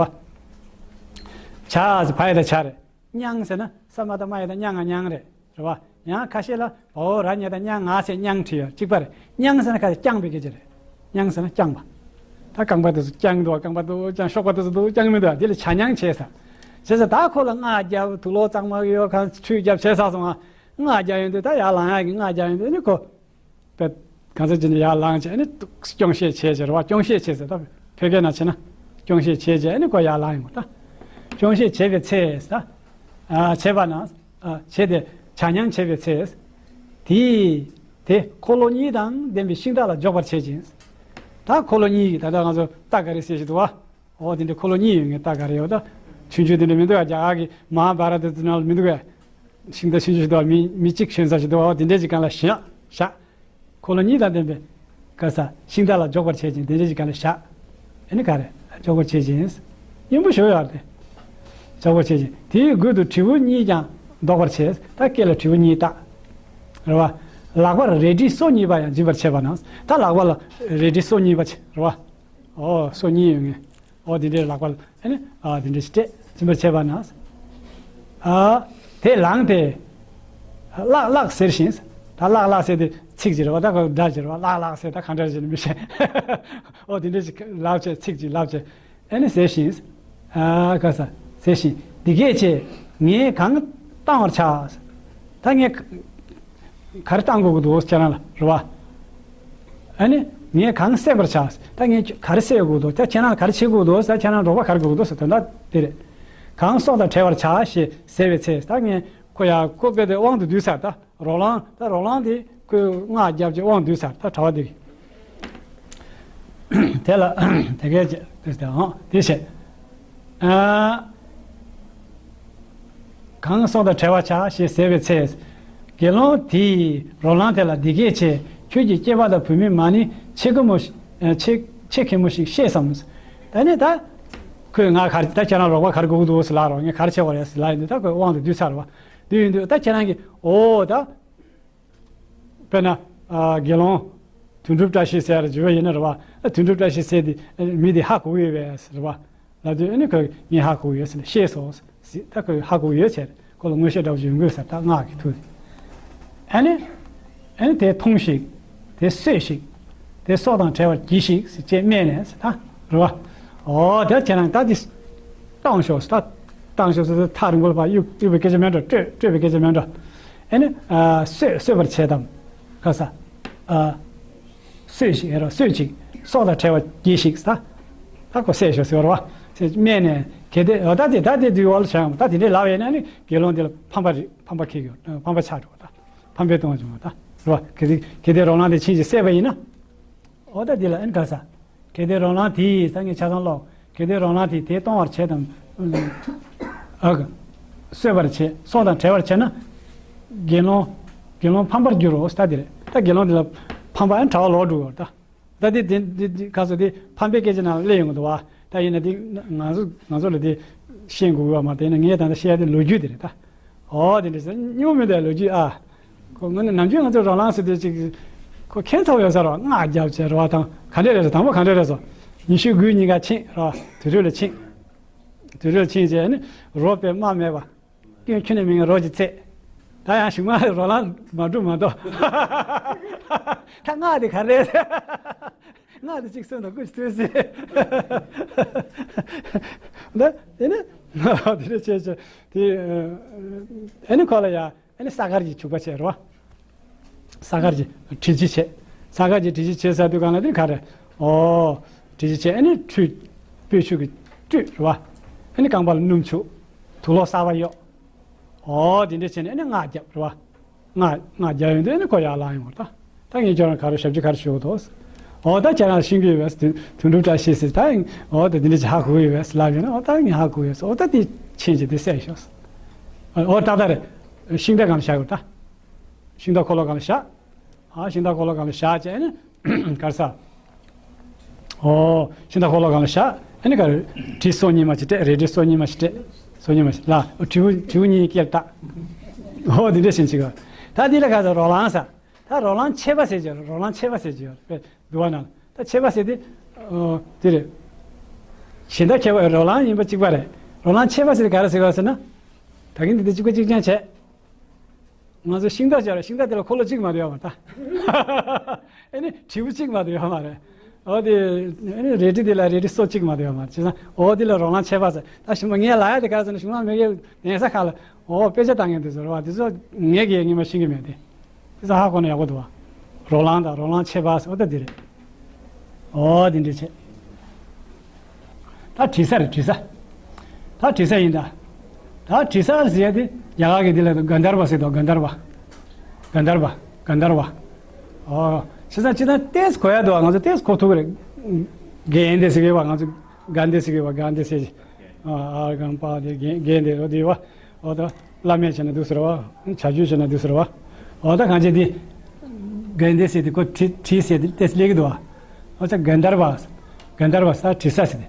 བྱ་ཟེར་བ་ཡ་ད་བྱ་རེད། རྨྱང་ཟེར་ན་ས་མ་ད་མ་ཡ་ད་རྨྱ་ང་རྨྱང་རེད། རེད་བ། ཡང་ཁ་ཤས་ལ་བ་འོག་ར་ཉ་ད་རྨྱ་ང་ཟེར་རྨྱང་བྲིས་ཡོད། གཅིག་པ་རེད། རྨྱང་ཟེར་ན་ཁ་ཤས་བརྐྱངས་པའི་སྐད་ཆ་རེད། རྨྱང་ཟེར་ན་བརྐྱངས་པ། ད་རྐང་པ་དེ་ཚོ་བརྐྱངས་འདུག་རྐང་པ་དེ་ཚོ་བརྐྱངས་ཤོག་པ་དེ་ཚོ་འདུག་བརྐྱངས་མི་འདུག་དེ་ལ་བྱ་རྨྱང་བྱས་ས། བྱས་ཙང་ད་ཁོ་ལ་སྔགས་རྒྱབ། དུག་ལོག་གཙང་མ་ཡོད་ཁང་ཁྲུས་རྒྱབ་བྱས་ཚར་སོང་ང་། སྔགས་རྒྱག་ཡོང་དུས་ད་ཡར་ལངས་ཡག་གི་སྔགས་རྒྱག་ཡོང་དུས་ནི་ཁོ། པས་གང་ཟག་ཅིག་ནི་ཡར་ལངས་བྱས་ནི་སྐྱོང་བཤད་བྱས་བྱས་རེད་བ། སྐྱོང་བཤད་བྱས་ཟེར་ད་བོད་སྐད་ནང་བྱས་ན་སྐྱོང་བཤད་བྱས་བྱས་ནི་ཁོ་ཡར་ལངས་ཡོང་ད། སྐྱོང་བཤད་བྱས་པའི་ཚེ་ད། ཨ་བྱས་པ་ན། ཨ་བྱས་ཏེ་བྱ་རྨྱང་བྱས་པའི་ཚེ། དེ་དེ་འཁོར་ལོ་གཉིས་དང་ལྡན་པའི་ཤིང་རྟ་ལ་འཇོག་པར་བྱེད་ཅིང་། ད་འཁོར་ལོ་གཉིས་ཀྱི་ད་ལྟ་ང་ཚོ་རྟ་ག་རེ་ཟེར་བཞིན་འདུག་བ། འོ་དེ་འདྲའི་འཁོར་ལོ་གཉིས་ཡོད་ངེས། རྟ་ག་རེ་ཡོད་ད། ཆུང་ཆུང་དེ་འདྲ་མི་འདུག་ག་རྒྱ་གར་གྱི་མ་ཧཱ་བྷ་ར་ཏ་དེ་ནང་ལ་མི་འདུག་ག་ཤིང་རྟ་ཆུང་ཆུང་ཞིག་འདུག་ག་མི་མི་གཅིག་ཞོན་ས་ཞིག་འདུག་ག་འོ་དེ་འདྲའི་ཅིག་སྒང་ལ་བཞག་བཞག་འཁོར་ལོ་གཉིས་དང་ལྡན་པའི་ག་ས་ཤིང་རྟ་ལ་འཇོག་པར་བྱེད་ཅིང་དེ་འདྲའི་ཅིག་སྒང་ལ་བཞག་ཨ་ནི་ག་རེ་འཇོག་པར་བྱེད་ཅིང་། སྙན་པོ་ཞུ་ཡག་དེ། འཇོག་པར་བྱེད་ཅིང་དེའི་མགུལ་དུ་དྲིལ་བུ་གཉིས་ཀྱང་འདོགས་པར་བྱེད། ད་སྐེ་ལ་དྲིལ་བུ་གཉིས་བཏགས། རེད་བ། ལག་པར་རལ་གྲིའི་སོ་གཉིས་པ་ཡང་སྦྱིན་པར་བྱེད་པ་ན། ད་ལག་པ་ལ་རལ་གྲིའི་སོ་གཉིས་པ་བྱེད་རེད་བ། ཨོ་སོ་གཉིས་ཡོད་ངེས། ཨོ་དེ་འདྲའི་ལག་པ་ལ་ཨ་ནི་ཨ་དེ་འདྲའི་སྤྲད་སྦྱིན་པར་བྱེད་པ་ན། ཨ་དེ་ལངས་ཏེ། ལགས་ལགས་ཟེར་ཞིང་། ད་ལགས་ལགས་ཟེར་དེ་ཚིག་ཅིག་རེད་བ། ད་ག་སྒྲ་ཅིག་རེད་བ། ལགས་ལགས་ཟེར་ད་གང་འདྲ་ཞིག་མི་ཤེས། ཨོ་དེ་འདྲའི་ཅིག་ལབ་བྱས་ཚིག་ཅིག་ལབ་བྱས། ཨ་ནི་ཟེར་ཞིང་། ཨ་ག་ས་ཟེར་ཞིང་། འདི་སྐད་ཅེས། ངས་གང་བཏང་བར་བྱ། ད་ངས་ག་རེ་བཏང་དགོས་ཀྱི་འདུག་ཁྱེད་རང་ལ་རེད་བ། ཨ་ནི་ངས་གང་བསད་པར་བྱ། ད་ངས་ག་རེ་བསད་དགོས་འདུག་ད་ཁྱེད་རང་ལ་ག་རེ་བྱེད་དགོས་འདུག་ད་ཁྱེད་རང་རོགས་པ་ག་རེ་དགོས་འདུག་ཟེར་དོན་དག་དེ་རེད། གང་སྲོག་དང་བྲལ་བར་བྱ་ཞེས་ཟེར་བའི་ཚེ། ད་ངས་ཁོ་ཡ་ཁོ་དཔེ་དེ་དབང་དུ་བསྡུས་ཚར། ད་རོ་ལངས་ད་རོ་ལངས་དེ་ཁོས་སྔགས་བརྒྱབ་ཀྱི་དབང་བསྡུས་ཚར། ད་གྲྭ་པ་དེ་གིས། དེ་ལ་དེ་སྐད་ཅེས་དེ་ཟེར་ཨང་དེ་བྱས། ཨ་གང་སྲོག་དང་བྲལ་བར་བྱ་ཞེས་ཟེར་བའི་ཚེ། དགེ་སློང་དེས་རོ་ལངས་དེ་ལ་འདི་སྐད་ཅེས། ཁྱོད་ཀྱི་སྐྱེས་པ་དང་བུད་མེད་མ་ནི་ཆེ་གེ་མོ་ཞིག་ཨ་ཆེ་ཆེ་གེ་མོ་ཞིག་ཤེས་སམ། ད་ནི་ད་ཁོས་ང་ག་རེ་ད་ཁྱེད་རང་རོགས་པ་ག་རེ་དགོས་ཀྱི་འདུག་ཟེར་ལབ་རོགས། ངས་ག་རེ་བྱེད་དགོས་རེད་ཟེར་ལབ་ཡིན་དུས་ད་ཁོས་དབང་དུ་བསྡུས་ཚར་བ། དེ་ཡིན་དུས་ད་ཁྱེད་རང་གིས་འོ་ད། དཔེར་ན། ཨ་དགེ་སློང་། དོན་གྲུབ་བཀྲ་ཤིས་ཟེར་བརྗོད་པ་ཡིན་ན་རེད་བ། ཨ་དོན་གྲུབ་བཀྲ་ཤིས་ཟེར་དེ་ཨ་མི་དེ་ཧ་གོ་གི་ཡོད་པས་རེད་བ། ལབ་དུས་ཨ་ནི་ཁོས་ངས་ཧ་གོ་གི་ཡོད་ཟེར་ནས་ཤེས་སོང་ཟེར། ད་ཁོས་ཧ་གོ་གི་ཡོད་ཟེར། ཁོ་ལ་མངོན་ཤེས་འདྲ་བོ་ཡོང་གི་ཡོད་ཟེར། ད་སྔགས་ཀྱི་མཐུ་དེ། ཨ་ནི། ཨ་ནི་དེ་འཐུང་ཞིག་དེ་གསོད་ཞིག་དེ་སྲོག་དང་བྲལ་བར་གྱིས་ཤིག་ཟེར་ཅེས་སྨྲས་ནས་ཟེར་ད་རེད་བ། འོ་དེ་ཁྱེད་རང་ད་དེ་བཏང་ཤོག་ཟེར། ད་ བཏང་ཤོག་ཟེར་དུས་ཐག་རིང་པོ་ལ་ཕར་གཡུག་གཡུག་པའི་སྐད་ཆ་མིན་འགྲོ། སྤྲོད་སྤྲོད་པའི་སྐད་ཆ་མིན་འགྲོ། ཨེ་ནི་ཨ་གསོད་གསོད་པར་བྱེད་དམ། ག་ས་ཨ་གསོད་ཅིག་ཨེ་རོ་གསོད་ཅིག་སྲོག་དང་བྲལ་བར་གྱིས་ཤིག་ས། ད་ཁོ་བསད་ཤོག་ཟེར་བ་རེད་བ། ཟེར་སྨྲས་ནས་གལ་ཏེ་འོ་ད་དེ་ད་དེ་དུས་འོག་ལ་བྱ་ཡང་ད་དེ་འདྲའི་ལབ་ཡས་ན་ནི་དགེ་སློང་དེ་ལ་ཕམ་པ་རེད། ཕམ་པ་འཁེལ་གྱི་ཡོད། ཕམ་པ་ཆགས་འགྲོ་བ་ད། ཕམ་པའི་ལྟུང་བ་བྱུང་བ་ད་རེད་བ། གལ་ཏེ་གལ་ཏེ་རོ་ལངས་དེ་ཕྱིན་ཅི་བསད་པ་ཡིན་ན། འོ་ད་འདི་ལ་ཨེ་ནི་ག་ས། གལ་ཏེ་རོ་ལངས་དེས་ས་ངས་ཆ་ཚང་ཀློག་གལ་ཏེ་རོ་ལངས་དེས་དེ་གཏོང་བར་བྱེད་དམ། ཨ་ག་གསོད་པར་བྱེད། སྲོག་དང་བྲལ་བར་བྱེད་ན། དགེ་སློང་། དགེ་སློང་ཕམ་པར་འགྱུར་རོ། ད་འདི་རེད། ད་དགེ་སློང་འདི་ལ་ཕམ་པ་ཨེ་ནི་གྲྭ་པ་ལོག་འགྲོ་གི་ཡོད་ད། ད་འདི་འདི་འདི་འདི་ག་ས་འདི་ཕམ་པའི་སྐད་ཆ་ནང་ལ་སླེབས་ཡོང་གི་འདུག་བ། ད་ཡིན་ན་འདི་ང་ང་ཚོ་ང་ཚོ་ལ་འདི་ཤེས་དགོས་གི་བ་མ་གཏོགས་ཡིན་ན་ངས་ད་ལྟ་བཤད་ཡ་འདི་ལོ་རྒྱུས་འདི་རེད་ད། ཨོ་དེ་འདྲ་ཟེར་སྙིང་པོ་མི་འདུག་ལོ་རྒྱུས་ཨ། ཁོ་ང་ནི་ནམ་རྒྱུན་ང་ཚོ་རོ་ལངས་ཟེར་དུས་ཅིག་ཁོ་ཁྱད་མཚར་ཡོད་ས་རེད་བ། སྔགས་བརྒྱབ་བྱས་རེད་བ། དང་ག་འདྲས་རེད་ཟེར། དང་པོ་ག་འདྲས་རེད་ཟེར། ཉི་ཤུ་དགུའི་ཉིན་ཀ་ཕྱིན་རེད་བ། དུས་ཚོད་ལ་ཕྱིན། དུས་ཚོད་ལ་ཕྱིན་བྱས་ནི་རོ་དཔེ་དམག་མེད་པ། སྐྱོན་ཁྱོན་ནས་མེད་མཁན་རོ་གཅིག་བཙལ། ད་ཡང་གཞུག་མ་རོ་ལངས་མ་འགྲོ་མ་གཏོགས། ད་སྔགས་དེ་ག་རེ་རེད། སྔགས་དེ་གཅིག་གསོན་དང་སྐུ་གཅིག་གསོན་ཟེར། ད་དེ་ནི་དེ་འདྲ་བྱས་བྱས་དེ་ཨེ་ནི་ཁོ་ལ་ཡ། ཨ་ནི་ས་དཀར་གྱི་བྱུག་པ་བྱས་རེད་བ། ས་དཀར་གྱི་དྲི་ལྕི་བྱས། ས་དཀར་གྱི་དྲི་ལྕི་བྱས་ཟེར་དུས་གང་ལ་དེ་ག་རེ། ཨོ། དྲི་ལྕི་བྱས། ཨ་ནི་ཁྲུས། སྤོས་ཆུ་གི་བཀྲུས་རེད་བ། ཨ་ནི་རྐང་པ་ལ་སྣུམ་བྱུག་དུག་ལོག་གསར་པ་གཡོགས། ཨོ་དེ་འདྲ་བྱས་ནས་ཨ་ནི་སྔགས་བརྒྱབ་རེད་བ། སྔགས་སྔགས་རྒྱག་ཡོང་དུས་ཨ་ནི་ཁོ་ཡར་ལངས་ཡོང་བ་རེད་ད། ད་ངས་ཁྱོད་རང་ག་རེ་ཞབས་ཕྱི་ག་རེ་ཞུ་དགོས་འདུག་ཨོ་ད་ཁྱེད་རང་ཤེས་ཀྱི་ཡོད་པས། དོན་དོན་གྲུབ་བཀྲ་ཤིས་ཟེར། ད་ཨོ་ད་འདི་འདྲ་ཅིག་ཧ་གོ་གི་ཡོད་པས་ལབ་ཡོང་ན། ཨོ་ད་ངས་ཧ་གོ་གི་ཡོད་ཟེར། ཨོ་ད་དེ་ཕྱིན་ཅི་དེ་བསད་ཤོག་ཨོ་ཏག་ཏག་རེད། ཤིང་རྟ་སྒང་ལ་བཞག་དགོས་ད། ཤིང་རྟ་འཁོར་ལོ་སྒང་ལ་བཞག་ཨ་ཤིང་རྟ་འཁོར་ལོ་སྒང་ལ་བཞག་བྱས་ནས་ག་རེ་ཟ། ཨོ་ཤིང་རྟ་འཁོར་ལོ་སྒང་ལ་བཞག་ཨ་ནི་ག་རེ། གྲི་སོ་གཉིས་མ་ཅིག་སྤྲད། རལ་གྲི་སོ་གཉིས་མ་ཅིག་སྤྲད། སོ་གཉིས་མ་ཅིག་ལ་དྲིལ་བུ་དྲིལ་བུ་གཉིས་སྐེར་བཏགས། ཨོ་འདི་འདྲ་བྱས་ཅིག་ད་འདི་ལ་ག་རེ་ཟ། རོ་ལངས་ཟ། ད་རོ་ལངས་ཆད་པ་ཟེར་གྱི་ཡོད་རེད། རོ་ལངས་ཆད་པ་ཟེར་གྱི་ཡོད་རེད། དཔེ་འདུལ་བ་ནང་ལ་ད་ཆད་པ་ཟེར་དེ། ཨོ་དེ་རེད། གཞན་དག་ཁྱད་པར་རོ་ལངས་ཡིན་པ་གཅིག་པ་རེད། རོ་ལངས་ཆད་པ་ཟེར་དེ་ག་རེ་ཟེར་བ་ཟེར་ན། ད་གིན་དེ་དེ་གཅིག་པ་གཅིག་རྐྱང་བྱས། ང་ཚོ་ཤིང་རྟ་བྱས་ར་ཤིང་རྟ་དེ་ལ་འཁོར་ལོ་གཅིག་མ་གཏོགས་ཡོད་མ་རེད་ད། ཨེ་ནི་དྲིལ་བུ་གཅིག་མ་གཏོགས་ཡོད་མ་རེད། ཨོ་དེ་ཨེ་ནི་རལ་གྲི་དེ་ལ་རལ་གྲི་སོ་གཅིག་མ་གཏོགས་ཡོད་མ་རེད། བྱས་ཙང་ཨོ་དེ་ལ་རོ་ལངས་ཆད་པ་ཟེར། ད་ཞུ་མ་ངས་ལབ་ཡ་དེ་ག་རེ་ཟེར་ན། ཞུ་མ་མི་གི་གདན་ས་ཁག་ལ་ཨོ་དཔེ་ཆ་ལྟ་མཁན་དེ་ཚོ་རེད་བ། དེ་ཚོ་ངས་གི་ངས་མ་ཤེས་གི་མེད་དེ། དེ་ཚོ་ཧ་གོ་ན་ཡག་པོ་འདུག་བ། རོ་ལངས་དང་རོ་ལངས་ཆད་པ་ཟེར་ཨོ་ད་དེ་རེད། ཨོ་དེ་འདྲ་བྱས། ད་དྲི་ཟ་རེད། དྲི་ཟ། ད་དྲི་ཟ་ཡིན་ད། ད་དྲི་ཟ་ཟེར་ཡ་དེ་རྒྱ་གར་གྱི་དེ་ལ་གན་དྷར་བ་ཟེར་དོ། གན་དྷར་བ། གན་དྷར་བ། གན་དྷར་བ། ཨོ་བྱས་ཙང་ཅི་ད་ཏེས་གོ་ཡ་འདུག་བ། ང་ཚོ་ཏེས་གོ་ཐུབ་ཀྱི་རེད། གན་དྷེ་ཟེར་གི་བ། ང་ཚོ་གན་དྷེ་ཟེར་གི་བ། གན་དྷེ་ཟེར་གི་ཨ་ཨ་གན་པ་དེ་གན་གན་དྷེ་རོ་དེ་བ། ཨོ་ད་བླ་མས་བྱས་ན་འདུག་ཟེར་བ། བྱ་རྒྱུད་བྱས་ན་འདུག་ཟེར་བ། ཨོ་ད་གང་བྱས་དེ། གན་དྷེ་ཟེར་དེ་ཁོ་དྲི་དྲི་ཟེར་དེ་ཏེས་སླེབས་ཀྱི་འདུག་བ། ཨོ་ད་གན་དྷར་བ། གན་དྷར་བ་ས་དྲི་ཟ་ཟེར་དེ།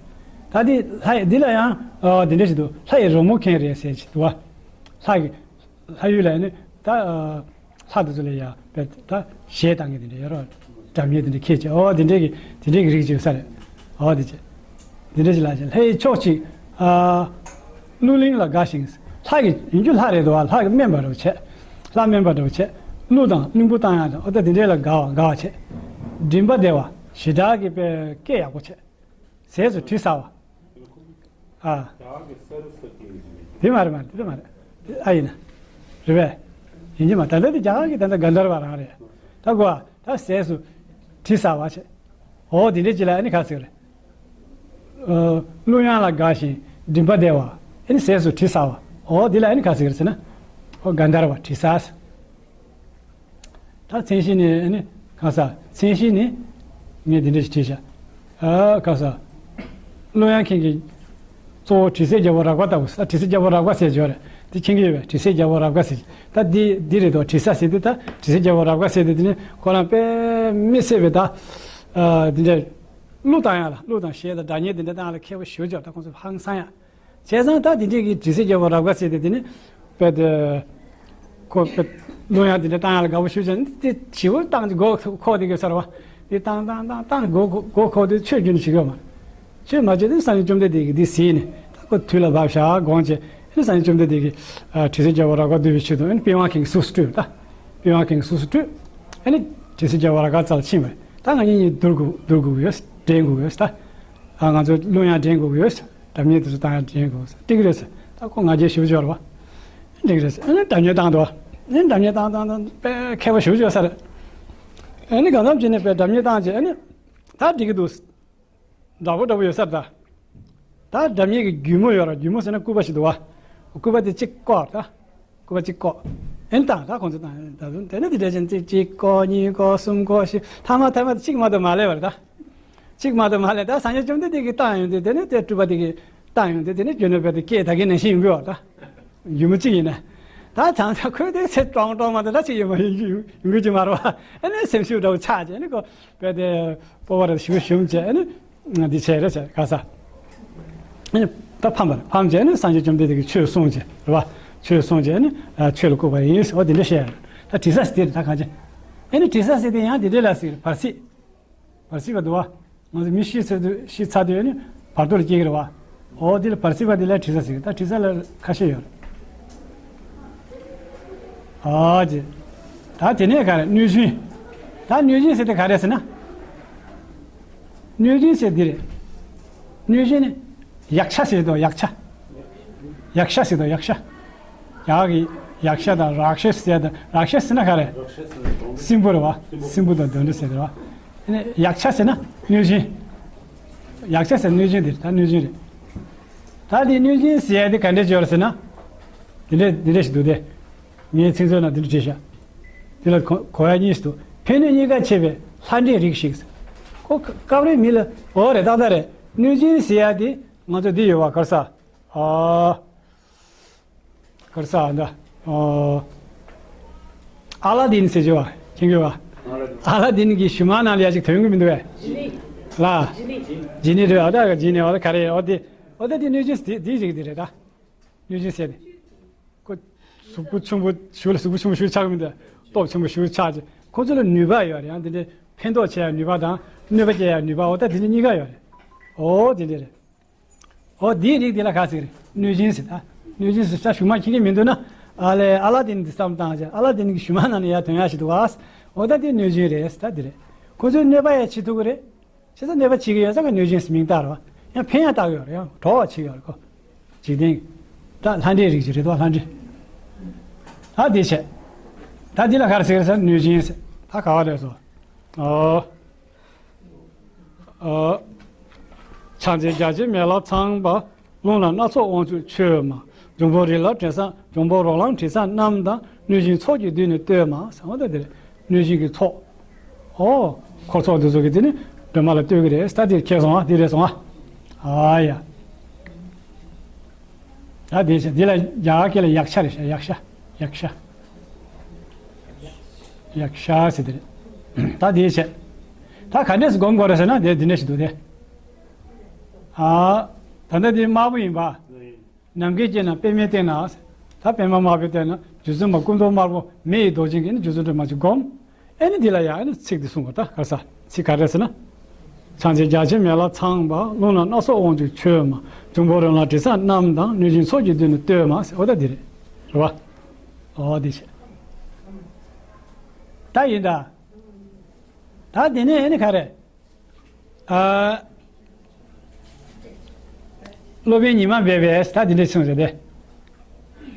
ད་དེ་ལྷ་ཡི་འདི་ལ་ཡང་ཨོ་དེ་འདྲ་ཞིག་འདུག་ལྷ་ཡི་རོལ་མོ་མཁན་རེད་ཟེར་ཞིག་འདུག་བ། ལྷ་ཡི་ལྷ་ཡུལ་ལ་ནི་ད་ཨ་ལྷ་དེ་ཚོ་ལ་ཡ་དཔེ་ད་གཞས་བཏང་མཁན་དེ་འདྲ་ཡོད་རེད། སྒྲ་སྙན་དེ་འདྲ་ཁྱེད་ཀྱིས་ཨོ་དེ་འདྲས་ཀྱི་དེ་འདྲས་ཀྱི་རིགས་ཅིག་ཡོད་ས་རེད། ཨོ་དེ་ཅི་དེ་འདྲས་ཅིག་ལ་ཅི་ལྷའི་ཕྱོགས་གཅིག་ཨ་ཀླུ་གླིང་ལ་དགའ་ཞིང་། ལྷ་གི་ཡིན་རྒྱུ་ལྷ་རེད་འདུག་བ། ལྷ་གི་སྨན་པ་འདྲ་བོ་བྱས། ལྷ་སྨན་པ་འདྲ་བོ་བྱས། ཀླུ་དང་གླིང་བུ་བཏང་ཡག་དང་ཨོ་ད་དེ་འདྲས་ལ་དགའ་བ་དགའ་བ་བྱས། མགྲིན་པ་བདེ་བ་ཞེ་དྲག་གི་དཔེ་སྐད་ཡག་པོ་བྱས། ཟས་སུ་དྲི་ཟ་བ། ཨ། དེ་མ་རེད་མ་རེད། དེ་མ་རེད། དེ་ཨ་ཡིན་ན། རེད་པས། ཡིན་གྱི་མ་ད་ལྟ་དེ་རྒྱ་གར་གྱི་ད་ལྟ་གན་དྷར་བ་རང་རེད། ད་གོ་ཨ་ད་ཟས་སུ་དྲི་ཟ་བ་བྱས། འོ་དེ་འདྲས་ཅིག་ལ་ཨ་ནི་ག་ཟེར་རེད། ཨ་ཀླུ་དབྱངས་ལ་དགའ་ཞིང་མགྲིན་པ་བདེ་བ། ཨ་ནི་ཟས་སུ་དྲི་ཟ་བ། འོ་དེ་ལ་ཨ་ནི་ག་ཟེར་རེད་ཟེར་ན། འོ་གན་དྷར་བ་དྲི་ཟ་ཟེར། ད་མཚན་གཞི་ནི་ཨ་ནི་གང་ཟག་མཚན་གཞི་ནི་ངས་འདི་འདྲ་ཞིག་བྲིས་བཞག་ཨ་གང་ཟག་ཀླུ་དབྱངས་མཁན་གྱི་གཙོ་བོ་དྲི་ཟའི་རྒྱལ་པོ་རཱ་ག་ལྟ་བུ། ད་དྲི་ཟའི་རྒྱལ་པོ་རཱ་ག་ཟེར་གྱི་ཡོད་རེད། འདི་མཁྱེན་གྱི་ཡོད་པས། དྲི་ཟའི་རྒྱལ་པོ་རཱ་ག་ཟེར་གྱི། ད་འདི་འདི་རེད་དོ། དྲི་ཟ་ཟེར་དུས་ད་དྲི་ཟའི་རྒྱལ་པོ་རཱ་ག་ཟེར་དུས་དེ་ནི་ཁོ་རང་དཔེ་མི་སྲིད་པའི་ད་ཨ་འདི་འདྲ་གླུ་བཏང་ཡག་ལ་གླུ་དང་གཞས་དང་སྒྲ་སྙན་འདི་འདྲ་བཏང་ཡག་ལ་མཁས་པོ་ཞེ་པོ་ཅིག་ད་ཁོང་ཚོ་ཧང་སང་ཡག་བྱས་ཙང་ད་དེ་འདྲས་ཀྱི་དྲི་ཟའི་རྒྱལ་པོ་རཱ་ག་ཟེར་དེ་དེ་ནི་དཔེ་དེ་ཁོ་དཔེ་ཀླུ་དབྱངས་དེ་འདྲ་བཏང་ཡག་ལ་དགའ་པོ་ཞེ་པོ་ཅིག་འདི་དེ་བྱིའུ་བཏང་མགོ་ཁོག་དེ་གི་ཟེར་བ། དེ་བཏང་བཏང་བཏང་བཏང་མགོ་མགོ་ཁོག་དེ་ཆོས་བརྒྱུད་ནས་བྱེད་ཀྱི་ཡོད་མ་རེད། ཆོས་མ་བརྒྱུད་དེ་སངས་རྒྱས་བཅོམ་ལྡན་འདས་ཀྱིས་འདི་གཟིགས་ནས་ད་ཁོ་དུས་ལ་བབ་ཤག་དགོངས་བྱས། ཨ་ནི་སངས་རྒྱས་བཅོམ་ལྡན་འདས་ཀྱིས་ཨ་དྲི་ཟའི་རྒྱལ་པོ་རཱ་ག་བསྡུ་བའི་ཆེད་དུ་ཨ་ནི་པི་ཝང་མཁན་གྱི་གཟུགས་སུ་སྤྲུལ། ད་པི་ཝང་མཁན་གྱི་གཟུགས་སུ་སྤྲུལ། ཨ་ནི་དྲི་ཟའི་རྒྱལ་པོ་རཱ་ག་རྩ་ལ་ཕྱིན་པས། ད་ང་གཉིས་གཉིས་བསྡུར་དགོས་བསྡུར་དགོས་ཀྱི་ཡོད། འགྲན་དགོས་ཀྱི་ཡོད་ད། ཨ་ང་ཚོ་ཀླུ་དབྱངས་འགྲན་དགོས་ཀྱི་ཡོད། སྒྲ་སྙན་དེ་ཚོ་བཏང་ཡག་འགྲན་དགོས་ཀྱི་ཡོད། འགྲིག་གི་རེད་ཟེར། ད་ ཁོ་ང་རྒྱལ་ཞེ་པོ་ཅིག་ཡོད་རེད་པ། འགྲིག་རེད་ཟེར། ཨ་ནི་སྒྲ་སྙན་བཏང་འདུག་ཨ་ནི་སྒྲ་སྙན་བཏང་བཏང་བཏང་དཔེ་མཁས་པོ་ཞེ་པོ་ཅིག་ཡོད་ས་རེད། ཨ་ནི་གང་འཚམ་བྱས་ནས་དཔེ་སྒྲ་སྙན་བཏང་བྱས། ཨ་ནི་ད་འགྲིག་གི་འདུག་འདྲ་པོ་འདྲ་པོ་ཡོད་ས་རེད་ད། ད་སྒྲ་སྙན་གྱི་རྒྱུད་མོ་ཡོད་ར། རྒྱུད་མོ་ཟེར་ན་སྐུད་པ་ཞིག་འདུག་པ། སྐུད་པ་དེ་གཅིག་བཀོག་ད། སྐུད་པ་གཅིག་བཀོག་ཨེ་ནི་བཏང་། ད་ཁོང་ཚོས་བཏང་། ད་དུང་དེ་ནས་དེ་འདྲ་བྱས་ནས་གཅིག་བཀོག་གཉིས་བཀོག་གསུམ་བཀོག་བཞི། ཐ་མ་ཐ་མ་དེ་གཅིག་མ་གཏོགས་མ་སླེབས་པ་རེད་ད། གཅིག་མ་གཏོགས་མ་སླེབས། ད་སངས་རྒྱས་བཅོམ་ལྡན་འདས་ཀྱིས་བཏང་ཡོང་དུས། དེ་ནས་དེ་སྤྲུལ་པ་དེ་གིས་བཏང་ཡོང་དུས། དེ་ནས་རྒྱུ་ནོར་དཔལ་དེ་སྐད་ད་གིན་ནང་བཞིན་ཡོང་གི་ཡོད་རེད་ད། རྒྱུ་མོ་གཅིག་ཡིན་ན། ད་ཐང་ཐང་ཁོས་དེ་ཚེ་ཀྲོང་ཀྲོང་མ་གཏོགས་ད་གཅིག་ཡོང་མ་ཡོང་ཡོང་གི་ཅིག་མ་རེད་པ། ཨ་ནི་སེམས་ཤུགས་འདྲ་པོ་ཆག་བྱས། ཨ་ནི་ཁོ་དཔེ་དེ་སྤོབས་པ་ར་ཞེ་པོ་ཞུམ་བྱས། ཨ་ནི་འདི་བྱས་རེད་བྱས་ག་ས། ཨ་ནི་ད་ཕམ་པ་རེད། ཕམ་བྱས་ནས་སངས་རྒྱས་བཅོམ་ལྡན་འདས་ཀྱིས་ཆོས་གསུངས་བྱས་རེད་པ། ཆོས་གསུངས་བྱས་ནས་ཆོས་ལ་བཀུག་པ་ཡིན་ཟེར། འོ་དེ་འདྲ་བཤད་ཡ་རེད། ད་དྲི་ཟ་ཟེར་དེ་རེད། ད་གང་བྱས། ཨ་ནི་དྲི་ཟ་ཟེར་དེ་ཡང་དེ་འདྲ་ལ་ཟེར། བར་སྲིད། བར་སྲིད་པ་འདུག་པ། ང་ཚོ་མི་ཤི་ཚར་དུས། ཤི་ཚར་དུས་ཨ་ནི་བར་དོ་ལ་སྐྱེ་གི་རེད་པ། འོ་དེ་ལ་བར་སྲིད་པ་དེ་ལ་དྲི་ཟ་ཟེར། ད་དྲི་ཟ་ལ་ཁ་ཤས་ཡོད་རེད། ཨ་ཅེ། ད་དེ་ནས་ག་རེ། གནོད་སྦྱིན། ད་གནོད་སྦྱིན་ཟེར་དེ་ག་རེ་ཟེར་ན། གནོད་སྦྱིན་ཟེར་འདི་རེད། གནོད་སྦྱིན་ནི་ཡཀྵ་ཟེར་དོ། ཡཀྵ། ཡཀྵ་ཟེར་དོ། ཡཀྵ། ཡག་གི་ཡཀྵ་དང་རཱ་ཤ་ཟེར་དོ། རཱ་ཤ་ཟེར་ན་ག་རེ། སྲིན་པོ་རེད་པ། སྲིན་པོ་དང་གདོན་འདྲེ་ཟེར་རེད་པ། ཨ་ནི་ཡཀྵ་ཟེར་ན་གནོད་སྦྱིན། ཡཀྵ་ཟེར་གནོད་སྦྱིན་དེ་རེད། ད་གནོད་སྦྱིན་རེད། ད་དེ་གནོད་སྦྱིན་ཟེར་ཡ་དེ་ག་འདྲས་ཅིག་ཡོད་རེད་ཟེར་ན། དེ་འདྲས་དེ་འདྲས་ཞིག་འདུག་སྟེ། ངའི་ཚིག་མཛོད་ནང་དེ་འདྲ་བྲིས་ཤག་དེ་ལ་གོ་གོ་ཡ་གཉིས་སུ་འདུག་ཕན་གནོད་གཉིས་ཀ་ཕྱེ་བའི་ལྷ་འདྲེའི་རིགས་ཤིག་ཁོ་སྐབས་རེ་མི་ལ། འོ་རེད། ཏག་ཏག་རེད། གནོད་སྦྱིན་ཟེར་ཡ་དེ་ང་ཚོ་འདི་ཡོད་པ། ག་རེ་ཟེར། ཨ། ག་རེ་ཟེར་འདི། ཨ། ཨ་ལ་དིན་ཟེར་གྱི་པ། མཁྱེན་གྱི་པ། ཨ་ལ་དིན་གྱི་ཞུ་མ་ནང་ལ་ཡ་ཞིག་ཐོན་གྱི་མི་འདུག་པས། ལ། ཇི་ནི་རེད། ཨ་ད་ཇི་ནི། ཨ་ད་ག་རེ། འོ་དེ། འོ་ད་དེ་གནོད་སྦྱིན་དེ་དེའི་རིགས་དེ་རེད་ད། གནོད་སྦྱིན་ཟེར་དེ། ཁོ་གཟུགས་པོ་ཆེན་པོ་ཞེ་པོ་ལ། གཟུགས་པོ་ཆེན་པོ་ཞེ་པོ་ཆགས་ཀྱི་མི་འདུག་སྟོབས་ཆེན་པོ་ཞེ་པོ་ཆགས་ཀྱི། ཁོ་ཚོ་ལ་ནུས་པ་ཡོད་རེད། ཡང་དེ་འདྲའི་ཕན་ཐོགས་བྱེད་ཡ་ནུས་པ་དང་གནོད་པ་སྐྱེལ་ཡ་ནུས་པ། འོ་ད་དེ་འདྲ་གཉིས་ཀ་ཡོད་རེད། འོ་དེ་འདྲ་རེད། འོ་དེའི་རིགས་དེ་ལ་ག་ཟེར་གི་རེད། གནོད་སྦྱིན་ཟེར། ད་གནོད་སྦྱིན་ཟེར་ས་ཞུ་མ་མཁྱེན་གྱི་མི་འདུག་ན། ཨ་ལས། ཨ་ལ་དིན་གྱི་བསམ་བཏང་བྱས། ཨ་ལ་དིན་གྱི་ཞུ་མ་ནང་ནས་ཡར་ཐོན་ཡ་ཞིག་འདུག་པ། འོ་ད་དེ་གནོད་སྦྱིན་རེད། ད་དེ་རེད། ཁོ་ཚོས་གནོད་པ་ཡང་བྱེད་ཐུབ་ཀྱི་རེད། བྱས་ཙང་གནོད་པ་བྱེད་ཀྱི་ཡོད་ཙང་གནོད་སྦྱིན་ཟེར་མིང་བཏགས་རེད་པ། ཡང་ཕན་ཡང་བཏགས་ཡོད་རེད། ཡང་གྲོགས་པོ་བྱེད་ཀྱི་ཡོད་རེད་ཁོ། འཇིག་རྟེན་གྱི། ད་ལྷ་འདྲེའི་རིགས་ཅིག་རེད་དོ། ལྷ་འདྲེ། ད་དེ་བྱས། ད་འདི་ལ་ག་རེ་ཟེར་ཟེར། གནོད་སྦྱིན་ཟེར། ད་ག་བ་རེད་སོ། ཨོ། ཨོ། ཕྱག་མཚན་རྒྱ་ཆེན་མེ་ལྷ་ཚངས་པ། རླུང་ལྷ་སྣ་ཚོགས་དབང་ཕྱུག་མཆོད་མ། འབྱུང་པོ་རིགས་ལྷ་དྲི་ཟ། འབྱུང་པོ་རོ་ལངས་དྲི་ཟ་རྣམས་དང་། གནོད་སྦྱིན་ཚོགས་ཀྱིས་མདུན་ནས་བསྟོད་མ་ཟེར། འོ་ད་དེ་རེད། གནོད་སྦྱིན་གྱི་ཚོགས། ཨོ། འཁོར་ཚོགས་འདི་ཚོ་གིས་དེ་ནི་སྒྲོལ་མ་ལ་བསྟོད་ཀྱི་རེད། ད་དེ་ཁེལ་སོང་ཨ། དེ་རེད་སོང་ཨ། ཨ་ཡ། ད་དེ་བྱས། འདི་ལ་རྒྱ་གར་སྐད་ལ་ཡཀྵ་རེད་ཤག་ཡཀྵ། ཡཀྵ། ཡཀྵ་ཟེར་དེ་རེད། ད་དེ་བྱས། ད་ག་འདྲས་སེ་སྒོམ་དགོས་རེད་ཟེར་ན། དེ་འདི་འདྲས་ཞིག་འདུག་སྟེ། ཨ། ད་ལྟ་འདི་དམར་པོ་ཡིན་པ། ནམ་མཁའི་དཀྱིལ་ན་པདྨའི་སྟེང་ན། ད་པདྨ་དམར་པོའི་སྟེང་ན་རྗེ་བཙུན་མ་སྐུ་མདོག་དམར་པོ་མེ་ཡི་མདོག་ཅན་གྱི་ནི་རྗེ་བཙུན་སྒྲོལ་མ་ཅིག་སྒོམ། ཨེ་ནི་འདི་ལ་ཡང་ཨེ་ནི་ཚིག་འདི་གསུང་དགོས། ད་ག་རེ་ཟེར། ཚིག་ག་རེ་ཟེར་ན། ཕྱག་མཚན་རྒྱ་ཆེན་མེ་ལྷ་ཚངས་པ། རླུང་ལྷ་སྣ་ཚོགས་དབང་ཕྱུག་མཆོད་མ། འབྱུང་པོ་རོ་ལངས་དྲི་ཟ་རྣམས་དང་། གནོད་སྦྱིན་ཚོགས་ཀྱིས་མདུན་ནས་བསྟོད་མ་ཟེར། འོ་ད་འདི་རེད། རེད་པ། འོ་འདི་བྱས། ད་ཡིན་ད། ད་འདི་ནས་ཨེ་ནི་ག་རེ། ཨ། སློབ་དཔོན་ཉི་མ་སྦས་པས་ད་འདི་འདྲ་གསུངས་རེད་དེ།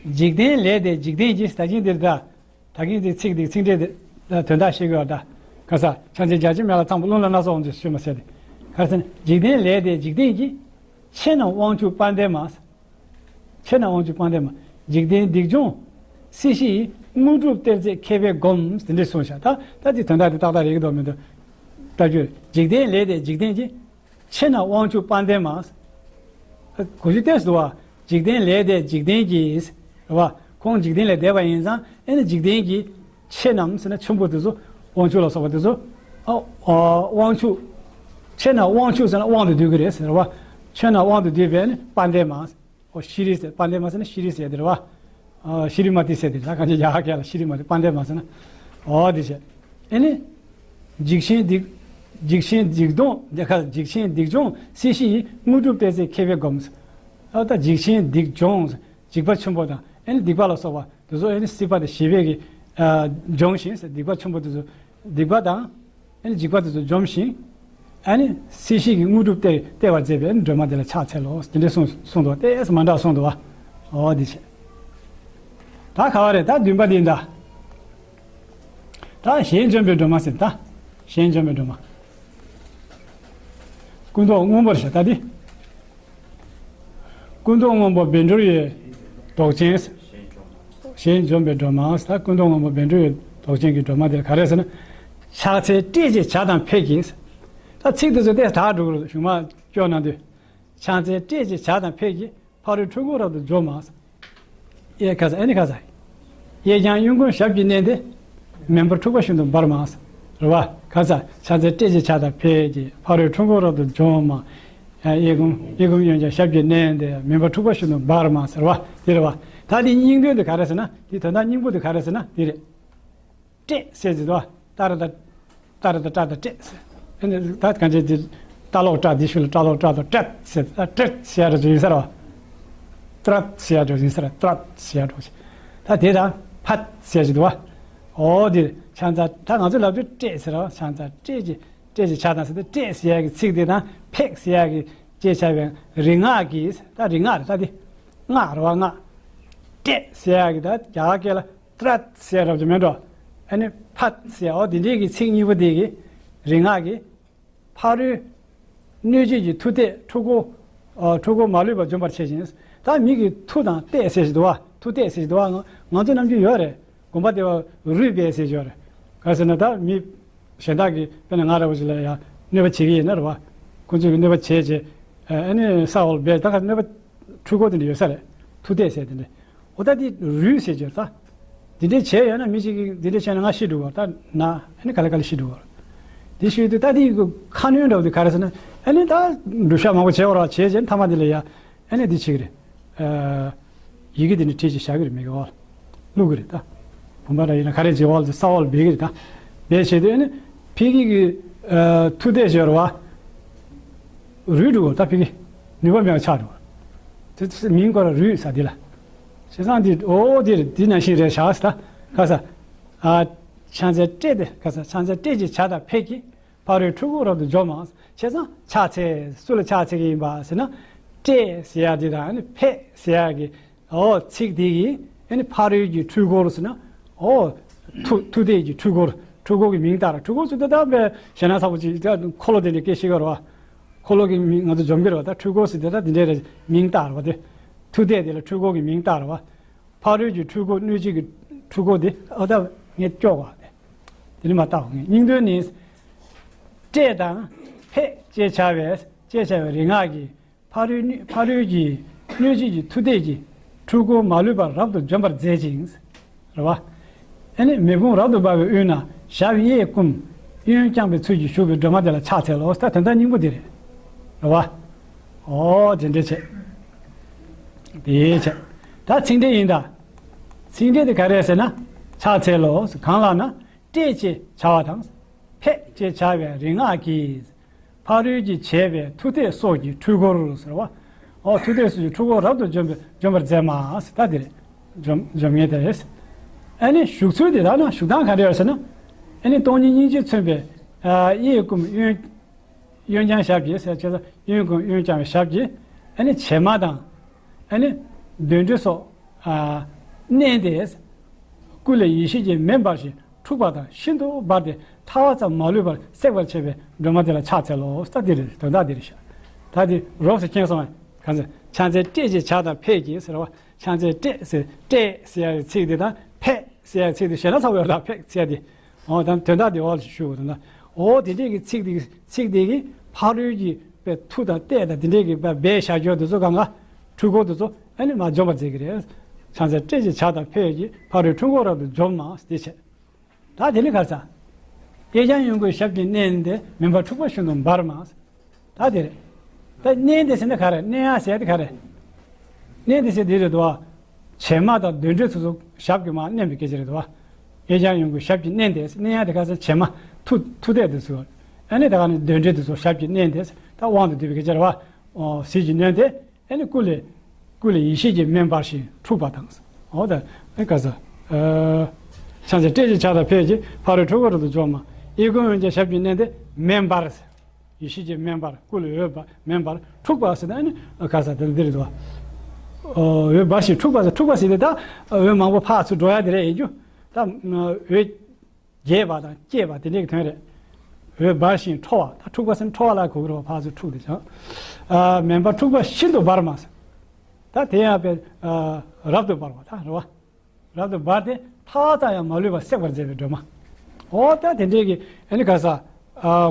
འཇིག་རྟེན་ལས་འདས་འཇིག་རྟེན་གྱི། ད་གིན་འདིར་ད། ད་གིན་འདི་ཚིག་འདི་ཚིག་འགྲེལ་འདི་དོན་དག་བཤད་དགོས་པ་ད། ག་ས། ཕྱག་མཚན་རྒྱ་ཆེན་མེ་ལྷ་ཚངས་པ། རླུང་ལྷ་སྣ་ཚོགས་དབང་ཕྱུག་མཆོད་མ་ཟེར་ཏེ། ག་རེ་ཟེར་ན། འཇིག་རྟེན་ལས་འདས་འཇིག་རྟེན་གྱི། ཆོས་རྣམས་དབང་ཕྱུག་དཔལ་ལྡན་མ། ཆོས་རྣམས་དབང་ཕྱུག་དཔལ་ལྡན་མ། འཇིག་རྟེན་སྡིག་སྦྱོང་སྲིད་ཞི་ཡི། དངོས་གྲུབ་སྟེར་ཚེ་མཁས་པས་བསྒོམ། དེ་འདྲས་གསུངས་ཤག་ད་ད་འདི་དོན་དག་འདི་ཏག་ཏག་རེད་ཀྱི་འདུག་མི་འདུག་ལྟ་རྒྱུ། འཇིག་རྟེན་ལས་འདས་འཇིག་རྟེན་གྱི། ཆོས་རྣམས་དབང་ཕྱུག་དཔལ་ལྡན་མ། གོ་རྒྱུ་ཏོག་ཙམ་འདུག་པ། འཇིག་རྟེན་ལས་འདས་འཇིག་རྟེན་གྱི། རེད་པ། ཁོང་འཇིག་རྟེན་ལས་འདས་པ་ཡིན་ཙང་ཨེ་ནི་འཇིག་རྟེན་གྱི་ཆོས་རྣམས་ཟེར་ན་ཆེན་པོ་དེ་ཚོ། དབང་ཕྱུག་ལ་སོགས་པ་དེ་ཚོ། ཨ། ཨ། དབང་ཕྱུག་ཆོས་རྣམས་དབང་ཕྱུག་ཟེར་ན་དབང་དུ་འདུས་ཀྱི་རེད་ཟེར་བ། ཆོས་རྣམས་དབང་དུ་འདུས་པས་ནི་དཔལ་ལྡན་མ། ཨོ་ཤྲཱི་ཟེར། དཔལ་ལྡན་མ་ཟེར་ན་ཤྲཱི་ཟེར་དེ་རེད་པ། ཨ། ཤྲཱི་མ་ཏི་ཟེར་དེ་རེད། ད་གང་ཅི་ཡག་ག་ལ་ཤྲཱི་མ་ཏི། དཔལ་ལྡན་མ་ཟེར་ན། ཨོ་དེ་བྱས། ཨེ་ནི། འཇིགས་ཆེན་སྡིག་འཇིགས་ཆེན་སྡིག་སྦྱོང་། འདི་ག་འཇིགས་ཆེན་སྡིག་སྦྱོང་སྲིད་ཞི་ཡི། དངོས་གྲུབ་སྟེར་ཚེ་མཁས་པས་བསྒོམ། ཨ། ད་འཇིགས་ཆེན་སྡིག་སྦྱོང་། འཇིགས་པ་ཆེན་པོ་དང་ཨེ་ནི་སྡིག་པ་ལ་སོགས་པ་དེ་ཚོ་ཨེ་ནི་སྲིད་པ་དང་ཞི་བའི་གི། ཨ། སྦྱོང་ཞིང་ཟེར། སྡིག་པ་ཆེན་པོ་དེ་ཚོ། སྡིག་པ་དང་། ཨེ་ནི་འཇིགས་པ་དེ་ཚོ་འཇོམས་ཤིང་། ཨེ་ནི་སྲིད་ཞི་གི་དངོས་གྲུབ་སྟེར་སྟེར་བར་མཛད་པའི་ཨེ་ནི་སྒྲོལ་མ་དེ་ལ་ཕྱག་འཚལ་ལོ། དེ་འདྲའི་གསུངས་གསུངས་འདུག་དེ་མ་འདྲ་གསུངས་འདུག་པ། འོ་འདི་བྱས། ད་ག་བ་རེད། ད་བདུན་པ་འདི་འདྲ། ད་གཞན་འཇོམས་པའི་སྒྲོན་མ་ཟེར། ད་གཞན་འཇོམས་པའི་སྒྲོན་མ། སྐུ་མདོག་སྔོན་པོར་བྱ། ད་འདི། སྐུ་མདོག་སྔོན་པོ་བཻ་ཌཱུརྱའི་མདོག་ཅན། གཞན་འཇོམས་པའི་སྒྲོན་མ། ད་སྐུ་མདོག་སྔོན་པོ་བཻ་ཌཱུརྱའི་མདོག་ཅན་གྱི་སྒྲོན་མ་དེ་ག་རེ་ཟེར་ན། ཕྱག་འཚལ་བསྐྲད་ཅིང་བྱ་དང་ཕཊ་ཀྱིས། ད་ཚིག་དེ་ཚོ་ཏོག་ཙམ་དྲག་འགྲོ་གི་རེད། གཞུག་མ་སྐྱོར་གནང་དུས། ཕྱག་འཚལ་བསྐྲད་ཅིང་བྱ་དང་ཕཊ་ཀྱིས། ཕ་རོལ་འཁྲུལ་འཁོར་རབ་ཏུ་འཇོམས་མ། གཡས་ཁ་ས། ཨ་ནི་ཁ་ས། གཡས་བརྐྱང་གཡོན་བསྐུམ་ཞབས་ཀྱིས་མནན་ཏེ། མེ་འབར་འཁྲུགས་པ་ཤིན་ཏུ་འབར་མ། རེད་བ། ཁ་ས། ཕྱག་འཚལ་བསྐྲད་ཅིང་བྱ་དང་ཕཊ་ཀྱིས། ཕ་རོལ་འཁྲུལ་འཁོར་རབ་ཏུ་འཇོམས་མ། གཡས་བསྐུམ་གཡོན་བསྐུམ་གཡོན་བརྐྱང་ཞབས་ཀྱིས་མནན་ཏེ། མེ་འབར་འཁྲུགས་པ་ཤིན་ཏུ་འབར་མ་ཟེར་བ་དེ་རེད་བ། ད་དེ་སྙིང་དོན་དེ་ག་རེ་ཟེར་ན། དེ་དོན་དག་སྙིང་པོ་དེ་ག་རེ་ཟེར་ན་དེ་རེད། བསྐྲད་ཟེར་གྱི་འདུག་བ། ཏ་ར་ཏ། ཏ་ར་ཏ་ཏྲ་ཏ་བསྐྲད་ཟེར། ཨ་ནི་ད་གང་བྱས་དེ། ཏ་ལོག་ཏྲ། དེ་ཤུ་ལ་ཏ་ལོག་ཏྲ་དང་བསྐྲད་ཟེར། ད་བསྐྲད་ཟེར་ཡ་འདྲ་ཅིག་ཡིན་ས་རེད་བ། ཏྲད་ཟེར་ཡ་འདྲ་ཅིག་ཡིན་ས་རེད། ཏྲད་ཟེར་ཡ་འདྲ་ཅིག་ད་དེ་དང་ཕཊ་ཟེར་གྱི་འདུག་བ། འོ་དེ་ཕྱག་འཚལ། ད་ང་ཚོས་ལབ་དུས་བསྐྲད་ཟེར་རེད་བ། ཕྱག་འཚལ་བསྐྲད་ཅིང་། བསྐྲད་ཅིང་བྱ་དང་ཟེར་དུས་བསྐྲད་ཟེར་ཡ་གི་ཚིག་དེ་དང་ཕཊ་ཟེར་ཡ་གི་ཅེས་བྱ་བའི་རིག་སྔགས་ཀྱིས། ད་རིག་སྔགས་རེད། ད་དེ་སྔགས་རེད་བ། སྔགས། བསྐྲད་ཟེར་ཡ་གི་ད་རྒྱ་གར་སྐད་ལ། ཏྲད་ཟེར་རབ་ཀྱི་མེད་འགྲོ། ཨ་ནི་ཕཊ་ཟེར། འོ་དེ་འདྲའི་གི་ཚིག་གཉིས་པོ་དེ་གིས་རིག་སྔགས་ཀྱིས་ཕ་རོལ་གནོད་བྱེད་ཀྱི་མཐུ་གཏད་འཁྲུལ་འཁོར། ཨ། འཁྲུལ་འཁོར་མ་ལུས་པ་འཇོམས་པར་བྱེད་ཅིང་། ད་མི་གི་མཐུ་དང་གཏད་ཟེར་ཞིག་འདུག་བ། མཐུ་གཏད་ཟེར་ཞིག་འདུག་བ། ང་ང་ཚོ་ནམ་རྒྱུན་ཡོད་རེད། དགོན་པ་དེ་བ་རུས་སྦལ་ཟེར་ཞིག་ཡོད་རེད། ག་ཟེར་ན་ད་མི་གཞན་དག་གིས་དཔེར་ན་ང་འདྲ་བོ་ཞིག་ལ་ཡ་གནོད་པ་བྱེད་ཀྱི་ཡིན་ན་རེད་བ། ཁོ་ཚོས་གནོད་པ་བྱས་བྱས། ཨ་ནི་ས་འོག་ལ་སྦས། ད་ག་གནོད་པ། འཁྲུལ་འཁོར་དེ་འདྲ་ཡོད་ས་རེད། མཐུ་གཏད་ཟེར་དེ་འདྲ། འོ་ད་དེ་རུས་ཟེར་གྱི་རེད་ད། དེ་འདྲ་བྱས་ཡོད་ན་མི་གཅིག་གིས་དེ་འདྲ་བྱས་ན་ང་ཤི་འགྲོ་གི་རེད་ད། ན་ཨ་ནི་ག་ལེ་ག་ལེ་ཤི་འགྲོ་གི་རེད། དེ་ཤི་དུས་ད་དེ་གི་ཁ་སྣོན་འདྲ་བོ་དེ་ག་རེ་ཟེར་ན། ཨ་ནི་ད་སྒྲུབ་བྱ་མང་པོ་བྱས་པ་རེད་བ། བྱས་བྱས་མཐའ་མ་དེ་ལ་ཡ་ཨ་ནི་དེ་བྱེད་ཀྱི་རེད། ཨ། ཡི་གེ་དེ་འདྲ་བྲིས་བྱས་བཞག་གི་རེད། མི་གི་འོག་ལ་བླུག་གི་རེད་ད། བུམ་པ་འདྲ་ཡིན་ན་ག་རེ་བྱེད། འོག་ལ་ས་འོག་ལ་སྦས་ཀྱི་རེད་ད། སྦས་བྱས་དུས་ཨ་ནི་ཕ་གི་གི་ཨ་མཐུ་གཏད་ཟེར་བ། རུལ་འགྲོ་གི་རེད་ད། ཕ་གི་ནུས་པ་མེད་པ་ཆགས་འགྲོ་གི་རེད། དེ་མིང་ཁོ་རང་རུས་ཟེར་དེ་ལ། བྱས་ཙང་དེ་འོ་དེ་རེད། དེ་ནང་བཞིན་རེད་བཞག་ཟེར་ད། ག་ས། ཨ། ཕྱག་འཚལ་བསྐྲད་དེ། ག་ས། ཕྱག་འཚལ་བསྐྲད་ཅིང་བྱ་དང་ཕཊ་ཀྱིས། ཕ་རོལ་འཁྲུལ་འཁོར་རབ་ཏུ་འཇོམས་མ། བྱས་ཙང་ཕྱག་འཚལ། སུ་ལ་ཕྱག་འཚལ་གྱི་ཡིན་པ་ཟེར་ན། བསྐྲད་ཟེར་ཡ་དེ་དང་ཨ་ནི་ཕཊ་ཟེར་ཡ་གི་འོ་ཚིག་དེ་གིས་ཨ་ནི་ཕ་རོལ་གྱི་འཁྲུལ་འཁོར་ཟེར་ན། འོ་མཐུ་མཐུ་གཏད་ཀྱི་འཁྲུལ་འཁོར། འཁྲུལ་འཁོར་གྱི་མིང་བཏགས་ར། འཁྲུལ་འཁོར་ཟེར་དུས་ད་དཔེ་ཞེད་སྣང་ཚ་པོ་ཅིག་ད་འཁོར་ལོ་དེ་འདྲ་སྐད་ཤེས་ཀྱི་རེད་བ། འཁོར་ལོ་གི་མིང་ང་ཚོ་འཇོམས་ཀྱི་རེད་བ། ད་འཁྲུལ་འཁོར་ཟེར་དུས་ད་དེ་འདྲའི་རེད། མིང་བཏགས་རེད་བ། དེ་མཐུ་གཏད་དེ་ལ་འཁྲུལ་འཁོར་གྱི་མིང་བཏགས་རེད་བ། ཕ་རོལ་གྱི་འཁྲུལ་འཁོར། གནོད་བྱེད་ཀྱི་འཁྲུལ་འཁོར་དེ། ཨ། ད་ངས་སྐྱོར་བ་དེ། དེ་ནི་མ་བཏགས་པ་ངས། སྙིང་དོན་ནི། བསྐྲད་དང་ཕཊ་ཅེས་བྱ་བའི། ཅེས་བྱ་བའི་རིག་སྔགས་ཀྱིས་ཕ་རོལ་གནོད། ཕ་རོལ་གྱི་གནོད་བྱེད་ཀྱི་མཐུ་གཏད་ཀྱིས་འཁྲུལ་འཁོར་མ་ལུས་པ་རབ་ཏུ་འཇོམས་པར་མཛད་ཅིང་། རེད་བ། ཨ་ནི་མེ་དཔུང་རབ་ཏུ་འབར་བའི་དབུས་ན་ཞབས་གཡས་བསྐུམ་གཡོན་བརྐྱང་པའི་ཚུལ་གྱིས་བཞུགས་པའི་སྒྲོལ་མ་དེ་ལ་ཕྱག་འཚལ་ལོ། ད་དོན་དག་སྙིང་པོ་དེ་རེད། རེད་བ། ཨོ་དེ་འདྲ་བྱས། དེ་བྱས། ད་ཚིག་འགྲེལ་ཡིན་ད། ཚིག་འགྲེལ་དེ་ག་རེ་ཟེར་ན། ཕྱག་འཚལ་ལོ། གང་ལ་ན། བསྐྲད་ཅེས་བྱ་བ་དང་། ཕཊ་ཅེས་བྱ་བའི་རིག་སྔགས་ཀྱིས། ཕ་རོལ་གྱིས་བྱས་པའི་མཐུ་གཏད་སོགས་ཀྱི་འཁྲུལ་འཁོར་ཟེར་བ། ཨོ་མཐུ་གཏད་སོགས་ཀྱི་འཁྲུལ་འཁོར་རབ་ཏུ་འཇོམས་པའི་འཇོམས་པར་མཛད་མ་ཟེར། ད་དེ་རེད། འཇོམས་འཇོམས་མཁན་དེ་རེད། ཨ་ནི་བཞུགས་ཚུལ་དེ་ད་ན་བཞུགས་སྟངས་ག་འདྲ་ཡོད་ཟེར་ན། ཨ་ནི་སྟོང་ཉིད་སྙིང་རྗེས་མཚོན་པའི། ཨ། གཡས་བསྐུམ་གཡོན། གཡོན་བརྐྱང་ཞབས་ཀྱིས་ཟེར་བྱས་ཙང་། གཡོན་བསྐུམ་གཡོན་བརྐྱང་བའི་ཞབས་ཀྱིས། ཨ་ནི་བྱེ་མ་དང་། ཨ་ནི་གདོན་འདྲེ་སོགས། ཨ། མནན་ཏེ། སྐུ་ལས་ཡེ་ཤེས་ཀྱི་མེ་འབར་ཞིང་འཁྲུགས་པ་དང་ཤིན་ཏུ་འབར་ཏེ་ཐལ་བ་ཙམ་མ་ལུས་པར་སྲེག་པར་བྱེད་པའི་སྒྲོལ་མ་དེ་ལ་ཕྱག་འཚལ་ལོ། ད་འདི་རེད། དོན་དག་འདི་རེད་ཤག་ད་འདི་རོབ་ཙམ་མཁྱེན་སོང་བས། གང་ཟེར། ཕྱག་འཚལ་བསྐྲད་ཅིང་བྱ་དང་ཕཊ་ཀྱིས་ཟེར་བ། ཕྱག་འཚལ་བསྐྲད་ཟེར། བསྐྲད་ཟེར་ཡ་ཚིག་འདི་དང་ཕཊ་ཟེར་ཡ་ཚིག་འདི་ཞེད་སྣང་ཚ་པོ་ཡོད་རེད། ཕཊ་ཟེར་ཡ་འདི། འོ་ད་དོན་དག་འདི་འོག་ལ་ཞུ་དགོས་དོན་དག་འོ་དེ་འདྲས་ཀྱི་ཚིག་འདི་ཚིག་འདི་གིས་ཕ་རོལ་གྱི་པའི་མཐུ་དང་གཏད་དང་དེ་འདྲས་ཀྱི་སྦས་བཞག་ཡོད་དེ་ཚོ་གང་ག་འཁྲུལ་འཁོར་དེ་ཚོ་ཨ་ནི་མར་འཇོམས་པར་མཛད་ཀྱི་རེད། ཕྱག་འཚལ་བསྐྲད་ཅིང་བྱ་དང་ཕཊ་ཀྱིས། ཕ་རོལ་འཁྲུལ་འཁོར་རབ་ཏུ་འཇོམས་མ། དེ་བྱས། ད་དེ་ནི་ག་རེ་ཟེར། གཡས་བརྐྱང་གཡོན་བསྐུམ་ཞབས་ཀྱིས་མནན་ཏེ། མེ་འབར་འཁྲུགས་པ་ཤིན་ཏུ་འབར་མ། ད་དེ་རེད། ད་མནན་ཏེ་ཟེར་ན་ག་རེ། མནན་ཡ་ཟེར་དེ་ག་རེ། མནན་ཏེ་ཟེར་དེ་རེད་དོ། བྱེ་མ་དང་གདོན་འདྲེ་དེ་ཚོ་ཞབས་ཀྱིས་མར་མནན་པའི་སྐད་ཆ་རེད་དོ། གཡས་བརྐྱང་གཡོན་བསྐུམ་ཞབས་ཀྱིས་མནན་ཏེ། མནན་ཡ་དེ་ག་རེ་ཟེར། བྱེ་མ་མཐུ་མཐུ་གཏད་དེ་ཚོ། ཨ་ནི་ད་ག་ནི་གདོན་འདྲེ་དེ་ཚོ་ཞབས་ཀྱིས་མནན་ཏེ། ད་དབང་དུ་བསྡུས་པའི་སྐད་ཆ་རེད་བ། ཨོ་ཟིལ་གྱིས་གནོན་ཏེ། ཨ་ནི་སྐུ་ལས། སྐུ་ལས་ཡེ་ཤེས་ཀྱི་མེ་འབར་ཞིང་འཁྲུགས་པ་དང་། འོ་ད་ཨེ་ག་ས། ཨ། ཕྱག་འཚལ་བསྐྲད་ཅིང་བྱ་དང་ཕཊ་ཀྱིས། ཕ་རོལ་འཁྲུལ་འཁོར་རབ་ཏུ་འཇོམས་མ། གཡས་བསྐུམ་གཡོན་བརྐྱང་ཞབས་ཀྱིས་མནན་ཏེ། མེ་འབར། ཡེ་ཤེས་ཀྱི་མེ་འབར། སྐུ་ལས་འོད་འབར་མེ་འབར་འཁྲུགས་པ་ཟེར་ན་ཨ་ནི་ག་ས་དེ་འདི་རེད་དོ། འོད་འབར་ཞིང་འཁྲུགས་པ་ཟེར། འཁྲུགས་པ་ཟེར་དེ་ད་འོད་མང་པོ་ཕར་ཚུར་འགྲོ་ཡ་དེ་རེད་ཡིན་རྒྱུ། ད་འོད་རྒྱས་པ་དང་སྐྱེས་པ་དེ་འདྲའི་གི་དོན་རེད། འོད་འབར་ཞིང་འཕྲོ་བ། ད་འཁྲུགས་པ་ཟེར་ན་འཕྲོ་བ་ལ་གོ་གི་རེད་བ། ཕར་ཚུར་འཁྲུགས་དེ་བྱ། མེ་འབར་འཁྲུགས་པ་ཤིན་ཏུ་འབར་མ་ཟེར། ད་དེ་ཡང་དཔེ་རབ་ཏུ་འབར་བ་ད་རེད་བ། རབ་ཏུ་འབར་ཏེ་ཐག་ཙམ་ཡང་མ་ལུས་པ་སྲེག་པར་མཛད་པའི་སྒྲོན་མ། འོ་ད་དེ་འདྲའི་གི་ཨ་ནི་ག་ས།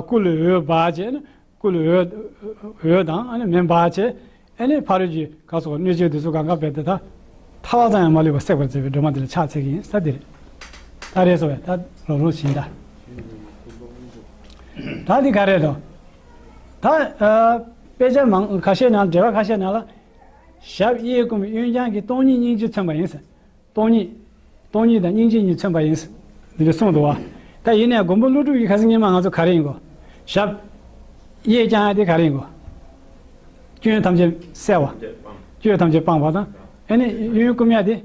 སྐུ་ལུས་འོད་འབར་བྱས་ནི། སྐུ་ལུས་འོད་འོད་དང་ཨ་ནི་མེ་འབར་བྱས། ཨ་ནི་ཕ་རོལ་གྱི་ག་སོགས་གནོད་བྱེད་དེ་ཚོ་གང་ག་བས་ཏེ་ད་ཐག་ཙམ་ཡང་མ་ལུས་པ་སྲེག་པར་མཛད་པའི་སྒྲོན་མ་དེ་ལ་ཕྱག་འཚལ་གྱི་ཡིན་ས་དེ་རེད། ད་རེད་སོ་བས་ད་རོ་རོ་བཞིན་ད། ད་འདི་ག་རེད་དོ། ད་དཔེ་ཆ་མང་ཁ་ཤས་ནང་འགྲེལ་པ་ཁ་ཤས་ནང་ལ། ཞབས་གཡས་བསྐུམ་གཡོན་བརྐྱང་གིས་སྟོང་ཉིད་སྙིང་རྗེ་མཚོན་པ་ཡིན་ཟེར། སྟོང་ཉིད། སྟོང་ཉིད་དང་སྙིང་རྗེ་གཉིས་མཚོན་པ་ཡིན། འདི་འདྲ་གསུངས་འདུག་བ། ད་ཡིན་ནའི་མགོན་པོ་ཀླུ་སྒྲུབ་ཀྱི་ཁ་སང་ཉི་མ་ང་ཚོ་ག་རེ་ཡིན་གོ། ཞབས་གཡས་བརྐྱང་ཡ་དེ་ག་རེ་ཡིན་གོ། སྐྱོན་ཐམས་ཅད་བསལ་བ། སྐྱོན་ཐམས་ཅད་སྤངས་པ་དང་། ཨ་ནི་གཡོན་བསྐུམ་ཡ་དེ།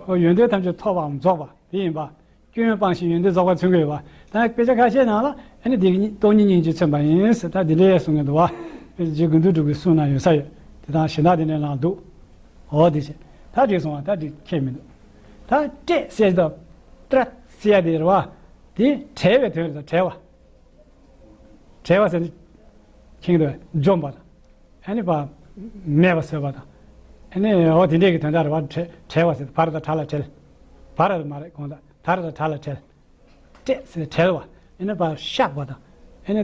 ཨོ་ཡོན་ཏན་ཐམས་ཅད་ཐོབ་པའམ་རྫོགས་པ་དེ་ཡིན་པ། སྐྱོན་སྤངས་ཤིང་ཡོན་ཏན་རྫོགས་པ་མཚོན་གྱི་ཡོད་པ། ད་དཔེ་ཆ་ཁ་ཤས་ནང་ལ་ཨ་ནི་དེ་གཉིས་སྟོང་ཉིད་སྙིང་རྗེ་མཚོན་པ་ཡིན་ཟེར་ད་འདི་འདྲའི་གསུང་གི་འདུག་བ། རྗེ་དགེ་འདུན་གྲུབ་ཀྱིས་གསུངས་ན་ཡོད་ས་ཡོད། དེ་དང་གཞན་དག་དེ་འདྲའི་ནང་འདུག་འོ་དེ་བྱས། ད་འགྲིག་སོང་བ། ད་འགྲིག་ཁྱད་མི་འདུག་ད་བསྐྲད་ཟེར་དང་། བསྐྲད་ཟེར་ཡ་དེ་རེད་བ། དེ་བྲལ་བའི་དོན་རེད་ད། བྲལ་བ། བྲལ་བ་ཟེར་ནི། ཁྱེད་ཀྱི་འདུག་བ། འཇོམས་པ་དང་། ཨ་ནི་བ། མེད་པ་བཟོས་པ་དང་། ཨ་ནི་འོ་དེ་འདྲས་ཀྱི་དོན་དག་རེད་བ། བྲལ་བ་ཟེར་བར་དང་བྲལ་ལ་བྲལ། བར་མ་རེད་གོང་དག་དར་དང་བྲལ་ལ་བྲལ། བསྐྲད་ཟེར་བྲལ་བ། ཨ་ནི་བ་གཤགས་པ་དང་། ཨ་ནི་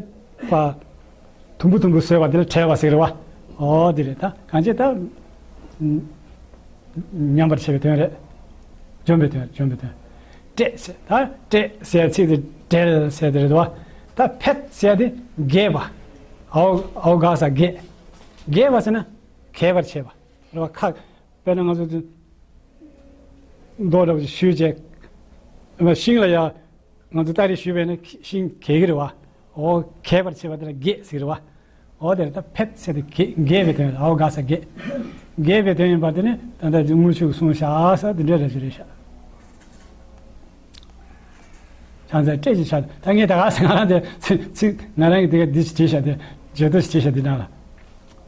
བ། དུམ་བུ་དུམ་བུ་བཟོས་པ་དེ་ལ་བྲལ་བ་ཟེར་རེད་བ། འོ་དེ་རེད་ད་གང་ཅི་ད། ཉམས་པར་བྱེད་པའི་དོན་རེད། འཇོམས་པའི་དོན་འཇོམས་པའི་དོན། བསྐྲད་ཟེར་ད་བསྐྲད་ཟེར་ཚིག་དེ་བསྒྲལ་ཟེར་དེ་རེད་དོ། ད་འཕེད་ཟེར་དེ་རྒྱས་པ། འའོ་འའོ་ག་ས་རྒྱས། རྒྱས་པ་ཟེར་ན་གས་པར་བྱེད་པ་རེད་བ། ཁ་དཔེར་ན་ང་ཚོ་མདོ་འདྲ་བོ་ཞིག་ཞུས་བྱས། ཤིང་ལ་ཡ། ང་ཚོ་སྟ་རེ་ཞུས་པས་ན་ཤིང་གས་ཀྱི་རེད་བ། འོ་གས་པར་བྱེད་པ་དེ་ལ་རྒྱས་ཟེར་བ། འོ་དེ་ལ་ད་འཕེད་ཟེར་ཏེ་རྒྱས་རྒྱས་པའི་དོན་ལ་འོ་ག་ས་རྒྱས། རྒྱས་པའི་དོན་ཡིན་པ་དེ་ནི་ད་ལྟ་དངུལ་ཆུ་གསུངས་བཞག་ས་དེ་འདྲ་རེད་ཞུ་རེད་ཤག་ཆང་ཚན་སྤྲད་ཀྱི་ཆ་ད་ངས་ད་ག་ས་ང་རང་དེ་ཚིག་ཚིག་ང་རང་གི་དེ་ག་འདི་ཞིག་བྲིས་ཤག་དེ་བརྗོད་དོ་ཞིག་བྲིས་ཤག་དེ་ནང་ལ།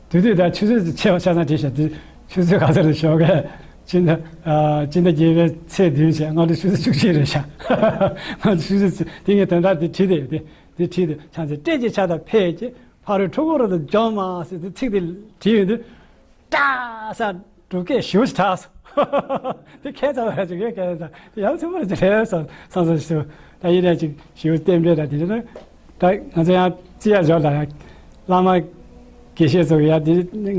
དུས་དུས་ད་ཆུ་ཚོད་ཆེ་བ་ཆ་ཚང་བྲིས་ཤག་དེ་ཆུ་ཚོད་ག་ཚོད་རེད་ཞོགས་ཀས་སྤྱི་ཟླ་ཨ་སྤྱི་ཟླ་བརྒྱད་པའི་ཚེས་བདུན་བྱས་སྔ་དྲོ་ཆུ་ཚོད་བཅུ་གཅིག་རེད་ཤག་སྔ་དྲོ་ཆུ་ཚོད་བཅུ་དེ་ངས་དོན་དག་དེ་བྲིས་དེ་ཡོད་དེ་དེ་བྲིས་དེ་ཆང་ཚན་སྤྲད་ཀྱི་ཆ་དང་འཕེད་ཀྱི་ཕ་རོལ་འཁྲུལ་འཁོར་དུ་འཇོམས་མ་ཟེར་དེ་ཚིག་དེ་བྲིས་ཡོད་དུས། ཀྲ་ས་འབྲུག་སྐད་ཞེ་པོ་ཞིག་གྲགས་སོང་། དེ་ཁྱད་མཚར་བ་ཅིག་ཡོད་ཁྱད་མཚར་དེ་ཡང་ཚིག་པར་ཅིག་རེད་བསམ་བསམ་བསམ་ཞིག་ད་ཡིན་ནའི་ཅིག་ཞེ་པོ་རྟེན་འབྲེལ་དང་དེ་འདྲ་ད་ང་ཚོ་ཡང་བརྩི་ཡ་འཇོག་དང་ཡང་བླ་མ་དགེ་བཤེས་ཚོ་གི་ཡ་དེ་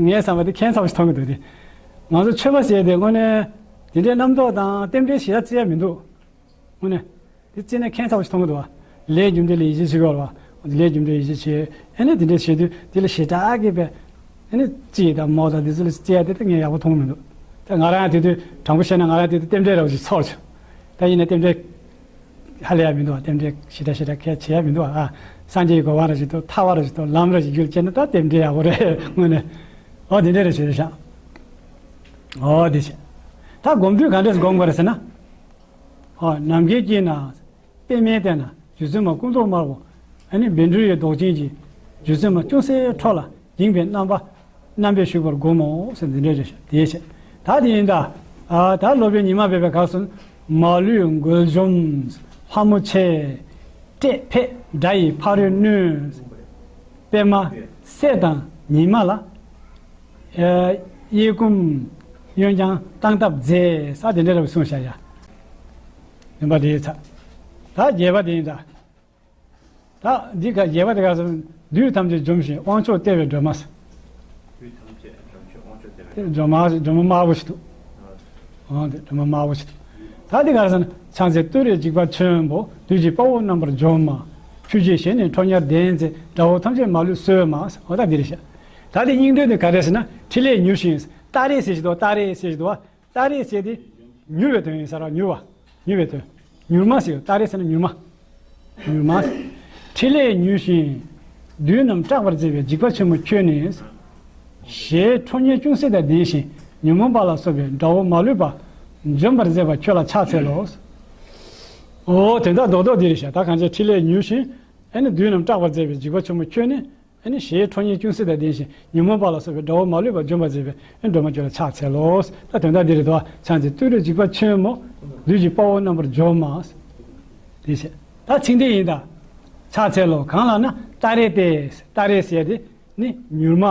ངའི་བསམ་པ་དེ་ཁྱད་མཚར་བ་ཞིག་མཐོང་གི་འདུག་དེ་ང་ཚོ་ཆོས་པ་ཟེར་དེ་དངོས་གནས་དེ་འདྲའི་རྣམ་རྟོག་དང་རྟེན་འབྲེལ་ཞེ་དྲག་བརྩི་ཡ་མི་འདུག་དངོས་གནས། དེ་བརྩིས་ན་ཁྱད་མཚར་བ་ཞིག་མཐོང་གི་འདུག་བ། ལས་རྒྱུ་འབྲས་ལ་ཡིད་ཆེས་བྱེད་དགོས་རེད་བ། ལས་རྒྱུ་འབྲས་ཡིད་ཆེས་བྱེད། ཨ་ནི་དེ་འདྲས་བྱེད་དུས་དེ་ལ་ཞེ་དྲག་གི་བས། ཨ་ནི་རྩིས་དང་མོ་དང་དེ་ཚོ་ལ་རྩི་ཡ་དེ་ད་ངས་ཡག་པོ་མཐོང་གི་མི་འདུག་ད་ང་རང་དེ་དུས་དྲང་པོ་བཤད་ན་ང་རང་དེ་དུས་རྟེན་འབྲེལ་ར་བ་ཞིག་ཚོར་བྱུང་། ད་ཡིན་ན་རྟེན་འབྲེལ་ཧ་ལས་ཡ་མི་འདུག་བ། རྟེན་འབྲེལ་ཞེ་དྲག་ཞེ་དྲག་གལ་ཆེ་ཡ་མི་འདུག་བ། ཨ། སངས་རྒྱས་ཀྱི་གོ་འཕང་ར་ཞིག་ཏུ་ཐར་པ་ར་ཞིག་ཏུ་ལམ་ར་ཞིག་རྒྱུད་སྐྱེས་ན་ད་རྟེན་འབྲེལ་ཡག་པོ་རེད་དངོས་གནས། འོ་དེ་འདྲས་རེད་བྱས་ཤག་འོ་དེ་བྱས། ད་སྒོམ་དུས་ག་འདྲས་སྒོམ་དགོས་རེད་ཟེར་ན། ཨ། ནམ་མཁའི་དཀྱིལ་ན་པདྨའི་སྟེང་ན་རྗེ་བཙུན་མ་སྐུ་མདོག་དམར་པོ། ཨ་ནི་བཻ་ཌཱུརྱའི་མདོག་ཅན་གྱི་རྗེ་བཙུན་མ་ཅུང་ཟད་འཕྲོ་ལ་འགྱིང་བའི་རྣམ་པ་རྣམ་པས་བཞུགས་པར་བསྒོམ་མོ་ཟེར་འདི་འདྲས་རེད་ཤག་དེ་བྱས། ད་དེ་ཡིན་ད། ཨ། ད་སློབ་དཔོན་ཉི་མ་སྦས་པའི་སྐབས་སུ། མ་ལུས་མགོན་འཇོམས་ལྷ་མོ་ཆེ། བསྐྲད་འཕེད་དགྲ་ཡི་ཕ་རོལ་གནོན། པདྨ་སྲས་དང་ཉི་མ་ལ། གཡས་བསྐུམ་གཡོན་བརྐྱང་བཏང་སྟབས་མཛད་ས་དེ་འདྲ་རེ་བ་གསུངས་བཞག་ཡ། བདུན་པ་དེའི་ཚ། ད་བརྒྱད་པ་དེ་ཡིན་ད། ད་འདི་ག་བརྒྱད་པ་དེ་ག་སོང་། བདུད་ཐམས་ཅད་འཇོམས་ཤིང་དབང་མཆོག་སྟེར་བའི་སྒྲོལ་མ་ཟེར། བདུད་ཐམས་ཅད་འཇོམས་ཤིང་དབང་མཆོག་སྟེར་བའི། དེ་སྒྲོལ་མ་སྒྲོལ་མ་དམར་པོ་ཞིག་འདུག་ཨང་དེ་སྒྲོལ་མ་དམར་པོ་ཞིག་འདུག་ད་དེ་ག་སོང་། ཕྱག་འཚལ་ཏུ་རེའི་འཇིགས་པ་ཆེན་པོ། བདུད་ཀྱི་དཔའ་བོ་རྣམ་པར་འཇོམས་མ། ཆུ་སྐྱེས་ཞལ་ནི་ཁྲོ་གཉེར་ལྡན་མཛད། དགྲ་བོ་ཐམས་ཅད་མ་ལུས་གསོད་མ། འོ་ད་འདི་རེད་ཤག་ད་དེ་སྙིང་དོན་དེ་ག་རེ་ཟེར་ན། ཕྲིན་ལས་མྱུར་ཞིང་ཏཱ་རེ་ཟེར་ཞིག་འདུག་ཏཱ་རེ་ཟེར་ཞིག་འདུག་ཏཱ་རེ་ཟེར་དེ་མྱུར་བའི་དོན་ཡིན་ས་ར། མྱུར་བ། མྱུར་བའི་དོན། མྱུར་མ་ཟེར། ཏཱ་རེ་ཟེར་ན་མྱུར་མ། མྱུར་མ། ཕྲིན་ལས་མྱུར་ཞིང་བདུད་རྣམས་སྐྲག་པར་མཛད་པའི་འཇིགས་པ་ཆེན་པོ་ཁྱོད་ནི། ཞེས་ཁྲོ་གཉེར་ཅུང་ཟད་དང་ལྡན་ཞིང་ཉོན་མོངས་པ་ལ་སོགས་པའི་དགྲ་བོ་མ་ལུས་པ་འཇོམས་པར་མཛད་པ་ཁྱོད་ལ་ཕྱག་འཚལ་ལོ། འོ་དོན་དག་རྡོག་རྡོག་འདི་རེད་ཤག་ད་གང་ཅི་ཕྲིན་ལས་མྱུར་ཞིང་ཨ་ནི་བདུད་རྣམས་སྐྲག་པར་མཛད་པའི་འཇིགས་པ་ཆེན་པོ་ཁྱོད་ནི། ཨ་ནི་ཞེས་ཁྲོ་གཉེར་ཅུང་ཟད་དང་ལྡན་ཞིང་ཉོན་མོངས་པ་ལ་སོགས་པའི་དགྲ་བོ་མ་ལུས་པ་འཇོམས་པར་མཛད་པའི་ཨ་ནི་སྒྲོལ་མ་ཁྱོད་ལ་ཕྱག་འཚལ་ལོ། ད་དོན་དག་འདི་རེད་དོ། ཕྱག་འཚལ་ཏུ་རེ་འཇིགས་པ་ཆེན་མོ། བདུད་ཀྱི་དཔའ་བོ་རྣམ་པར་འཇོམས་མ། དེ་བྱས། ད་ཚིག་འདི་ཡིན་ད། ཕྱག་འཚལ་ལོ། གང་ལ་ན་ཏཱ་རེ་སྟེ། ཏཱ་རེ་ཟེར་དེ་ནི་མྱུར་མ།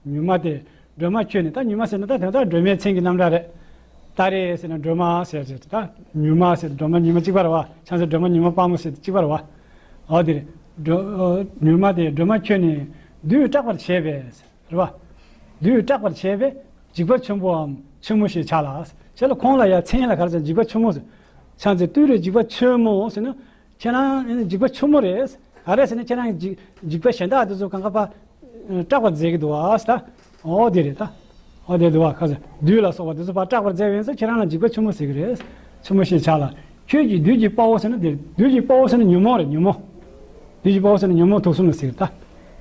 མྱུར་མ་སྟེ། སྒྲོལ་མ་ཁྱོད་ནི། ད་མྱུར་མ་ཟེར་ན་ད་དོན་དག་སྒྲོལ་མའི་མཚན་གྱི་རྣམ་གྲངས་རེད། ཏཱ་རེ་ཟེར་ན་སྒྲོལ་མ་ཟེར་ཟེར། ད་མྱུར་མ་ཟེར་སྒྲོལ་མ་མྱུར་མ་གཅིག་པ་རེད་བ། ཕྱག་འཚལ་སྒྲོལ་མ་མྱུར་མ་དཔའ་མོ་ཟེར་གཅིག་པ་རེད་བ། འོ་དེ་རེད། སྒྲོལ། མྱུར་མ་སྟེ། སྒྲོལ་མ་ཁྱོད་ནི། བདུད་སྐྲག་པར་བྱེད་པས། རེད་བ། བདུད་སྐྲག་པར་བྱེད་པས་འཇིགས་པ་ཆེན་པོའམ་ཆེན་མོ་ཞེས་བྱ་ལ། བྱས་ལ་ཁོང་ལ་ཡང་མཚན་ལ་ག་རེ་ཟེར། འཇིགས་པ་ཆེན་མོ་ཟེར། ཕྱག་འཚལ་ཏུ་རེ་འཇིགས་པ་ཆེན་མོ་ཟེར་ན། ཁྱེད་རང་ཨེ་ནི་འཇིགས་པ་ཆེན་མོ་རེད། ག་རེ་ཟེར་ན་ཁྱེད་རང་གི་འཇིགས་འཇིགས་པ་གཞན་དག་དེ་ཚོ་གང་ག་པ་སྐྲག་པར་མཛད་ཀྱི་འདུག་ཨ་ཟེར་ད། འོ་དེ་རེད་ད། འོ་དེ་འདུག་ཨ། ག་ཟེར། བདུད་ལ་སོགས་པ་དེ་ཚོ་ཕར་སྐྲག་པར་མཛད་པ་ཡིན་ཙང་ཁྱེད་རང་ལ་འཇིགས་པ་ཆེན་མོ་ཟེར་གྱི་རེད། ཆེན་མོ་ཞེས་བྱ་ལ། ཁྱོད་ཀྱིས་བདུད་ཀྱི་དཔའ་བོ་ཟེར་ན་དེ་རེད། བདུད་ཀྱི་དཔའ་བོ་ཟེར་ན་ཉོན་མོངས་རེད། ཉོན་མོངས། བདུད་ཀྱི་དཔའ་བོ་ཟེར་ན་ཉོན་མོངས་དུག་གསུམ་ལ་ཟེར་གྱི་རེད་ད།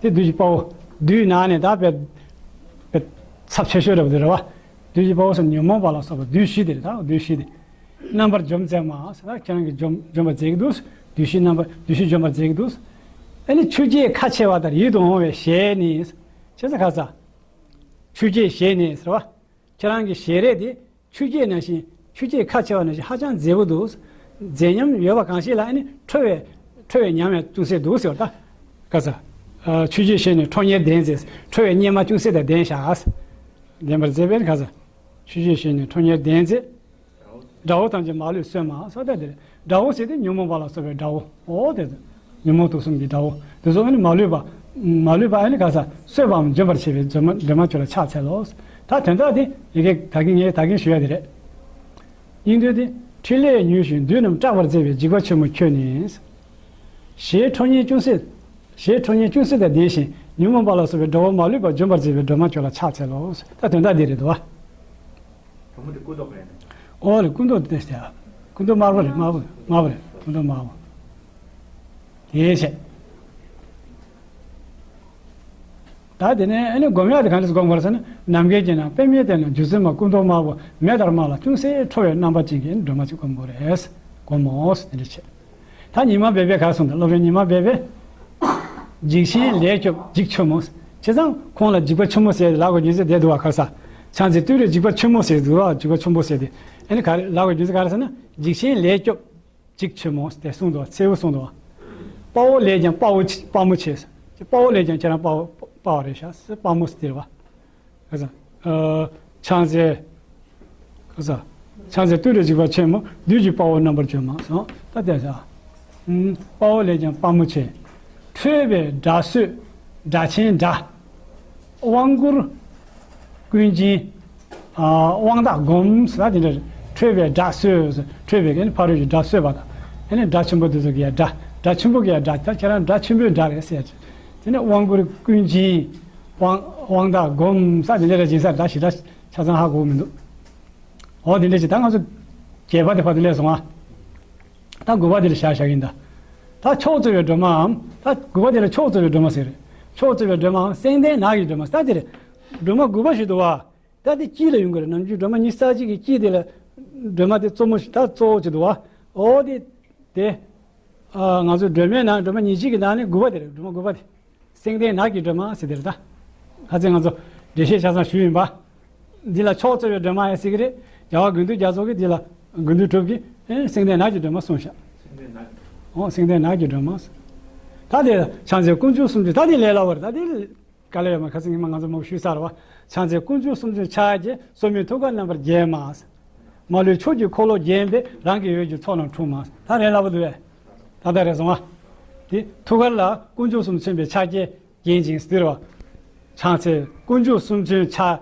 དེ་བདུད་ཀྱི་དཔའ་བོ། བདུད་ནང་ནས་ད་དཔེ་དཔེ་ཚབས་ཆེ་ཤོས་འདྲ་པོ་དེ་རེད་བ། བདུད་ཀྱི་དཔའ་བོ་ཟེར་ན་ཉོན་མོངས་པ་ལ་སོགས་པ་བདུད་བཞི་དེ་རེད་ད། བདུད་བཞི་དེ། རྣམ་པར་འཇོམས་མཛད་མ་ཟེར་ན་ཁྱེད་རང་གིས་འཇོམས་འཇོམས་པར་མཛད་ཀྱི་འདུག། བདུད་བཞི་རྣམ་པར་བདུད་བཞི་འཇོམས་པར་མཛད་ཀྱི་འདུག། ཨ་ནི་ཆུ་སྐྱེས་ཁ་ཕྱེ་བ་ལྟར་ཡིད་དུ་འོང་བའི་ཞལ་ནི། ཅི་ཟེར་ག་ཟེར། ཆུ་སྐྱེས་ཞལ་ནི་ཟེར་བ། ཁྱེད་རང་གི་ཞལ་རས་དེ་ཆུ་སྐྱེས་ནང་བཞིན། ཆུ་སྐྱེས་ཁ་ཕྱེ་བ་ནང་བཞིན་ཧ་ཅང་མཛེས་པོ་འདུག། མཛེས་ཉམས་ཡོད་པ་གང་ཞིག་ལ་ཨ་ནི་ཁྲོ་བའི་ཁྲོ་བའི་ཉམས་ཡང་ཅུང་ཟད་འདུག་ཟེར་བ་ད། ག་ཟེར། ཨ། ཆུ་སྐྱེས་ཞལ་ནི་ཁྲོ་གཉེར་ལྡན་མཛད། ཁྲོ་བའི་གཉེར་མ་ཅུང་ཟད་དང་ལྡན་བཞག། ལྡན་པར་མཛད་པས་ག་ཟེར། ཆུ་སྐྱེས་ཞལ་ནི་ཁྲོ་གཉེར་ལྡན་མཛད། དགྲ་བོ་ཐམས་ཅད་མ་ལུས་གསོད་མ་ཟེར་ད་དེ་རེད། དགྲ་བོ་ཟེར་དེ་ཉོན་མོངས་པ་ལ་སོགས་པའི་དགྲ་བོ། འོ་དེ་ཚོ། ཉོན་མོངས་དུག་གསུམ་གྱི་དགྲ་བོ། དེ་ཚོ་ཨ་ནི་མ་ལུས་པ། མ་ལུས་པ་ཨ་ནི་ག་ཟེར། གསོད་པའམ་འཇོམས་པར་བྱེད་པའི་སྒྲོལ་མ་སྒྲོལ་མ་ཁྱོད་ལ་ཕྱག་འཚལ་ལོ། ད་དོན་དག་དེ་ཡི་གེ་ད་གིན་ངས་ད་གིན་ཞུ་ཡ་དེ་རེད། སྙིང་དོན་དེ། ཕྲིན་ལས་མྱུར་ཞིང་བདུད་རྣམས་སྐྲག་པར་མཛད་པའི་འཇིགས་པ་ཆེན་མོ་ཁྱོད་ནི། ཞེས་ཁྲོ་གཉེར་ཅུང་ཟད། ཞེས་ཁྲོ་གཉེར་ཅུང་ཟད་དང་ལྡན་ཞིང་ཉོན་མོངས་པ་ལ་སོགས་པའི་དགྲ་བོ་མ་ལུས་པ་འཇོམས་པར་མཛད་པའི་སྒྲོལ་མ་ཁྱོད་ལ་ཕྱག་འཚལ་ལོ། ད་དོན་དག་འདི་རེད་དོ། བུ་མོ་དེ་སྐུ་མདོག་ག་རེ་རེད། ཨོ་རེད། སྐུ་མདོག་དེ་ཟེར། སྐུ་མདོག་དམར་པོ་རེད། དམར་པོ་དམར་པོ་རེད། སྐུ་མདོག་དམར་པོ། དེ་བྱས། ད་དེ་ནས་ཨ་ནི་སྒོམ་ཡག་དེ་གང་འདྲ་སེ་སྒོམ་དགོས་རེད་ཟེར་ན། ནམ་མཁའི་དཀྱིལ་ན་པདྨའི་སྟེང་ན་རྗེ་བཙུན་མ་སྐུ་མདོག་དམར་པོ་མེ་ལྟར་དམར་ལ་ཅུང་ཟད་ཁྲོ་བའི་རྣམ་པ་ཅན་གྱི་སྒྲོལ་མ་ཅིག་སྒོམ་དགོས་རེད། སྒོམ་མོ་དེ་འདྲ་བྱས། ད་ཉི་མ་སྦས་པས་ག་རེ་གསུངས་འདུག། སློབ་དཔོན་ཉི་མ་སྦས་པས། འཇིགས་ཆེན་ལས་སྐྱོབ་འཇིགས་ཆེན་མོ། བྱས་ཙང་ཁོང་ལ་འཇིགས་པ་ཆེན་མོ་ཟེར་ལབ་དགོས་རྒྱུ་མཚན་དེ་འདུག་བ། ག་རེ་ཟེར། ཕྱག་འཚལ་ཏུ་རེ་འཇིགས་པ་ཆེན་མོ་ཟེར་འདུག་བ། འཇིགས་པ་ཆེན་པོ་ཟེར་དེ། ཨ་ནི་ག་རེ་ལབ་དགོས་རྒྱུ་མཚན་ག་རེ་ཟེར་ན། འཇིགས་ཆེན་ལས་སྐྱོབ་འཇིགས་ཆེན་མོ་དེ་གསུངས་འདུག་བ། གསལ་པོ་གསུངས་འདུག་བ། དཔའ་བོ་ལས་ཀྱང་དཔའ་བོ་ཆེ། དཔའ་མོ་ཆེ། དཔའ་བོ་ལས་ཀྱང་ཁྱེད་རང་དཔའ་བོ་དཔའ་བ་རེད་ཤག་ཟེར། དཔའ་མོ་ཟེར་དེ་རེད་བ། ག་ཟེར། ཨ། ཕྱག་འཚལ། ག་ཟེར། ཕྱག་འཚལ་ཏུ་རེ་འཇིགས་པ་ཆེན་མོ། བདུད་ཀྱི་དཔའ་བོ་རྣམ་པར་འཇོམས་མ་སོགས། ད་དེ་ཟེར། ཨུམ། དཔའ་བོ་ལས་ཀྱང་དཔའ་མོ་ཆེ། ཁྲོས་པའི་དགྲ་གསོད་དགྲ་ཆེན་དགྲ། དབང་བསྐུར་ཀུན་འབྱིན། ཨ། དབང་བདག་སྒོམ་ཟེར་ན་དེ་འདྲ་རེད། ཁྲོས་པའི་དགྲ་གསོད། ཁྲོས་པའི་གི་ཕ་རོལ་གྱི་དགྲ་གསོད་པ་དང་། ཨ་ནི་དགྲ་ཆེན་པོ་དེ་ཚོ་གི་ཡ་དགྲ། དགྲ་ཆེན་པོ་གི་ཡ་དགྲ། ད་ཁྱེད་རང་དགྲ་ཆེན་པོའི་དགྲ་རེད་ཟེར་ཡ་ཅིག། དེ་ནས་དབང་བསྐུར་ཀུན་འབྱིན། དབང་དབང་བདག་སྒོམ་ཟེར་དེ་འདྲ་རེ་སྦྱིན་ས་རེད། ད་ཞེ་དྲག་ཆ་ཚང་ཧ་གོ་གི་མི་འདུག། འོ་དེ་འདྲ་ཅིག། ད་ང་ཚོ་བརྒྱད་པ་དེ་བར་དུ་སླེབས་སོང་ང་། ད་དགུ་པ་དེ་ལ་བཞག་བཞག་ཡིན་ད། ད་མཆོག་སྩོལ་བའི་སྒྲོལ་མའམ། ད་དགུ་པ་དེ་ལ་མཆོག་སྩོལ་བའི་སྒྲོལ་མ་ཟེར་རེད། མཆོག་སྩོལ་བའི་སྒྲོལ་མའམ་སེང་ལྡེང་ནགས་ཀྱི་སྒྲོལ་མ་ཟེར་དེ་རེད། སྒྲོལ་མ་དགུ་པ་ཞིག་འདུག་བ། ད་དེ་དཀྱིལ་ལ་ཡོང་གི་རེད། ནམ་རྒྱུན་སྒྲོལ་མ་ཉི་ཤུ་རྩ་གཅིག་གི་དཀྱིལ་དེ་ལ་སྒྲོལ་མ་དེ་གཙོ་མོ་ཞིག་ད་གཙོ་བོ་ཅིག་འདུག་བ། འོ་དེ་དེ། ཨ། ང་ཚོ་སྒྲོལ་མའི་ནང་སྒྲོལ་མ་ཉེར་གཅིག་གི་ནང་ནས་དགུ་པ་དེ་རེད། སྒྲོལ་མ་དགུ་པ་དེ། སེང་ལྡེང་ནགས་ཀྱི་སྒྲོལ་མ་ཟེར་དེ་རེད་ད། ཁ་སང་ང་ཚོ་འགྲེལ་བཤད་ཆ་ཚང་ཞུས་ཡིན་པ། འདི་ལ་མཆོག་སྩོལ་བའི་སྒྲོལ་མ་ཡང་ཟེར་གི་རེད། རྒྱལ་བ་དགེ་འདུན་རྒྱ་མཚོ་གིས་འདི་ལ་དགེ་འདུན་གྲུབ་ཀྱིས་ཨེ་སེང་ལྡེང་ནགས་ཀྱི་སྒྲོལ་མ་གསུངས་ཤག། སེང་ལྡེང་ནགས་ཀྱི། འོ་སེང་ལྡེང་ནགས་ཀྱི་སྒྲོལ་མ། ད་དེ་ཕྱག་འཚལ་དཀོན་མཆོག་གསུམ་མཚོན། ད་དེ་ལས་སླ་བོ་རེད། ད་དེ། དཀའ་ལས་ཡོད་མ། ཁ་སང་ཉི་མ་ང་ཚོ་མང་པོ་ཞུས་ཚར་བ། ཕྱག་འཚལ་དཀོན་མཆོག་གསུམ་མཚོན་ཕྱག་རྒྱའི། སོར་མོས་ཐུགས་ཀར་རྣམ་པར་བརྒྱན་མ། མ་ལུས་ཕྱོགས་ཀྱི་འཁོར་ལོས་བརྒྱན་པའི། རང་གི་འོད་ཀྱི་ཚོགས་རྣམས་འཁྲུགས་མ། ད་རེད་སླ་པོ་འདུག་བས། ད་ལྟ་རེད་སོང་བ། དེ་ཐུགས་ཀར་ལ་དཀོན་མཆོག་གསུམ་མཚོན་པའི་ཕྱག་རྒྱས་བརྒྱན་ཅིང་ཟེར་བ། ཕྱག་འཚལ་དཀོན་མཆོག་གསུམ་མཚོན་ཕྱག་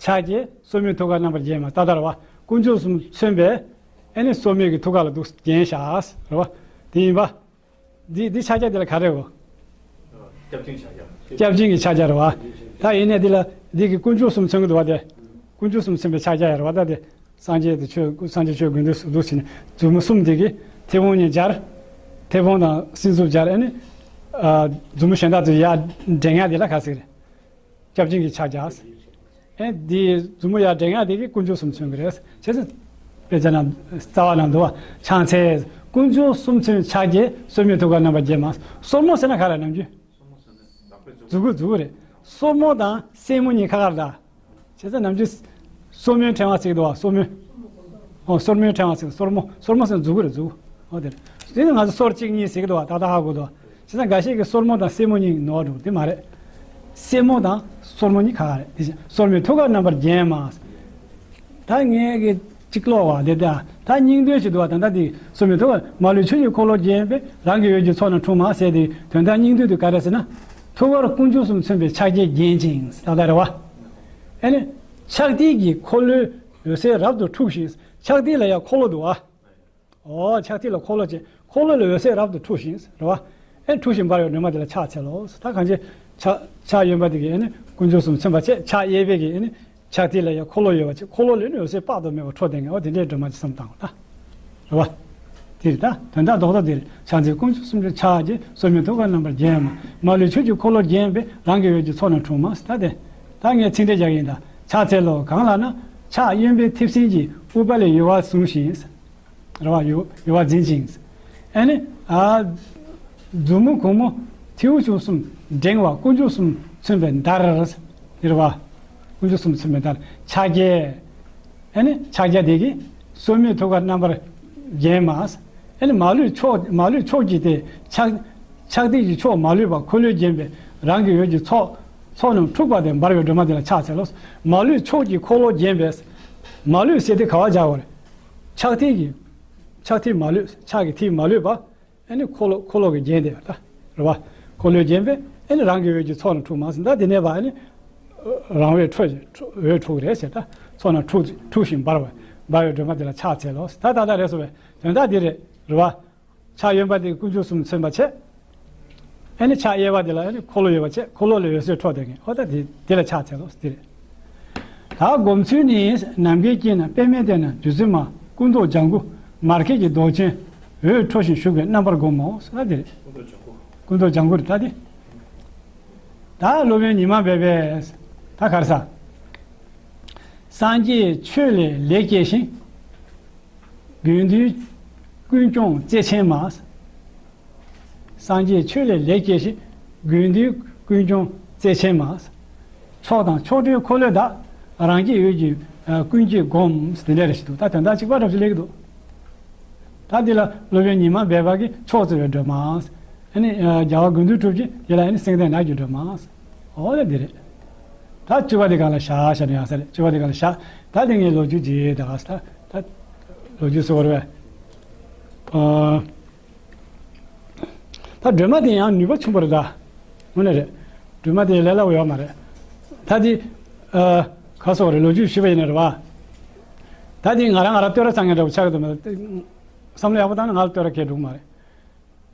ཕྱག་རྒྱའི། སོར་མོས་ཐུགས་ཀར་རྣམ་པར་བརྒྱན་མ། ད་ལྟ་རེད་བ། དཀོན་མཆོག་གསུམ་མཚོན་པའི་ཨེ་ནི་སོར་མོས་ཀྱི་ཐུགས་ཀ་ལ་འདུག་བརྒྱན་བཞག་རེད་བ། དེ་ཡིན་པ། འདི་འདི་ཕྱག་རྒྱ་འདི་ལ་ག་རེ་གོ། སྐྱབས་སྦྱིན་ཕྱག་རྒྱ། སྐྱབས་སྦྱིན་གྱི་ཕྱག་རྒྱ་རེད་བ། ད་ཡིན་ནའི་འདི་ལ་འདི་གི་དཀོན་མཆོག་གསུམ་མཚོན་གྱི་འདུག་བ། དེ་དཀོན་མཆོག་གསུམ་མཚོན་པའི་ཕྱག་རྒྱ་ཡ་རེད་བ། ད་དེ་སངས་རྒྱས་དེ་ཆོས་སངས་རྒྱས་ཆོས་དགེ་འདུན་སུ་འདུག་ཟེར་ནས་མཛུབ་མོ་གསུམ་དེ་གི་མཐེ་བོང་གཉིས་སྦྱར། མཐེ་བོང་དང་སྲིན་མཛུབ་སྦྱར། ཨ་ནི་མཛུབ་མོ་གཞན་དག་ཚོ་ཡར་འདྲེན་ཡ་དེ་ལ་ག་ཟེར་གི་རེད། སྐྱབས་སྦྱིན་གྱི་ཕྱག་རྒྱ། ཨེ་འདི་མཛུབ་མོ་ཡར་འདྲེན་ཡ་དེ་གིས་དཀོན་མཆོག་གསུམ་མཚོན་གྱི་རེད། བྱས་ཙང་དཔེ་ཆ་ནང་རྩ་བ་ནང་འདུག་བ། ཕྱག་འཚལ་དཀོན་མཆོག་གསུམ་མཚོན་ཕྱག་རྒྱའི། སོར་མོས་ཐུགས་ཀར་རྣམ་པར་བརྒྱན་མ། སོར་མོ་ཟེར་ན་ག་རེ་ནམ་རྒྱུན། མཛུ་གུ་མཛུ་གུ་རེད། སོར་མོ་དང་སེན་མོ་གཉིས་ཁ་ཁར་ད། བྱས་ཙང་ནམ་རྒྱུན་སོར་མོའི་ཕྲེང་བ་ཟེར་གི་འདུག་བ། སོར་མོ། ཨོ། སོར་མོའི་ཕྲེང་བ་ཟེར། སོར་མོ། སོར་མོ་ཟེར་མཛུ་གུ་རེད། མཛུ་གུ། ཨོ། དེ་རེད། དེ་ནི་ང་ཚོ་སོར་གཅིག་གཉིས་ཟེར་གི་འདུག་བ། ཏག་ཏག་ཧ་གོ་འདུག་བ། བྱས་ཙང་འགའ་ཤས་ཀྱིས་སོར་མོ་དང་སེན་མོ་གཉིས་ནོར་འགྲོ་གི་འདུག་དེ་མ་རེད། སེན་མོ་དང་སོར་མོ་གཉིས་ཁ་ཁ་རེད། དེ་བཞིན་སོར་མོས་ཐུགས་ཀར་རྣམ་པར་བརྒྱན་མ། ད་ངས་གི་གཅིག་ཀློག་བ་དེ། ད་ད་སྙིང་དོན་ཞིག་འདུག་བ། ད་ད་དེ་སོར་མོས་ཐུགས་ཀར། མ་ལུས་ཆོས་ཀྱི་འཁོར་ལོ་བརྒྱན་པའི། རང་གི་འོད་ཀྱི་ཚོགས་རྣམས་འཁྲུགས་མ་ཟེར་དེ། དོན་དག་སྙིང་དོན་དུ་ག་རེ་ཟེར་ན། ཐུགས་ཀར་དཀོན་མཆོག་གསུམ་མཚོན་པའི་ཕྱག་རྒྱས་བརྒྱན་ཅིང་། ད་ལྟ་རེད་བ། ཨེ་ནི། ཕྱག་མཐིལ་གྱི་འཁོར་ལོའི་འོད་ཟེར་རབ་ཏུ་འཁྲུགས་ཤིང་། ཕྱག་མཐིལ་ལ་ཡང་འཁོར་ལོ་འདུག་བ། ཨོ། ཕྱག་མཐིལ་ལ་འཁོར་ལོ་བྱས། འཁོར་ལོ་ལ་འོད་ཟེར་རབ་ཏུ་འཁྲུགས་ཤིང་། རེད་བ། ཨེ། འཁྲུགས་ཤིང་འབར་བའི་སྒྲོན་མ་དེ་ལ་ཕྱག་འཚལ་ལོ། ད་གང་ཅི། ཕྱག་ཕྱག་གཡོན་པ་དེ་གིས་ཨེ་ནི་དཀོན་མཆོག་གསུམ་མཚོན་པ་བྱས། ཕྱག་གཡས་པའི་གིས་ཨེ་ནི་ཕྱག་མཐིལ་ལ་ཡང་འཁོར་ལོ་ཡོད་པ་བྱས། འཁོར་ལོ་ལ་ནི་འོད་ཟེར་དཔག་ཏུ་མེད་པ་འཕྲོ་བསྟན་མཁན། འོ། དེ་འདྲའི་སྒྲོན་མ་ཅིག་བསམ་བཏང་བ་ད། རེད་བ། དེ་རེད་ད། དོན་དག་རྡོག་རྡོག་དེ་རེད། ཕྱག་མཚན་དཀོན་མཆོག་གསུམ་མཚོན་ཕྱག་རྒྱས། སོར་མོས་ཐུགས་ཀར་རྣམ་པར་བརྒྱན་མ། མ་ལུས་ཆོས་ཀྱི་འཁོར་ལོ་བརྒྱན་པའི། རང་གི་འོད་ཀྱི་ཚོགས་རྣམས་འཁྲུགས་མ། ད་དེ། ད་ངས་ཚིག་འགྲེལ་རྒྱག་གི་ཡིན་ད། ཕྱག་འཚལ་ལོ། གང་ལབ་ན། ཕྱག་གཡོན་པའི་མཐེབ་སྲིན་གྱིས་ཨུཏྤ་ལའི་ཡུ་བ་བཟུང་ཞིང་། རེད་བ། ཡུ་ཡུ་བ་འཛིན་ཅིང་། ཨ་ནི། ཨ། མཛུབ་མོ་གུང་མོ་མཐེའུ་ཆུང་གསུམ་བསྒྲེངས་པ། དཀོན་མཆོག་གསུམ་མཚོན་པའི་མདའ། རེད་བ། དཀོན་མཆོག་གསུམ་མཚོན་པའི་མདའ། ཕྱག་རྒྱ། ཨ་ནི་ཕྱག་རྒྱ་དེ་གིས་སོར་མོས་ཐུགས་ཀར་རྣམ་པར་བརྒྱན་མ། ཨ་ནི་མ་ལུས་ཕྱོགས། མ་ལུས་ཕྱོགས་ཀྱི་དེ། ཕྱག་ཕྱག་མཐིལ་གྱི་ཕྱོགས་མ་ལུས་པ་འཁོར་ལོས་བརྒྱན་པའི། རང་གི་འོད་ཀྱི་ཚོགས་ཚོགས་རྣམས་འཁྲུགས་པ་དེ་འབར་བའི་སྒྲོན་མ་དེ་ལ་ཕྱག་འཚལ་ལོ། མ་ལུས་ཕྱོགས་ཀྱི་འཁོར་ལོ་བརྒྱན་པའི། མ་ལུས་ཟེར་དེ་ག་པར་སྦྱར་བ་རེད། ཕྱག་མཐིལ་གྱི། ཕྱག་མཐིལ་མ་ལུས། ཕྱག་གི་མཐིལ་མ་ལུས་པ། ཨ་ནི་འཁོར་ལོ། འཁོར་ལོ་གིས་བརྒྱན་ཏེ་ད། རེད་བ། འཁོར་ལོས་བརྒྱན་པའི། ཨ་ནི་རང་གི་འོད་ཀྱི་ཚོགས་རྣམས་འཁྲུགས་མ་ཟེར། ད་དེ་ནས་པ། ཨ་ནི་རང་འོད་འཕྲོ། འོད་འཁྲུགས་རེད་ཟེར། ད་ཚོགས་རྣམས་འཁྲུགས་འཁྲུགས་ཤིང་འབར་བ། འབར་བའི་སྒྲོན་མ་དེ་ལ་ཕྱག་འཚལ་ལོ། ད་ད་ད་རེད་སོ་བས། དོན་དག་འདི་རེད། རེད་བ། ཕྱག་གཡོན་པ་དེ་དཀོན་མཆོག་གསུམ་མཚོན་པ་བྱས། ཨ་ནི་ཕྱག་གཡས་པ་དེ་ལ་ཨ་ནི་འཁོར་ལོ་ཡོད་པ་བྱས། འཁོར་ལོ་ལ་འོད་ཟེར་འཕྲོ་དེ་གིས། ཨོ། ད་དེ་དེ་ལ་ཕྱག་འཚལ་ལོ་ཟེར་དེ་རེད། ད་སྒོམ་ཚུལ་ནི། ནམ་མཁའི་དཀྱིལ་ན་པདྨའི་སྟེང་ན་བདུད་རྩི་མ། སྐུ་མདོག་ལྗང་གུ་མར་ཁེབས་ཀྱི་མདོག་ཅན། འོད་འཕྲོ་ཞིང་བཞུགས་པའི་རྣམ་པར་སྒོམ་མོ་ཟེར། ད་དེ་རེད། སྐུ་མདོག་ལྗང་གུ་རེད། ད་དེ། ད་སློབ་དཔོན་ཉི་མ་སྦས་པས། ད་ག་རེ་ཟེར། སངས་རྒྱས་ཆོས་ལས་ལེགས་སྐྱེས་ཤིང་། དགེ་འདུན་ཀུན་སྐྱོང་བརྩེ་ཆེན་མ། སངས་རྒྱས་ཆོས་ལས་ལེགས་སྐྱེས་ཤིང་། དགེ་འདུན་ཀུན་སྐྱོང་བརྩེ་ཆེན་མ། ཚོགས་དང་ཆོ་འཕྲུལ་འཁོར་ལོས་བདག། རང་རྒྱལ་འོད་ཀྱིས་ཀུན་གྱིས་བསྒོམ། དེ་འདྲ་རེ་ཞིག་འདུག་ད་དོན་དག་གཅིག་པ་འདྲ་ཞིག་སླེབས་ཀྱི་འདུག་ད་འདི་ལ་སློབ་དཔོན་ཉི་མ་སྦས་པ་གིས་མཆོག་ཟེར་བའི་སྒྲོན་མ། ཨ་ནི་རྒྱལ་བ་དགེ་འདུན་གྲུབ་ཀྱིས་འདི་ལ་ཨ་ནི་སེང་ལྡེང་ནགས་ཀྱི་སྒྲོན་མ། འོ་ན་འདི་རེད། ད་བཅུ་པ་འདི་སྒང་ལ་བཞག་བཞག་ན་ཡག་ས་རེད། བཅུ་པ་འདི་སྒང་ལ་བཞག་ད་འདི་ངས་ལོ་རྒྱུས་ཅིག་ད་ག་ས་ད་ད་ལོ་རྒྱུས་ཟེར་བ་རེད་པས། ཨ། ད་སྒྲོན་མ་དེ་ཡང་ནུས་པ་ཆེན་པོ་རེད་ད། དངོས་གནས་རེད། སྒྲོན་མ་དེ་ལས་སླ་པོ་ཡོད་མ་རེད། ད་དེ། ཨ། ག་རེ་ཟེར་དགོས་རེད། ལོ་རྒྱུས་ཞུས་པ་ཡིན་ན་རེད་པ། ད་དེ་ང་རང་ང་རང་བསྟོད་ར་བཏང་མཁན་འདྲ་པོ་ཆགས་ཀྱི་འདུག་མ་གཏོགས། བསམ་བློ་ཡག་པོ་བཏང་ན་ང་ལ་བསྟོད་ར་གང་ཡང་འགྲོ་གི་མ་རེད།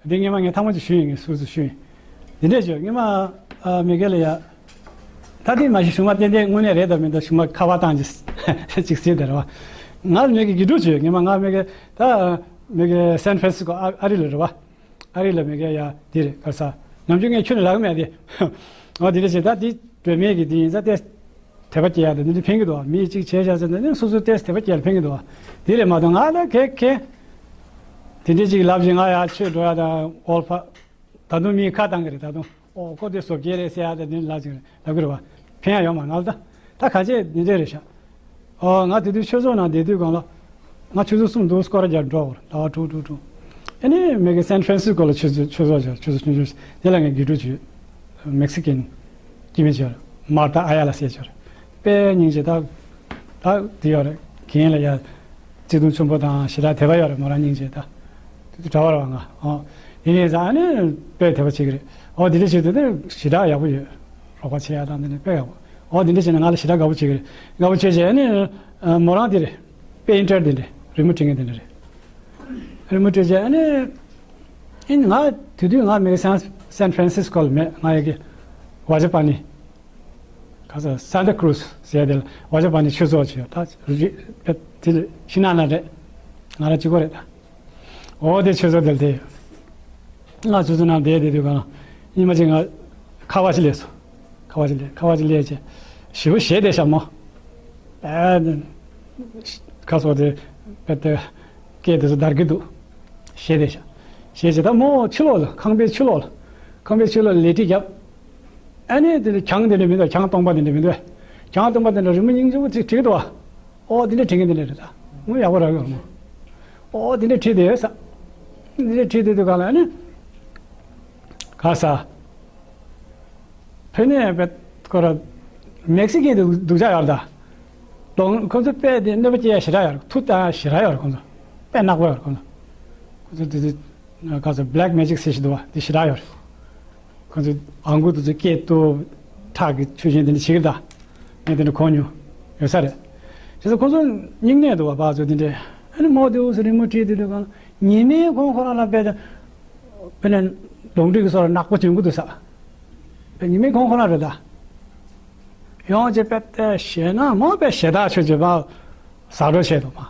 འདི་སྔོན་མ་ངས་ཐེངས་མ་གཅིག་ཞུས་ཡིན། ངས་སོ་སོ་ཞུས་ཡིན། འདི་འདྲས་ཞུ། སྔོན་མ། ཨ། མི་སྒེར་ལ་ཡ། ད་དེ་མ་གཞི་གཞུག་མ་ཏན་ཏན་དངོས་གནས་རེད་དམ་མིན་དམ་གཞུག་མ་ཁ་པར་བཏང་རྗེས་ཅིག་ཟེར་དེ་རེད་པ། ང་ལ་མི་སྒེར་གྱི་འགྲོ་བྱོས། སྔོན་མ་ང་མི་སྒེར་ད་མི་སྒེར་སན་ཧྥ་རན་སི་སྐོ་ཨ་ཨ་རི་ལ་རེད་པ། ཨ་རི་ལ་མི་སྒེར་ཡ་དེ་རེད། ག་རེ་ཟེར། ནམ་རྒྱུན་ངས་ཁྱོད་ནས་ལབ་ཀྱི་མེད་དེ། འོ་དེ་འདྲ་བྱས། ད་དེ་སྒྲོན་མེ་གི་དེ་ཡིན་ཙང་ཏོག་ཙམ་དད་པ་སྐྱེ་ཡ་དང་དེ་འདྲ་ཕན་གྱི་འདུག་མི་གཅིག་བྱས་བཞག་ཟེར་ན་ནི་སོ་སོ་ཏོག་ཙམ་དད་པ་སྐྱེ་ཡ་ལ་ཕན་གྱི་འདུག་དེ་རེད་མ་གཏོགས་ང་ལ་གས་གས་དེ་འདྲ་ཅིག་ལབ་བཞིན་ང་ཡར་ཆོས་འགྲོ་ཡ་དང་། འོལ་ཕ། ད་དུང་མིས་ཁ་བཏང་གི་རེད། ད་དུང་ཨོ་ཁོ་དེ་བཟོ་བྱེད་རེད་ཟེར་ཡ་དང་དེ་འདྲ་ལབ་ཅིག་ལབ་གི་རེད་པ། ཕན་ཡ་ཡོད་མ་རེད། ང་ལ་ད་ད་ག་ཅེ་འདི་འདྲ་རེད་ཤག་ཨོ། ང་དེ་དུས་ཆོས་ཚོགས་ནང་བསྡད་དུས་སྒང་ལ། ང་ཆུ་ཚོད་གསུམ་དུ་སྐོར་ར་རྒྱག་འགྲོ་བར་ཟླ་བ་དྲུག་དྲུག་དྲུག་ཨ་ནི་མི་སྒེར་སན་ཧྥ་རན་སི་སྐོ་ལ་ཆུ་ཚོད་ཆུ་ཚོད་བརྒྱབ། ཆུ་ཚོད་ཆུང་ཆུང་ཞིག་དེ་ལ་ངས་དགེ་ཕྲུག་བྱོས། མེག་སི་ཀན་སྐྱེ་དམན་ཅིག་ཡོད་རེད། མར་ཏ་ཨ་ཡ་ལ་ཟེར་ཅིག་ཡོད་རེད། དཔེ་སྙིང་རྗེ། ད་ད་དེ་ཡོད་རེད། རྒན་ལ་ཡ་བརྩེ་དུང་ཆེན་པོ་དང་ཞེ་དྲག་དད་པ་ཡོད་རེད། མོ་རང་སྙིང་རྗེ། ད་དེ་དུས་གྲྭ་པ་རེད་པ་ང་། ཨོ། ཡིན་ནའི་ཟ་ཨ་ནི་དཔེ་དད་པ་བྱེད་ཀྱི་རེད། ཨོ་དེ་འདྲ་བྱེད་དུས་ནི་ཞེ་དྲག་ཡག་པོ་ཡོད། རོགས་པ་བྱེད་ཡ་དང་དེ་ནི་དཔེ་ཡག་པོ། ཨོ་དེ་འདྲ་བྱས་ན་ང་ལ་ཞེ་དྲག་དགའ་པོ་བྱེད་ཀྱི་རེད། དགའ་པོ་བྱས་བྱས་ཨ་ནི། ཨ། མོ་རང་དེ་རེད། པེ་ཨིན་ཊར་དེ་འདྲ་རེད། རི་མོ་བྲིས་མཁན་དེ་འདྲ་རེད། རི་མོ་བྲིས་བྱས་ཨ་ནི། ཨིན། ང་དེ་དུས་ང་མི་སྒེར་སན་སན་ཧྥ་རན་སི་སྐོ་ལ་མེད། ང་ཡ་གི་ཝ་ཇ་པ་ནི། ག་ས་སན་ཏ་ཀུ་རུས་ཟེར་ཡ་དེ་ལ་ཝ་ཇ་པ་ནི་ཆོས་ཚོགས་བྱས། ད་རི་དེ་ལ་ཤི་ན་ན་རེད། ང་རང་གཅིག་པོ་རེད་ད། འོ་དེ་ཆུ་ཚོད་དེར་དེ། ང་ཆུ་ཚོད་ནང་བསྡད་བསྡད་དུས་གང་ཉི་མ་གཅིག་ང་ཁ་པར་ཅིག་སླེབས་སོང་། ཁ་པར་ཅིག་སླེབས། ཁ་པར་ཅིག་སླེབས་བྱས་ཞེ་པོ་ཞེད་བསྡད་ཤག་མོ། ཨ། ཁ་སོགས་དེ་དཔེ་དེ་སྐད་དེ་ཚོ་འདར་གི་འདུག་ཞེད་བསྡད་ཤག་ཞེད་བྱས་ད་མོ་ཕྱི་ལོགས་ལ། ཁང་པའི་ཕྱི་ལོགས་ལ། ཁང་པའི་ཕྱི་ལོགས་ལ་ལེ་ཊི་བརྒྱབ། ཨ་ནི་དེ་ནི་གྱང་དེ་འདྲ་མི་འདུག་གྱང་སྟོང་པ་དེ་འདྲ་མི་འདུག་གྱང་སྟོང་པ་དེ་འདྲ་རི་མོ་སྙིང་རྗེ་པོ་ཅིག་བྲིས་འདུག་བ། ཨོ་དེ་འདྲ་བྲིས་མཁན་དེ་འདྲ་རེད་ད། ངོ་ཡག་པོ་རག་གི་ཡོད་མོ། ཨོ་དེ་འདྲ་བྲིས་དེ་ས། དེ་འདྲ་བྲིས་དེ་དུས་ག་ལ་ཨ་ནི། ག་ས། ཕེ་ནེ་བེད་ཁོ་ར་མེག་སི་ཀན་དུ་སྡུག་ཅག་ཡོད་རེད་ད། གདོང་ཁོ་ཚོ་དཔེ་དེ་གནོད་པ་སྐྱེལ་ཡ་ཞེ་དྲག་ཡོད་རེད། མཐུ་བཏང་ཡ་ཞེ་དྲག་ཡོད་རེད་ཁོ་ཚོ། དཔེ་ནག་པོ་ཡོད་རེད་ཁོ་ཚོ། ཁོ་ཚོ་དེ་དེ་ག་ཚོད་བྷེ་ལེག་མེ་ཇིག་ཟེར་ཞིག་འདུག་བ། དེ་ཞེ་དྲག་ཡོད་རེད། ཁོ་ཚོ་ཨང་གུ་དེ་ཚོ་སྐད་བཏུབ། ཁྲག་གི་ཆུ་ཆེན་དེ་འདྲ་བྱེད་ཀྱི་རེད་ད། ངས་དེ་འདྲ་གོ་མྱོང་ཡོད་ས་རེད། དེ་ཚོ་ཁོ་ཚོ་སྙིང་ནད་འདུག་བ་ཕར་ཚུར་དེ་འདྲ། ཨ་ནི་མོ་དེ་འུ་ཚོ་རི་མོ་བྲིས་དེ་འདྲ་གང་ཉི་མའི་གོང་ཁོ་རང་ལ་དཔེ་དེ། དཔེ་ནས་གདོང་འདྲེ་གི་སོ་ལ་ནག་པོ་བྱུང་གི་འདུག་ས། དཔེ་ཉི་མའི་གོང་ཁོ་རང་རེད་ད། ཡོང་ཅེས་པད་ཏེ་ཞེ་ན་མོ་པས་ཞེ་ཐག་ཆོད་ཅེས་པ་ཟ་འགྲོ་བྱས་འདུག་མ།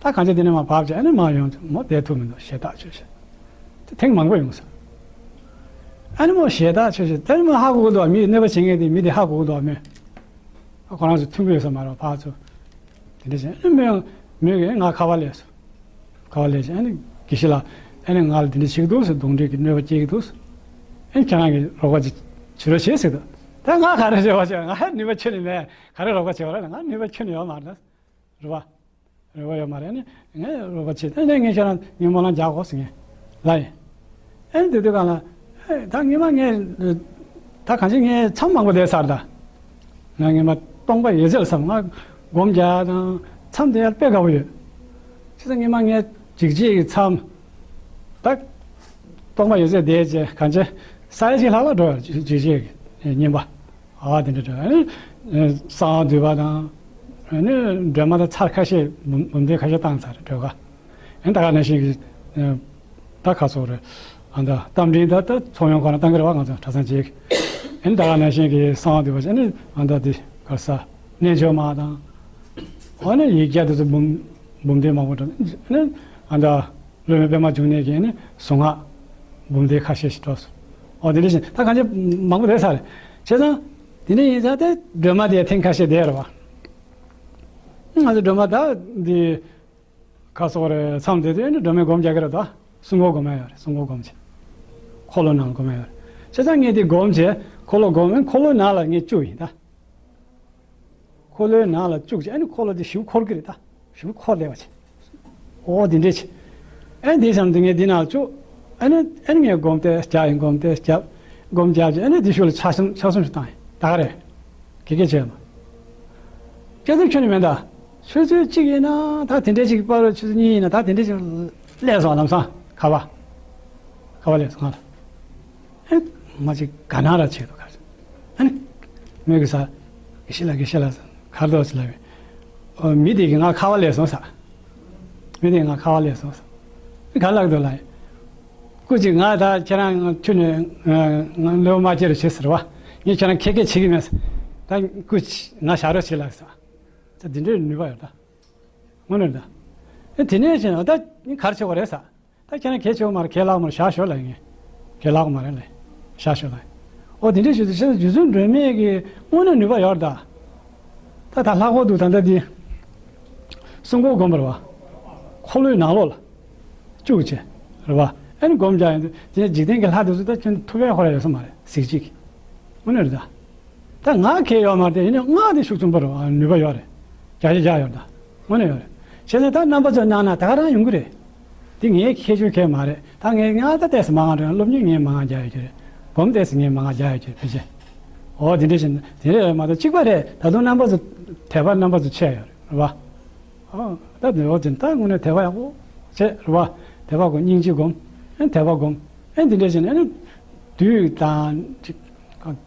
ད་གང་ཅི་དེ་ནས་མ་བབ་ཅེས་ཨ་ནི་མ་ཡོང་ཅེས་མོ་བསྡད་ཐུབ་མི་འདུག་ཞེ་ཐག་ཆོད་ཅེས། དེ་ཐེངས་མང་པོ་ཡོང་ས། ཨ་ནི་མོ་ཞེ་ཐག་ཆོད་ཅེས་དེ་ནི་མོ་ཧ་གོ་གི་འདུག་མི་དེ་གནོད་པ་བྱེད་མཁན་དེ་མི་དེ་ཧ་གོ་གི་འདུག་མོས། ཁོ་རང་ཚོ་མཐུན་པོ་ཡོད་ས་མ་རེད་ཕར་ཚུར། དེ་འདྲ་བྱས་ཨ་ནི་མོས་མོས་ཀྱིས་ང་ཁ་པར་སླེབས་སོང་། ཁ་པར་སླེབས་བྱས་ཨ་ནི་དགེ་བཤེས་ལགས་ཨ་ནི་ང་ལ་འདི་འདྲ་བྱེད་ཀྱི་འདུག་ཟེར། གདོང་འདྲེ་གི་གནོད་པ་སྐྱེལ་གྱི་འདུག་ཟེར། ཨ་ནི་ཁྱེད་རང་གིས་རོགས་པ་ཅིག་བྱེད་རོགས་བྱེད་ཟེར་འདུག་ད་ང་ག་རེ་རེ་བ་བྱེད། ང་ནུས་པ་ཁྱོན་ནས་མེད། ག་རེ་རོགས་པ་བྱེད་པ་རེད། ང་ནུས་པ་ཁྱོན་ནས་ཡོད་མ་རེད། རེད་བ། རེ་བ་ཡོད་མ་རེད། ཨ་ནི་ངས་རོགས་པ་བྱེད། ཨ་ནི་ངས་ཁྱེད་རང་ཉིན་མོ་ལ་རྒྱག་གོ་ཟེར། ངས་ལབ་ཡིན། ཨ་ནི་དེ་དུས་གང་ལ་ཨེ་ད་ངས་མ་ངས་ད་གང་ཅི་ངས་མཚམས་མང་པོ་བསྡད་ཚར་ད། ང་ངས་མ་སྟོང་པ་ཡོད་ཚད་ལ་བསམ། ང་སྒོམ་རྒྱག་དང་མཚམས་བསྡད་ཡ་དཔེ་དགའ་པོ་ཡོད། བྱས་ཙང་ངས་མ་ངས་འཇིགས་བྱེད་ཀྱི་མཚམས་ད་སྟོང་པ་ཡོད་ཚད་བསྡད་བྱས་གང་ཅི་ས་ཡ་གཅིག་ལྷག་ལ་འགྲོ་ཡ་འཇིགས་བྱེད་ཀྱི་བསྙེན་པ། ཨ་དེ་འདྲ་འདྲ། ཨ་ནི་གསང་བ་འདུས་པ་དང་། ཨ་ནི་སྒྲོལ་མ་དང་ཚར་ཁ་ཤས་འབུམ་འབུམ་སྡེ་ཁ་ཤས་བཏང་ཚར་སྒྲོལ་དཀར། ཨ་ནི་ད་ག་ནང་བཞིན་གྱི་ད་ཁ་སོགས་རེད། ཨ་ད་རྟ་མགྲིན་ད་ད་ཚོགས་ཡོང་ཁོ་ན་བཏང་གི་རེད་བ། ང་ཚོ་གྲྭ་ཚང་གཅིག་ཨ་ནི་ད་ག་ནང་བཞིན་གྱི་གསང་བ་འདུས་པ་ཨ་ནི་ཨ་ད་དེ་ག་ས་རྣལ་འབྱོར་མ་དང་། ཨ་ནི་ཡིག་བརྒྱ་དེ་ཚོ་འབུམ་འབུམ་སྡེ་མང་པོ་འགྲོ། ཨ་ནི་ཨ་ད། སློབ་དཔོན་པད་མ་འབྱུང་གནས་ཀྱི་ནི་གཟུངས་སྔགས་འབུམ་སྡེ་ཁ་ཤས་ཤིག་འགྲོ་སོང་། འོ་དེ་འདྲ་བཞིན་ད་གང་ཅི་མང་པོ་རེད་ས་རེད། བྱས་ཙང་དེ་འདྲ་ཡིན་ཙང་དེ་སྒྲོལ་མ་དེ་ཐེངས་ཁ་ཤས་བསྡད་རེད་བ། ང་ཚོ་སྒྲོལ་མ་ད་འདི་ཁ་སོགས་རེད། མཚམས་དེ་དུས་ནི་སྒྲོལ་མའི་སྒོམ་རྒྱག་གི་རེད་ད། སྲུང་འཁོར་སྒོམ་ཡ་ཡོད་རེད། སྲུང་འཁོར་སྒོམ་བྱས། འཁོར་ལོ་ནང་སྒོམ་ཡ་ཡོད་རེད། བྱས་ཙང་ངས་དེ་སྒོམ་བྱས་འཁོར་ལོ་སྒོམ་འཁོར་ལོའི་ནང་ལ་ངས་བཅུག་ཡིན་ད། འཁོར་ལོའི་ནང་ལ་བཅུག་བྱས་ཨ་ནི་འཁོར་ལོ་དེ་ཞིབ་འཁོར་གི་རེད་ད། ཞིབ་འཁོར་བསྡད་པ་བྱས། ཨོ་དེ་འདྲས་བྱས། ཨ་ནི་དེ་བསམ་དུས་ངས་འདི་ནང་བཅུག་ཨ་ནི་ཨ་ནི་ངས་སྒོམ་དེ་རྒྱག་ཡིན། སྒོམ་དེ་རྒྱབ། སྒོམ་རྒྱབ་བྱས་ཨ་ནི་དེ་ཤུལ་ལ་ཆ་གསུམ་ཆ་གསུམ་ཞིག་བཏང་ཡིན་ད་ག་རེད། གེ་གེ་བྱས་མ། སྐྱ་སེར་ཁྱོན་ནས་མེད་ད། ཆུ་ཚོད་གཅིག་ཡིན་ན་ད་དེ་འདྲས་ཅིག་པར་ཆུ་ཚོད་གཉིས་ཡིན་ན་ད་དེ་འདྲས་ཅིག་སླེབས་སོང་ལམ་སང་ཁ་བ། ཁ་བ་སླེབས་སོང་ང་ལ། ཨེ། མ་ཅིག་ག་ན་ར་ཆེ་དོ་ག་ཨ་ནི། མོས་གི་ས། གི་ཤི་ལ་གི་ཤི་ལ་ས། གར་དོ་སི་ལ་བས། ཨོ་མི་དེ་གི་ང་ཁ་བ་ལས་སོང་ས། མི་དེ་ང་ཁ་བ་ལས་སོང་ས། ག་ལག་དོ་ལ། སྐུ་ཅིག་ང་ད་ཁྱེད་རང་ཁྱོད་ནས་ང་ལོ་མ་ཅེར་བྱེད་ཟེར་བ། ངས་ཁྱེད་རང་ཁེ་ཁེ་བྱེད་གི་མེད་ས། ད་སྐུ་ཅིག་ང་ཞག་རོ་བྱེད་ལགས་ས། ད་འདི་འདྲའི་ནུས་པ་ཡོད་ད། དངོས་གནས་ད། ཨེ་དེ་ནས་བྱས་ན་ད་ངས་གར་ཆེ་བ་རེད་ས། ད་ཁྱེད་རང་གལ་ཆེ་བ་མ་རེད། གལ་ལག་མ་རེད། བཞག་ཞོར་ལ་ཡིན། གལ་ལག་མ་རེད་ལ། བཞག་ཞོར་ལ་ཡིན། ཨོ་དེ་འདྲའི་ཞུ་དུས་ཤེས་རྒྱུ་མཚན་སྒྲོན་མེ་གི་དངོས་གནས་ནུས་པ་ཡོད་རེད་ད། ད་ད་ལྷག་པོ་འདུག་ད་ལྟ་འདི། སྲུང་འཁོར་སྒོམ་པ་རེད་བ། འཁོར་ལོའི་ནང་ལོགས་ལ། བཅུག་བྱས། རེད་བ། ཨ་ནི་སྒོམ་རྒྱག་ཡོང་དུས་དེ་འཇིག་རྟེན་གྱི་ལྷ་དེ་ཚོ་ད་ཁྱོད་ཐུབ་པའི་ཁོ་ར་ཡོད་ས་མ་རེད། གཟིགས་གཅིག་དངོས་གནས་རེད་ད། ད་ངག་གི་ཡོད་མ་རེད། ཡིན་ནའི་ངག་དེ་ཤུགས་ཆེན་པོ་རེད་བ། ནུས་པ་ཡོད་རེད། རྒྱ་ཆེ་རྒྱ་ཡོད་ད། དངོས་གནས་ཡོད་རེད། བྱས་ཙང་ད་རྣམ་པ་ཚོ་གནང་ན་ད་ག་རང་ཡོང་གི་རེད། དེ་ངའི་ཁྱད་ཆོས་གང་ཡང་མ་རེད། ད་ངས་ང་ད་ཏོག་ཙམ་མང་བ་འགྲོ་ཡང་སློབ་གཉེར་ངས་མང་བ་རྒྱག་ཡོད་ཀྱི་རེད། སྒོམ་ཏོག་ཙམ་ངས་མང་བ་རྒྱག་ཡོད་ཀྱི་རེད་ཕལ་ཆེར། འོ་དེ་འདྲ་བཞིན་དེ་རེད་མ་གཏོགས་གཅིག་པ་རེད། ད་དུང་རྣམ་པ་ཚོ་དད་པ་རྣམ་པ་ཚོ་ཆེ་ཡོད་རེད་བ། ཨོ། ད་དེ་འོ་དེ་ད་དངོས་གནས་དད་པ་ཡག་པོ་བྱས་རེད་བ། དད་པ་སྒོམ། སྙིང་རྗེ་སྒོམ། ཨེ་དད་པ་སྒོམ། ཨེ་འདི་འདྲ་བྱས་ནས་ཨེ་ནི་དུས་དང་ཅིག་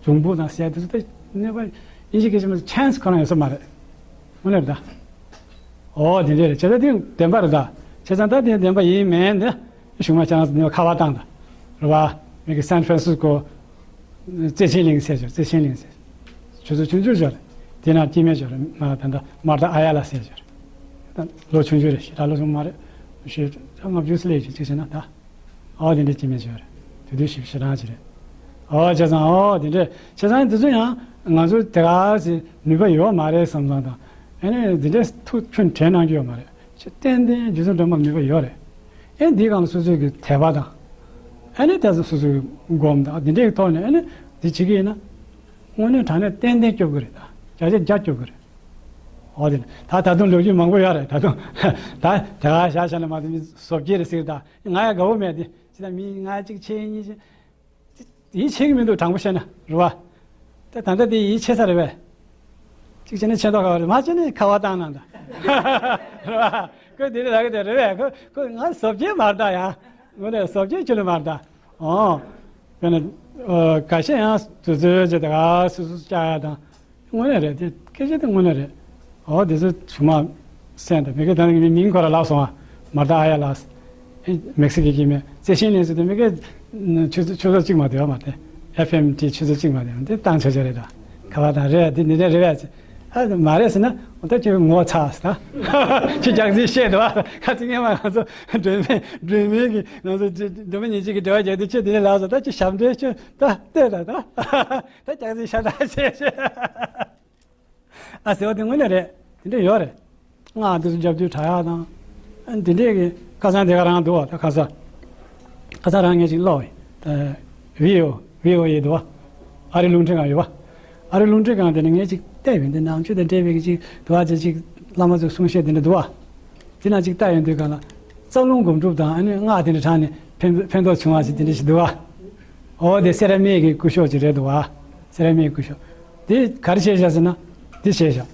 འབྱུང་པོ་དང་ཟེར་དེ་ཚོ་ད་གནས་པ་ཡིན་གཅིག་གི་ཆེ་མ་ཆན་སི་ཁོ་རང་ཡོད་ས་མ་རེད། དངོས་གནས་རེད་ད། ཨོ་དེ་འདྲ་རེད། བྱས་ཙང་དེ་བདེན་པ་རེད་ད། བྱས་ཙང་ད་དེ་བདེན་པ་ཡིན་མིན་དེ་གཞུག་མ་ཁྱེད་རང་ཚོ་ནས་ཁ་པར་བཏང་ད། རེད་བ། མི་གི་སན་ཧྥ་རན་སིས་ཀོ། བརྩེ་ཆེན་གླིང་ཟེར་ཞོར། བརྩེ་ཆེན་གླིང་ཟེར། ཆུ་ཚོད་ཆུང་ཆུང་ཞོར་རེད། དེ་ན་སྐྱེ་དམན་ཞོར་རེད། མ་ད་ད་མར་ད་ཨ་ཡ་ལ་ཟེར་ཞོར་རེད། ད་ལོ་ཆུང་ཆུང་རེད། ཞེ་དྲག་ལོ་ཆུང་མ་རེད། ཞེ་དྲག་ལྔ་བཅུ་ཙམ་སླེབས་ཀྱི་ཅིག་བྱས་ན་ད། ཨོ་དེ་འདྲ་སྐྱེ་དམན་ཞོར་རེད། དེ་དུས་ཞིབ་ཞེ་དྲག་ཅིག་རེད། ཨོ་བྱས་ཙང་ཨོ་དེ་འདྲ་བྱས་ཙང་དེ་ཚོ་ཡང་ང་ཚོ་དེ་ག་ཟེ་ནུས་པ་ཡོད་མ་རེད་བསམ་བསམ་དང་། ཨེ་ནས་དེ་འདྲ་ཐུགས་ཁྱོན་དྲན་གནང་རྒྱུ་ཡོད་མ་རེད། ཆེས་ཏན་ཏན་རྗེ་བཙུན་སྒྲོལ་མ་ནུས་པ་ཡོད་རེད། ཨེ་འདིའི་སྒང་ལ་སོ་སོའི་གི་དད་པ་དང་། ཨེ་ནས་དེ་ཚོ་སོ་སོའི་སྒོམ་དང་འདི་འདྲའི་ཐོག་ནས་ཨེ་ནས་འདི་བྱེད་ཀྱི་ཡིན་ན། དངོས་གནས་དྲང་གནས་ཏན་ཏན་སྐྱོབ་དགོས་རེད། ད་བརྒྱ་ཆ་བརྒྱ་སྐྱོབ་དགོས་རེད། འོ་དེ་ད་ད་དུང་ལོ་རྒྱུས་མང་པོ་ཡོད་རེད། ད་དུང་ད་དེ་ག་བཞག་བཞག་ན་མ་གཏོགས་མི་བཟོ་བྱེད་རེད་ཟེར། ད་ང་ཡང་དགའ་བོ་མེད་དེ། ཅི་ད་མི་ང་གཅིག་ཆེ་གཉིས་ཆེ། ཡིད་ཆེས་ཀྱི་མི་འདུག། དྲང་པོ་བཤད་ན་རེད་བ། ད་ད་ལྟ་དེ་ཡིད་ཆེས་ས་རེད་བས། གཅིག་བྱས་ན་ཆེ་མདོག་ཁ་བ་རེད། མ་བྱས་ན་ཁ་བ་བཏང་ན་འདྲ། རེད་བ། ཁོས་དེ་འདྲ་ལབ་ཀྱི་དེ་རེད་བས། ཁོ་ཁོ་ང་བཟོ་བྱེད་མ་རེད་ད་ཡ། ངོ་ནས་བཟོ་བྱེད་ཁྱོད་ལ་མ་རེད་ད། ཨོ། དཔེར་ན། ཨ། ཁ་ཤས་ཡང་དུས་ཚོད་ཅིག་དེ་ག་སོ་སོ་བཅར་ཡ་དང་། དངོས་གནས་རེད་དེ། སྐད་ཆ་དེ་དངོས་གནས་རེད། ཨོ་དེ་ཚོ་གཞུག་མ་གསན་དང་། མི་སྒེར་དང་མིང་ཁོ་ར་ལབ་སོང་ཨ། མར་ད་ཨ་ཡ་ལགས། ཨེ་མེག་སི་ཀོ་གི་མི་རྩེ་ཤིང་ནས་ཟེར་དུས་མི་སྒེར་ཆུ་ཚོད་ཆུ་ཚོད་གཅིག་མ་དུས་ཨ་མ་དེ། ཨེཕ་ཨེམ་ཊི་ཆུ་ཚོད་གཅིག་མ་དུས་དེ་བཏང་ཆོག་ཆོག་རེད་ད། ག་བ་དང་རེད་དེ་འདི་འདྲ་རེད་བས། ཨ་མ་རེད་ཟེར་ན་ད་ཁྱོད་ངོ་ཚ་ཟེར་ད། ཁྱོད་རྒྱག་རྩིས་བཤད་འདུག་ཨ། ཁ་ཚིག་སྔོན་མ་ང་ཚོ་སྒྲོལ་མ་སྒྲོལ་མ་གི་ང་ཚོ་སྒྲོལ་མ་ཉིན་གཅིག་གི་འབྲེལ་བ་རྒྱག་དུས་ཁྱོད་འདི་འདྲ་ལབ་སོང་། ད་ཁྱོད་ཞབས་འདྲེན་ཁྱོད་ད་ལྟོས་ད་ད། ད་རྒྱག་རྩིས་ཤ་སྟག་བྱས་བྱས། ཨ་ཟེར་བ་དེ་དངོས་གནས་རེད། དེ་འདྲ་ཡོད་རེད། སྔགས་དེ་ཚོ་རྒྱབ་དུས་དྲག་ཡག་དང་། ཨ་དེ་འདྲས་ཀྱི་ཁ་སང་དེ་ག་རང་འདུག་བ། ད་ཁ་སང་ཁ་སང་རང་ངས་ཅིག་ཀློག་ཡིན། ད་བྷི་ཨོ་བྷི་ཨོ་ཨེ་འདུག་བ། ཨ་རི་རླུང་འཕྲིན་ཁང་ཡོད་བ། ཨ་རི་རླུང་འཕྲིན་ཁང་དེ་ནས་ངས་ཅིག་བལྟས་ཡོད། འདི་ནང་ཆོས་དང་འབྲེལ་བའི་གི་ཅིག་འདུག་བ། ཅིག་ཅིག་བླ་མ་ཚོའི་གསུང་བཤད་དེ་འདྲ་འདུག་བ། དེ་ནང་ཅིག་བལྟས་ཡོང་དུས་གང་ལ། རྩ་རླུང་སྒོམ་སྒྲུབ་དང་ཨ་ནི་སྔགས་དེ་འདྲ་དྲངས་ནས་ཕན་ཕན་ཐོགས་བྱུང་བ་ཞིག་དེ་འདྲ་ཞིག་འདུག་བ། འོ་དེ་སེ་ར་སྨད་ཀྱི་སྐུ་ཞབས་ཅིག་རེད་འདུག་བ། སེ་ར་སྨད་སྐུ་ཞབས། དེ་ག་རེ་བྱས་བཞག་ཟེར་ན། དེ་བྱས་བཞག།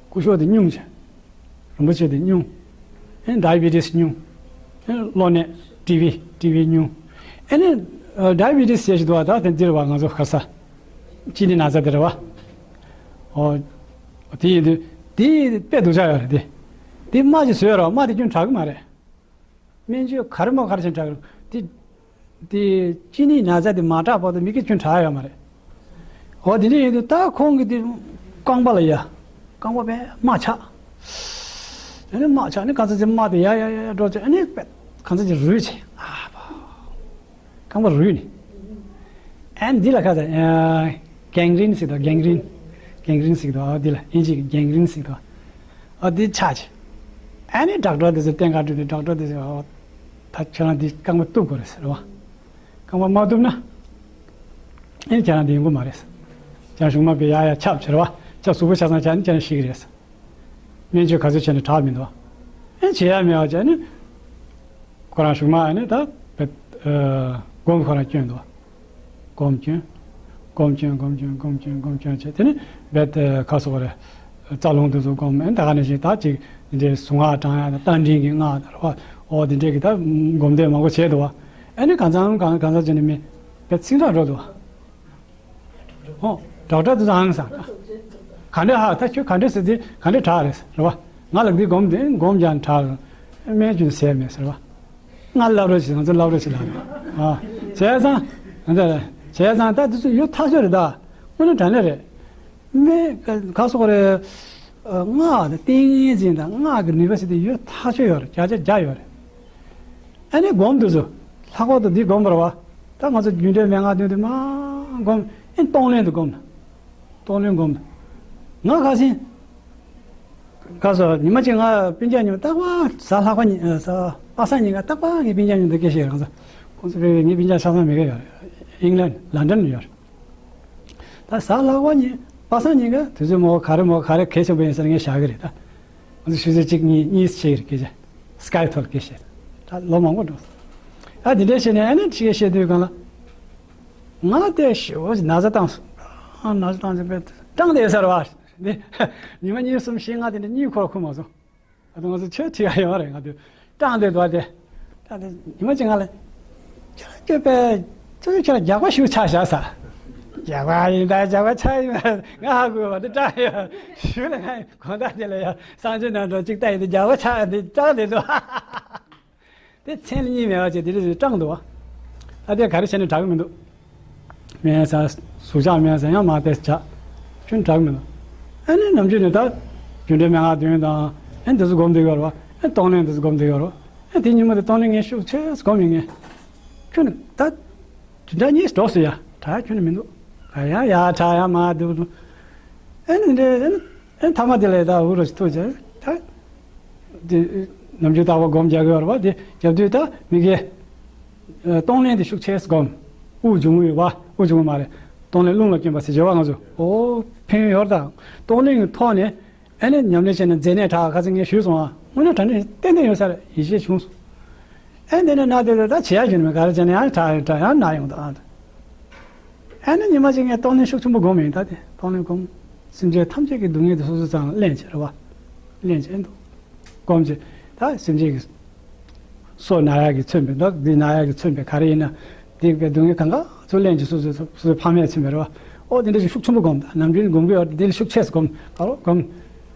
སྐུ་ཞབས་དེ་སྨྱུང་བྱས། རིན་པོ་ཆེ་དེ་སྨྱུང་། ཨེ་ཌའི་བི་ཊི་སི་སྨྱུང་། ཨེ་གློ་ནད། ཊི་བི། ཊི་བི་སྨྱུང་། ཨེ་ནི་ཨ་ཌའི་བི་ཊི་སི་བྱས་ཞིག་འདུག་བ། ད་དེ་འདིར་བ་ང་ཚོ་ཁ་ས་གཅིན་སྙི་ན་ཚ་དེ་རེད་བ། ཨོ། དེ་ཡིན་དུས་དེ་དཔེ་སྡུག་ཅག་ཡོད་རེད་དེ། དེ་རྨ་ཅིག་བཟོས་རོགས། རྨ་དེ་ཁྱོན་དྲག་གི་མ་རེད། སྨན་བཅོས་ག་རེ་མོ་ག་རེ་བྱས་དྲག་གི་རེད་དེ། དེ་གཅིན་སྙིའི་ན་ཚ་དེ་མ་དྲག་བར་དུ་མི་སྐད་ཁྱོན་དྲག་ཡོད་མ་རེད། འོ་དེ་འདྲ་ཡིན་དུས་ད་ཁོང་གིས་དེ་རྐང་པ་ལ་ཡ། རྐང་པ་པས་རྨ་ཆགས། དེ་ནས་རྨ་ཆགས་ནས་གང་ཚ་ཅིག་རྨ་དེ་ཡ་ཡ་ཡ་ཡ་འགྲོ་ཚེ་ཨ་ནི་པས་གང་ཚ་ཅིག་རུལ་བྱས། ཨ་ཕ། རྐང་པ་རུལ་ནས། ཨ་འདི་ལ་ཁ་ཚ་གེང་རིན་ཟེར་དོ། གེང་རིན། གེང་རིན་ཟེར་དོ། ཨ་འདི་ལ་དབྱིན་ཇི་གི་གེང་རིན་ཟེར་དོ། ཨ་འདི་ཆགས་ཆེ། ཨ་ནི་ཌོག་ཊར་དེ་ཚོ་བསྟེན་ག་འགྲོ་དུས་ཌོག་ཊར་དེ་ཚོས་ཨ་ད་ཁྱེད་རང་འདི་རྐང་པ་གཏུབ་དགོས་རེད་ཟེར་བ། རྐང་པ་མ་གཏུབ་ན། ཨ་ནི་ཁྱེད་རང་འདི་ཡོང་གི་མ་རེད་ཟེར། ཁྱེད་རང་གཞུག་མ་པའི་ཡ་ཡ་ཆབ་ཆེ་རེད་བ། ཆབ་གཟུགས་པོ་ཆ་ཚང་ཆགས་ནི་ཁྱེད་རང་ཤི་གི་རེད་ཟེར། སྨན་བཅོས་ག་ཚོད་བྱས་ནས་དྲག་མི་འདུག། ཨེ་བྱེད་ཡ་མེད་པ་བྱས་ནས། ཁོ་རང་གཞུག་མ་ཨ་ནི་ད་བེད་ཨ་སྒོམ་ཁོ་རང་སྐྱོན་འདུག། སྒོམ་སྐྱོན། སྒོམ་སྐྱོན་སྒོམ་སྐྱོན་སྒོམ་སྐྱོན་སྒོམ་སྐྱོན་བྱས་དེ་ནི་བེད་ཨ་ཁ་སོགས་རེ། རྩ་རླུང་དེ་ཚོ་སྒོམ། ཨེ་ད་ག་ནང་བཞིན་ད་ཅིག་འདི་འདྲའི་གཟུངས་སྔགས་བགྲང་ཡ་དང་རྟ་མགྲིན་གྱི་སྔགས་དང་རེད་བ། ཨོ་དེ་འདྲའི་གི་ད་སྒོམ་བཟླས་མང་པོ་བྱས་འདུག་བ། ཨེ་ནི་གང་ཚང་གང་གང་ཚང་བྱས་ནས་མི་བེད་ཚིག་དྲག་འགྲོ་འདུག་བ། ཧོ། ཌོག་ཊར་དུ་ཚང་ས། ག་འདྲ་ཧ་ད་ཁྱོད་ག་འདྲ་ཟེར་དེ་ག་འདྲ་དྲག་རེད་ཟེར་བ། ང་ལ་འདི་སྒོམ་དེ་སྒོམ་ཀྱང་དྲག་རེད། སྨན་ཀྱང་ཟས་མེད་ཟེར་བ། ང་ལབ་རོགས་བྱེད། ང་ཚོ་ལབ་རོགས་བྱེད་ལབ་རེད། ཨ། བྱས་ཙང་། ང་ཚོ་བྱས་ཙང་ད་དེ་ཚོ་ཡོད་ཐག་ཆོད་རེད་ད། དངོས་གནས་དྲང་གནས་རེད། སྨན་ག་ག་སོགས་རེད། ཨ་སྔགས་དང་ཏིང་ངེ་འཛིན་དང་སྔགས་ཀྱི་ནུས་པ་ཟེར་དེ་ཡོད་ཐག་ཆོད་ཡོད་རེད། བརྒྱ་ཆ་བརྒྱ་ཡོད་རེད། ཨ་ནི་སྒོམ་དུས་སུ། ལྷག་པར་དུ་འདི་སྒོམ་པར་བ། ད་ང་ཚོ་རྒྱུ་འབྲས་མན་ངག་འདོན་དུས་མ་སྒོམ། ཨེ་གཏོང་ལེན་དུ་སྒོམ། གཏོང་ལེན་སྒོམ། ང་ཁ་སང་། ཁ་སང་ཉི་མ་གཅིག་ང་སྤུན་ཀྱག་མཉམ་རྟག་པར་གཟའ་ལྷག་པ་ཉིན་གཟའ་པ་སངས་ཉིན་ཀ་རྟག་པར་ངའི་སྤུན་ཀྱག་མཉམ་དུ་སྐད་བཤད་རང་ས། ཁོང་ཚོ་བོད་པའི་ངའི་སྤུན་ཀྱག་ཆ་ཚང་མི་དགའ་ཡོད་རེད། ཨིང་ལན་ལན་ཌན་ཡོད་རེད། ད་གཟའ་ལྷག་པ་ཉིན་པ་སངས་ཉིན་ཀ་དུས་ཚོད་མོ་ག་རེ་མོ་ག་རེ་གལ་ཆེན་པོ་ཡིན་ཟེར་ངས་བཞག་གི་རེད་ད། ང་ཚོ་ཆུ་ཚོད་གཅིག་གཉིས་གཉིས་ཕྱིན་རེད་སྐད་ཆ། སི་ཀའི་ཐོག་ལ་སྐད་བཤད། ད་ལོ་མང་པོ་འགྲོ་སོང་། ཨ་དེ་འདྲ་བྱས་ནས་ཨ་ནི་ཅིག་བཤད་དུས་གང་ལ། ང་དེ་ཞེ་པོ་ཅིག་ན་ཚ་བཏང་སོང་། ཨ་ན་ཚ་བཏང་ཚེ་དཔེ་སྐྲངས་བསྡད་ས་རེད་བ། འདི་ཉི་མ་གཉིས་གསུམ་བཞི་ལྔ་དེ་འདྲ་གཉིད་ཁོག་ཁུག་མ་སོང་། ད་ང་ཚོ་ཆོས་ཁྲིད་ཡ་ཡོང་བ་རེད། ང་དུས་སྐྲག་འདོད་དོ་དེ། ད་དེ་ཉི་མ་གཅིག་ང་ལ། ཁྱོད་ཁྱོད་པས་ཁྱོད་ཁྱོད་རྒྱགས་པ་ཞུ་ཆ་བཞག་ས། རྒྱགས་པ་ཡིན་ད་རྒྱགས་པ་ཆ་ཡིན་ད་ང་ཧ་གོ་བ་དེ་སྐྲག་ཡོད་ཞུ་ལ་ང་གོང་ད་དེ་ལ་ཡ་སངས་རྒྱས་ནང་འགྲོ་གཅིག་ལྟ་ཡིན་དེ་རྒྱགས་པ་ཆ་དེ་སྐྲག་འདོད་དོ། དེ་མཚན་ལ་གཉིས་མེད་པ་ཅིག་དེ་རིགས་སྐྲག་འདུག་བ། ད་དེ་ག་རེ་བྱས་ནས་དྲག་གི་མི་འདུག། སྨན་ཟ། ཟུག་གཅོག་སྨན་ཟ་ཡང་མ་བལྟས་བྱ། ཁྱོད་དྲག་མི་འདུག། ཨ་ནི་ནམ་རྒྱུན་ནས་ད། རྒྱུ་འབྲས་མན་ངག་འདོན་དང་། ཨ་ནི་དེ་ཚོ་སྒོམ་བསྡད་ཡོད་རེད་བ། ཨ་ནི་གཏོང་ལེན་དེ་ཚོ་སྒོམ་བསྡད་ཡོད་རེད་བ། ཨ་ནི་དེ་ཉིན་མོ་དེ་གཏོང་ལེན་ངས་ཤུགས་ཆེ་སྒོམ་ཡིན་ངས། ཁྱོད་ནི་ད། དེ་འདྲ་གཉིས་འགྲོ་སོང་ཡ། དྲག་ཁྱོད་ནི་མི་འདུག། ག་ཡ་ཡ་དྲག་ཡ་མ་འདུག། ཨ་ནི་འདྲ་ཨ་ནི། ཨེ་ཐ་མ་དེ་ལས་ད་འུ་རུ་ཞིག་ཐུག་བྱས་ད། དེ་ནམ་རྒྱུན་ལྟ་བུ་སྒོམ་རྒྱག་གི་ཡོད་རེད་བ། དེ་རྒྱབ་དུས་ད་མི་དགེ་གཏོང་ལེན་དེ་ཤུགས་ཆེ་སྒོམ། དབུགས་འབྱུང་བའི་བ། དབུགས་འབྱུང་བ་མ་རེད། གཏོང་ལེན་རླུང་ལ་བསྐྱོན་པ་ཟེར་བྱས་པ་ང་ཚོ། ཨོ་ཕན་ཡོན་ཡོད་རེད་ད། གཏོང་ལེན་གྱི་ཐོག་ནས་ཨ་ནི་ཉམས་ལེན་བྱས་ན་མཛེ་ནད་དྲག་ཁ་ཚིག་ངས་ཞུས་སོང་ཨ། དངོས་གནས་དྲང་གནས་ཏན་ཏན་ཡོད་ས་རེད། ཡིད་ཆེས་བྱུང་སོང་། ཨ་ནི་དེ་ནས་ན་དེ་ད་བྱེད་ཡ་ཡོད་མེད་ག་རེ་བྱས་ན་ཡང་དྲག་ཡང་དྲག་ཡང་ན་ཡོང་ད་ཨ། ཨ་ནི་ཉི་མ་གཅིག་ངས་གཏོང་ལེན་ཤུགས་ཆེན་པོ་སྒོམ་ཡིན་ད་དེ། གཏོང་ལེན་སྒོམ། སེམས་ཅན་ཐམས་ཅད་ཀྱི་སྡུག་བསྔལ་དེ་སོ་སོ་ཚང་ལ་ལེན་བྱེད་རེད་བ། ལེན་བྱེད་འདུག་སྒོམ་བྱེད། ད་སེམས་ཅན་གྱི་སོ་ན་ཡག་གིས་མཚོན་པའི་འདུག་འདི་ན་ཡག་གིས་མཚོན་པའི་ག་རེ་ཡིན་ན། འདི་པའི་སྡུག་བསྔལ་གང་ག་ཚུར་ལེན་གྱི་སོ་སོའི་སོ་སོའི་ཕ་མས་མཚོན་པའི་རེད་བ། ཨོ་དེ་འདྲ་ཞིག་ཤུགས་ཆེན་པོ་སྒོམ་ད། ནམ་རྒྱུན་སྒོམ་གི་ཡོད་དེ་ལ་ཤུགས་ཆེ་སྒོམ་ག་རོ་སྒོམ།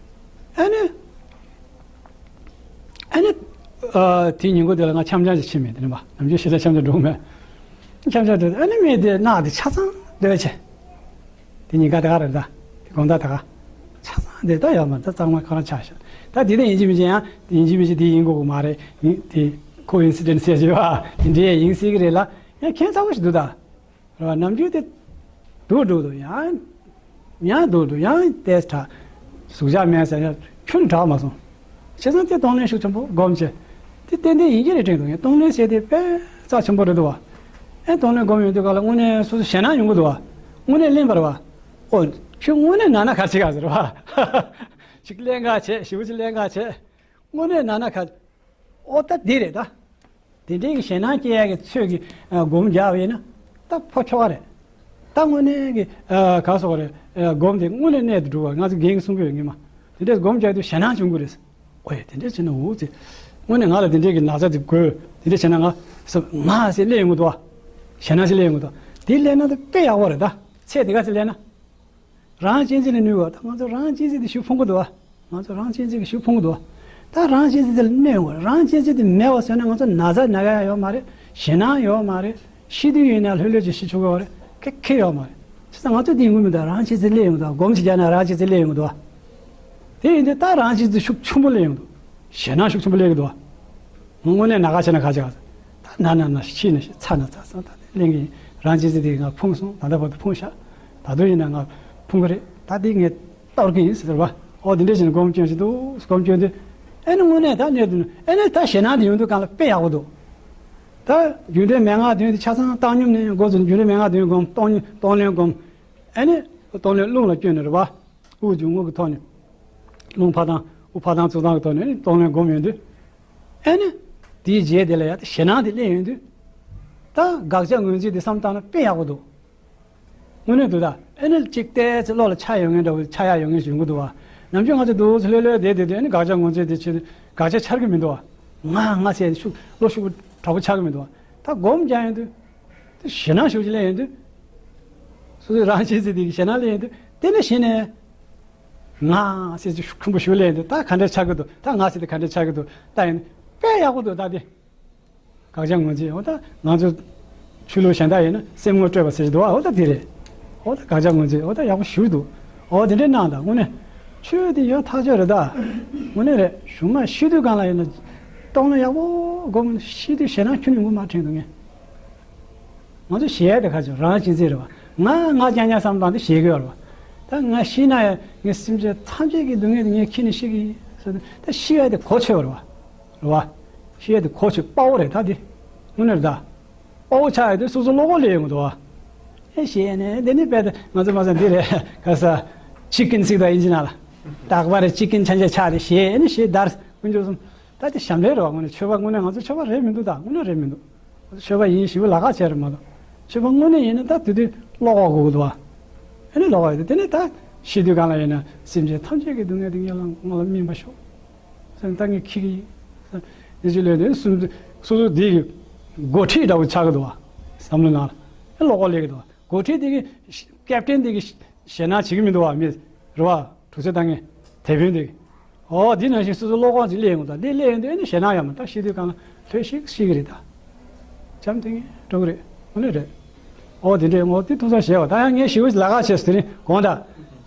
ཨ་ནི། ཨ་ནི། ཨ་དེའི་ཉིན་གུང་དེ་ལ་ང་འཆམ་འཆམ་ཞིག་ཕྱིན་མེད་དེ་ནི་མ་ནམ་རྒྱུན་ཞེ་དྲག་འཆམ་འཆམ་འགྲོ་མེད། འཆམ་འཆམ་དེ་ཨ་ནི་མེད་དེ་ནག་དེ་ཆ་ཚང་སྡོད་ཆེ། དེ་ཉིན་ཀ་དེ་ག་རེད་ད། དེ་དགོང་དག་དེ་ག་ཆ་ཚང་དེ་ད་ཡོད་མ་ད་གཙང་མ་གང་ཆགས་ཤག་ད་དེ་ད་ཡིན་གཅིག་མིན་གཅིག་ཡང་ཡིན་གཅིག་མིན་གཅིག་དེ་ཡིན་དགོས་གི་མ་རེད། ཡིན་དེ་ཁོ་ཨིན་སི་ཌེན་ཊི་ཟེར་གྱི་བ་དེ་འདྲའི་ཡིན་སྲིད་གི་རེད་ལ། ཡང་ཁྱད་མཚར་པོ་ཞིག་འདུག་ད། རེད་བ། ནམ་རྒྱུན་དེ་སྡུག་འགྲོ་འདུག་ཡང་ཡང་སྡུག་འགྲོ་ཡང་ཏེས་དྲག་གཟུགས་ཆག་མེད་ཟེར་ཡང་ཁྱོན་དྲག་མ་སོང་། བྱས་ཙང་དེ་གཏོང་ལེན་ཤུགས་ཆེན་པོ་སྒོམ་བྱས། དེ་ཏན་ཏན་ཡིན་གྱི་རེད་དྲན་འདུག་ངས་གཏོང་ལེན་བྱས་དེ་དཔེ་རྩ་ཆེན་པོ་རེད་འདུག་བ། ཨེ་གཏོང་ལེན་སྒོམ་ཡོང་དུས་ག་ལ་དངོས་གནས་སོ་སོ་ཞེད་སྣང་ཡོང་གི་འདུག་བ། དངོས་གནས་གླེན་པ་རེད་བ། ཨོ། ཁྱོད་དངོས་གནས་ན་ན་ག་ཅིག་ག་ཟེར་བ། ཅིག་གླེན་ག་བྱས་ཞེ་པོ་ཅིག་གླེན་ག་བྱས། དངོས་གནས་ན་ན་ག་ཨོ་ད་འདི་རེད་ད། དེ་འདྲའི་གི་ཞེད་སྣང་སྐྱེ་ཡ་གི་ཚོད་ཀྱི་ཨ་སྒོམ་རྒྱག་པ་ཡིན་ན་ད་ཕོ་ཁྱོ་ག་རེད། ད་དངོས་གནས་གི་ཨ་ག་སོགས་རེད། ཨ་སྒོམ་དེ་དངོས་གནས་གནད་དུ་འགྲོ་བ་ང་ཚོ་རྒན་གྱིས་གསུང་གི་ཡོད་ངེས་མ། དེ་འདྲས་སྒོམ་རྒྱག་དུས་ཞེད་སྣང་བྱུང་གི་རེད། ཨོ་ཡ་དེ་འདྲས་བྱས་ན་འུ་ཚེ། དངོས་གནས་ང་ལ་དེ་འདྲས་གི་ན་ཚ་དེ་དགོས། དེ་འདྲས་བྱས་ན་ང་ས་ང་ཟེར་སླེབས་ཡོང་གི་འདུག་བ། ཞེད་སྣང་ཟེར་སླེབས་ཡོང་གི་འདུག་དེ་སླེབས་ན་ད་དཔེ་ཡག་པོ་རེད་ད། ཚེ་དེ་ག་ཚེ་སླེབས་ན། རང་གཅེས་འཛིན་ལ་གནོད་པ་དང་ང་ཚོ་རང་གཅེས་འཛིན་དེ་ཞུ་ཕོང་གི་འདུག་བ། ང་ཚོ་རང་གཅེས་འཛིན་གྱི་ཞུ་ཕོང་གི་འདུག་བ། ད་རང་གཅེས་འཛིན་དེ་ལ་གནོད་ཡོང་བ་རེད། རང་གཅེས་འཛིན་དེ་མེད་པ་བཟོས་ན་ང་ཚོ་ན་ཚ་ན་ག་ཡ་ཡོད་མ་རེད། ཞེད་སྣང་ཡོད་མ་རེད། ཤི་དུས་ཡིན་ན་ལྷོད་ལྷོད་ཅིག་ཤི་ཆོག་གི་ཡོད་རེད། ཁེ་ཁེ་ཡོད་མ་རེད། བྱས་ཙང་ང་ཚོ་དེ་ཡོང་གི་མི་འདུག་རང་གཅེས་འཛིན་སླེབས་ཡོང་གི་འདུག་སྒོམ་ཞིག་རྒྱག་ན་རང་གཅེས་འཛིན་སླེབས་ཡོང་གི་འདུག་བ། དེ་ཡིན་དུས་ད་རང་གཅེས་འཛིན་ཤུགས་ཆེན་པོ་སླེབས་ཡོང་གི་འདུག་ཞེད་སྣང་ཤུགས་ཆེན་པོ་སླེབས་ཀྱི་འདུག་བ། དངོས་གནས་ན་ག་བྱས་ན་ག་བྱེད་ག་ད་ན་ན་ན་ཤི་ན་ཤི་ཚ་ན་ཚ་སོང་ད་དེ་གླེང་གི་ཡིན། རང་གཅེས་འཛིན་དེ་ང་ཕུང་སོང་ད་ལྟ་བར་དུ་ཕུང་ཤག་ད་དུང་ཡིན་ན་ང་ཕུང་གི་རེད། ད་དེ་ངས་གཏོར་གི་ཡིན་ཟེར་བ། ཨོ་དེ་འདྲས་བྱས་ནས་སྒོམ་སྐྱོན་ཞིག་འདུག་སྒོམ་སྐྱོན་དུས་ཨེ་ནི་དངོས་གནས་ད་གནས་དུ་ཨེ་ནི་ད་ཞེད་སྣང་དེ་ཡོང་དུས་གང་ལ་དཔེ་ཡག་པོ་འདུག་ད་རྒྱུ་འབྲས་མན་ངག་དོན་དེ་ཆ་ཚང་བཏང་སྙོམས་ནས་འགོ་ཚུགས་རྒྱུ་འབྲས་མན་ངག་དོན་སྒོམ་གཏོང་གཏོང་ལེན་སྒོམ། ཨེ་ནི་གཏོང་ལེན་རླུང་ལ་བསྐྱོན་ནས་རེད་བ། དབུགས་འབྱུང་རྔུབ་ཀྱི་ཐོག་ནས། རླུང་ཕར་བཏང་དབུགས་ཕར་བཏང་ཚུར་བཏང་གི་ཐོག་ནས་ཨེ་ནི་གཏོང་ལེན་སྒོམ་ཡོང་དུས། ཨེ་ནི། དེའི་རྗེས་དེ་ལ་ཡ་ད་ཞེད་སྣང་དེ་སླེབས་ཡོང་དུས། ད་དགག་བྱ་ངོས་འཛིན་དེ་བསམ་བཏང་ན་དཔེ་ཡག་པོ་འདུག་དངོས་གནས་འདུག་ད་ཨེ་ནི་གཅིག་བལྟས་ཚེ་བློ་ལ་འཆར་ཡོང་མཁན་འདྲ་བོ་འཆར་ཡག་ཡོང་མཁན་ཞིག་ཡོང་གི་འདུག་བ། ནམ་རྒྱུན་ང་ཚོ་འདུག་ཚེ་ལྷོད་ལྷོད་བསྡད་བསྡད་དུས་ཨེ་ནི་དགག་བྱ་ངོས་འཛིན་དེ་ཆེ་དགག་བྱ་འཆར་གི་མི་འདུག་བ། ང་ང་ཟེར་ཤུགས་བློ་ཤུགས་དྲག་པོ་འཆར་གི་མི་འདུག་བ། ད་སྒོམ་རྒྱག་ཡོང་དུས། དེ་ཞེད་སྣང་ཤུགས་ཆེ་སླེབས་ཡོང་དུས། སོ་སོའི་རང་གཅེས་འཛིན་དེ་གི་ཞེད་སྣང་སླེབས་ཡོང་དུས་དེ་ནས་གཞི་ནས། ང་ཟེར་ཅིག་ཤུགས་ཆེན་པོ་ཞིག་སླེབས་ཡོང་དུས་ད་ག་འདྲ་ཆགས་ཀྱི་འདུག་ད་ང་ཟེར་དེ་ག་འདྲ་ཆགས་ཀྱི་འདུག་ད་ཡིན་དཔེ་ཡག་པོ་འདུག་ད་དེ། དགག་བྱ་ངོས་འཛིན་འོ་ད་ང་ཚོ་ཆོས་ལུགས་གཞན་དག་ཡིན་ན་སེམས་ངོ་སྤྲོད་པ་ཟེར་གྱི་འདུག་བ། འོ་ད་དེ་རེད། འོ་ད་དགག་བྱ་ངོས་འཛིན་འོ་ད་ཡག་པོ་ཞིག་འདུག་འོ་དེ་འདྲས་གནང་དང་དངོས་གནས་ཆོས་དེ་ཡོད་ཐག་ཆོད་རེད་ད། དངོས་གནས་རེད། གཞུག་མ་ཤི་དུས་སྒང་ལ་ཡིན་ན་གཏོང་ལེན་ཡག་པོ་སྒོམ་ཤི་དུས་ཞེད་སྣང་ཁྱོན་ནས་ཡོང་གི་མ་དྲན་འདུག་ངས། ང་ཚོ་གཞས་དེ་ཁ་ཅིག་རང་གཅེས་འཛིན་རེད་བ། ང་ང་རྐྱང་རྐྱང་བསམ་སྟངས་དེ་བཞེས་ཀྱི་ཡོད་རེད་བ། ད་ང་ཤི་ན་ཡང་ངའི་སེམས་ཅན་ཐམས་ཅད་ཀྱི་སྡུག་བསྔལ་དེ་ངས་ཁྱེར་ནས་ཤི་གི་ཡིན་ཟེར་ཏེ་ད་ཤི་ཡ་དེ་གོ་ཆོད་པ་རེད་བ། རེད་བ། ཤི་ཡ་དེ་གོ་ཆོད་དཔའ་བོ་རེད་ད་དེ། དངོས་གནས་རེད་ད། དཔའ་བོ་ཆགས་ཡ་དེ་སོ་སོ་བློ་ཁོག་སླེབས་ཡོང་གི་འདུག་བ། ཨེ་ཤེས་ནས་འདི་ནི་དཔེ་ད་ང་ཚོ་མ་ཟ་འདི་རེད་ག་ས། ཅི་ཀིན་ཟེར་ད་ཨིན་ཇི་ནང་ལ། རྟག་པར་ཅི་ཀིན་ཆ་ཆ་ཆགས་རེད་ཞེས་ཨེ་ནི་ཞེས་བརྡར་ཀུན་སྤྱོད་གསུམ། ད་དེ་ཞབས་འདྲེན་རེད་བ། དངོས་གནས་ཆོས་པ་དངོས་གནས་ང་ཚོ་ཆོས་པ་རེད་མི་འདུག་ད་དངོས་གནས་རེད་མི་འདུག་ཆོས་པ་ཡིན་ཞེ་པོ་ལབ་ཁ་བྱས་རེད་མ་གཏོགས། ཆོས་པ་དངོས་གནས་ཡིན་ན་ད་དེ་དུས་བློ་ཁོག་དགོས་ཀྱི་འདུག་བ། ཨ་ནི་བློ་ཁོག་ཡོད་དེ་དེ་ནས་ད་ཤི་དུས་གང་ལ་ཡིན་ན་སེམས་ཅན་ཐམས་ཅད་ཀྱི་སྡུག་བསྔལ་དེ་ངེད་ལ་ང་ལ་སྨིན་པ་ཤོག་ཟེར་ནས་ད་ངས་ཁྱེར་གྱི་ཡིན། ཨ་ནི་ཅི་ལས་དེ་སུམ་སོ་སོ་དེ་གི་འགོ་ཁྲིད་འདྲ་བོ་ཆགས་ཀྱི་འདུག་བ། བསམ་བློ་ནང་ལ་ཨ་བློ་ཁོག་སླེབས་ཀྱི་འདུག་བ། འགོ་ཁྲིད་དེ་གི་ཀེབ་ཏན་དེ་གི་ཞེད་སྣང་བྱེད་ཀྱི་མི་འདུག་བ། མི་རེད་བ། དྲུག་ཅུ་ད་ངས་དེད་དཔོན་དེ། ཨོ་འདི་ནང་བཞིན་སོ་སོ་བློ་ཁོག་ཅིག་སླེབས་ཡོང་གི་འདུག་འདི་སླེབས་ཡོང་དུས་ཨ་ནི་ཞེད་སྣང་ཡོད་མ་རེད། ད་ཤི་དུས་གང་ལ་ལྷོད་ཤིག་ཤི་གི་རེད་ད། འཇམ་ཐིང་ངེ་འགྲོ་གི་རེད། དངོས་གནས་རེད། ཨོ་དེ་འདྲས་ངོ་དེ་ཐུག་ས་བཞེས་བ། ད་ཡང་ངས་ཞི་བ་ལ་ཁ་བྱས་སུ་དེ་རིང་དགོངས་དག་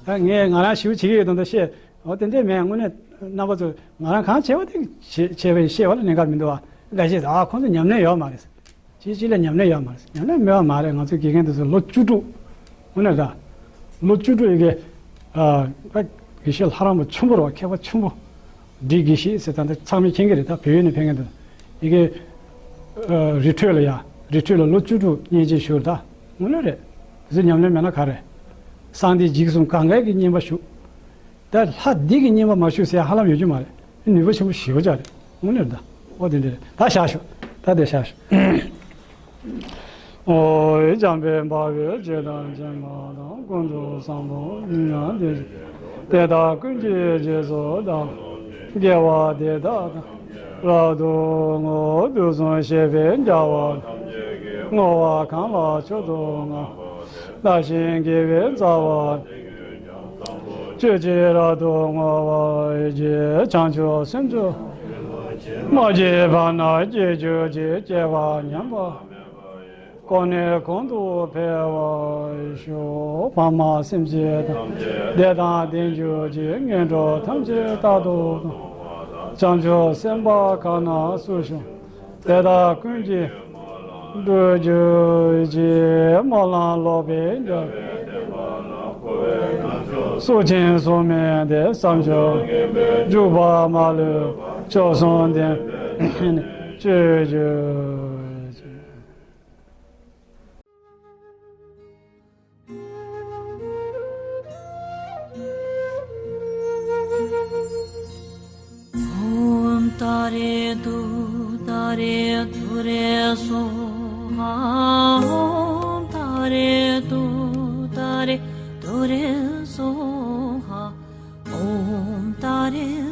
ད་ངས་ང་རང་ཞི་བ་བྱེད་ཀྱི་ཡོད་དམ་ད་བཤད། ཨོ་དེ་འདྲས་མེད། དངོས་གནས་རྣམ་པ་ཚོ་ང་རང་གང་བྱས་པ་དེ་བྱེད་བྱས་པ་ཡིན་བཤད་པ་ལ་གནད་འགག་མི་འདུག་བ། འགའ་ཤས་ཨ་ཁོང་ཚོ་ཉམས་ལེན་ཡོད་མ་རེད། ཅིའི་ཕྱིར་ལ་ཉམས་ལེན་ཡོད་མ་རེད། ཉམས་ལེན་མེད་པ་མ་རེད། ང་ཚོའི་དགེ་རྒན་དེ་ཚོ་ལོ་བཅུ་དྲུག་དངོས་གནས་ད། ལོ་བཅུ་དྲུག་ཡི་གེ་ཨ་དགེ་བཤེས་ལྷ་རམས་པ་ཆེན་པོ་རེད་བ། མཁས་པ་ཆེན་པོ། འབྲི་དགེ་བཤེས་ཟེར་ད་ཚང་མས་མཁྱེན་གི་རེད། ད་བོད་ཡུལ་ནས་ཕེབས་མཁན་དེ་ཡི་གེ་ཨ་རི་ཁྲོད་ལ་ཡ་རི་ཁྲོད་ལ་ལོ་བཅུ་དྲུག་གཉེན་སྐྱེས་ཞུ་རེད་ད། དངོས་གནས་རེད། དེ་ཚོ་ཉམས་ལེན་མེད་ན་ག་རེད། གསང་བདེ་འཇིགས་གསུམ་གང་གའི་གི་བསྙེན་པ་ཞུ། ད་ལྷ་འདི་གི་བསྙེན་པ་མ་ཞུ་ཟེར་ཧ་ལམ་ཡོད་རྒྱུ་མ་རེད། ནུས་པ་ཆེན་པོ་ཞེ་པོ་ཅིག་རེད། དངོས་གནས་རེད་ད། ཨོ་དེ་འདྲ་རེད། ད་བཞག་ཞུ། ད་དེ་བཞག་ཞུ། ཨོ་འཇམ་དཔལ་འབར་བའི་སྤྱན་དང་མཛེས་མ་དང་། ཀུན་ཏུ་བཟང་པོ་མི་ཡི་དེ། དེ་དག་ཀུན་གྱི་རྗེས་སུ་བདག། དགེ་བ་འདི་དག་དང་། རབ་ཏུ་བསྔོ། དུས་གསུམ་གཤེགས་པའི་རྒྱལ་བ། བསྔོ་བ་གང་ལ་མཆོག་ཏུ་བསྔགས། བདག་གཞན་དགེ་བའི་རྩ་བ། སྤྱོད་ཕྱིར་རབ་ཏུ་བསྔོ་བར་བགྱི། བྱང་ཆུབ་སེམས་མཆོག་མ་སྐྱེས་པ་ན། སྐྱེ་གྱུར་ཅིག་སྐྱེ་བ་ཉམས་པ། ཀུན་ནས་གོང་དུ་འཕེལ་བར་ཤོག། ཕ་མ་སེམས་ཅན་ཐམས་ཅད་བདེ་དང་ལྡན་གྱུར་ཅིག། ངན་འགྲོ་ཐམས་ཅད་རྟག་ཏུ་སྟོངས། བྱང་ཆུབ་སེམས་དཔའ་གང་ན་སུ་བཞུགས། དེ་དག་ཀུན་གྱི་འགྲོ་གྱུར་ཅིག། སྨོན་ལམ་ལོག་པའི་རྒྱ། སྲོག་ཆེན་སྲོག་མེད་དེ། བསམ་བྱུང་འཇུག་པ་མ་ལུས་པ། མཆོག་གསུམ་ལྡན་སྤྱོད་གྱུར་ཅིག། ཨོཾ་ཏཱ་རེ་ཏུཏྟཱ་རེ་དྷཱུ་རེ་སྭཱ་ཧཱ། ཨོཾ་ཏཱ་རེ་ཏུཏྟཱ་རེ་དྷཱུ་རེ་སྭཱ་ཧཱ། ཨོཾ་ཏཱ་རེ་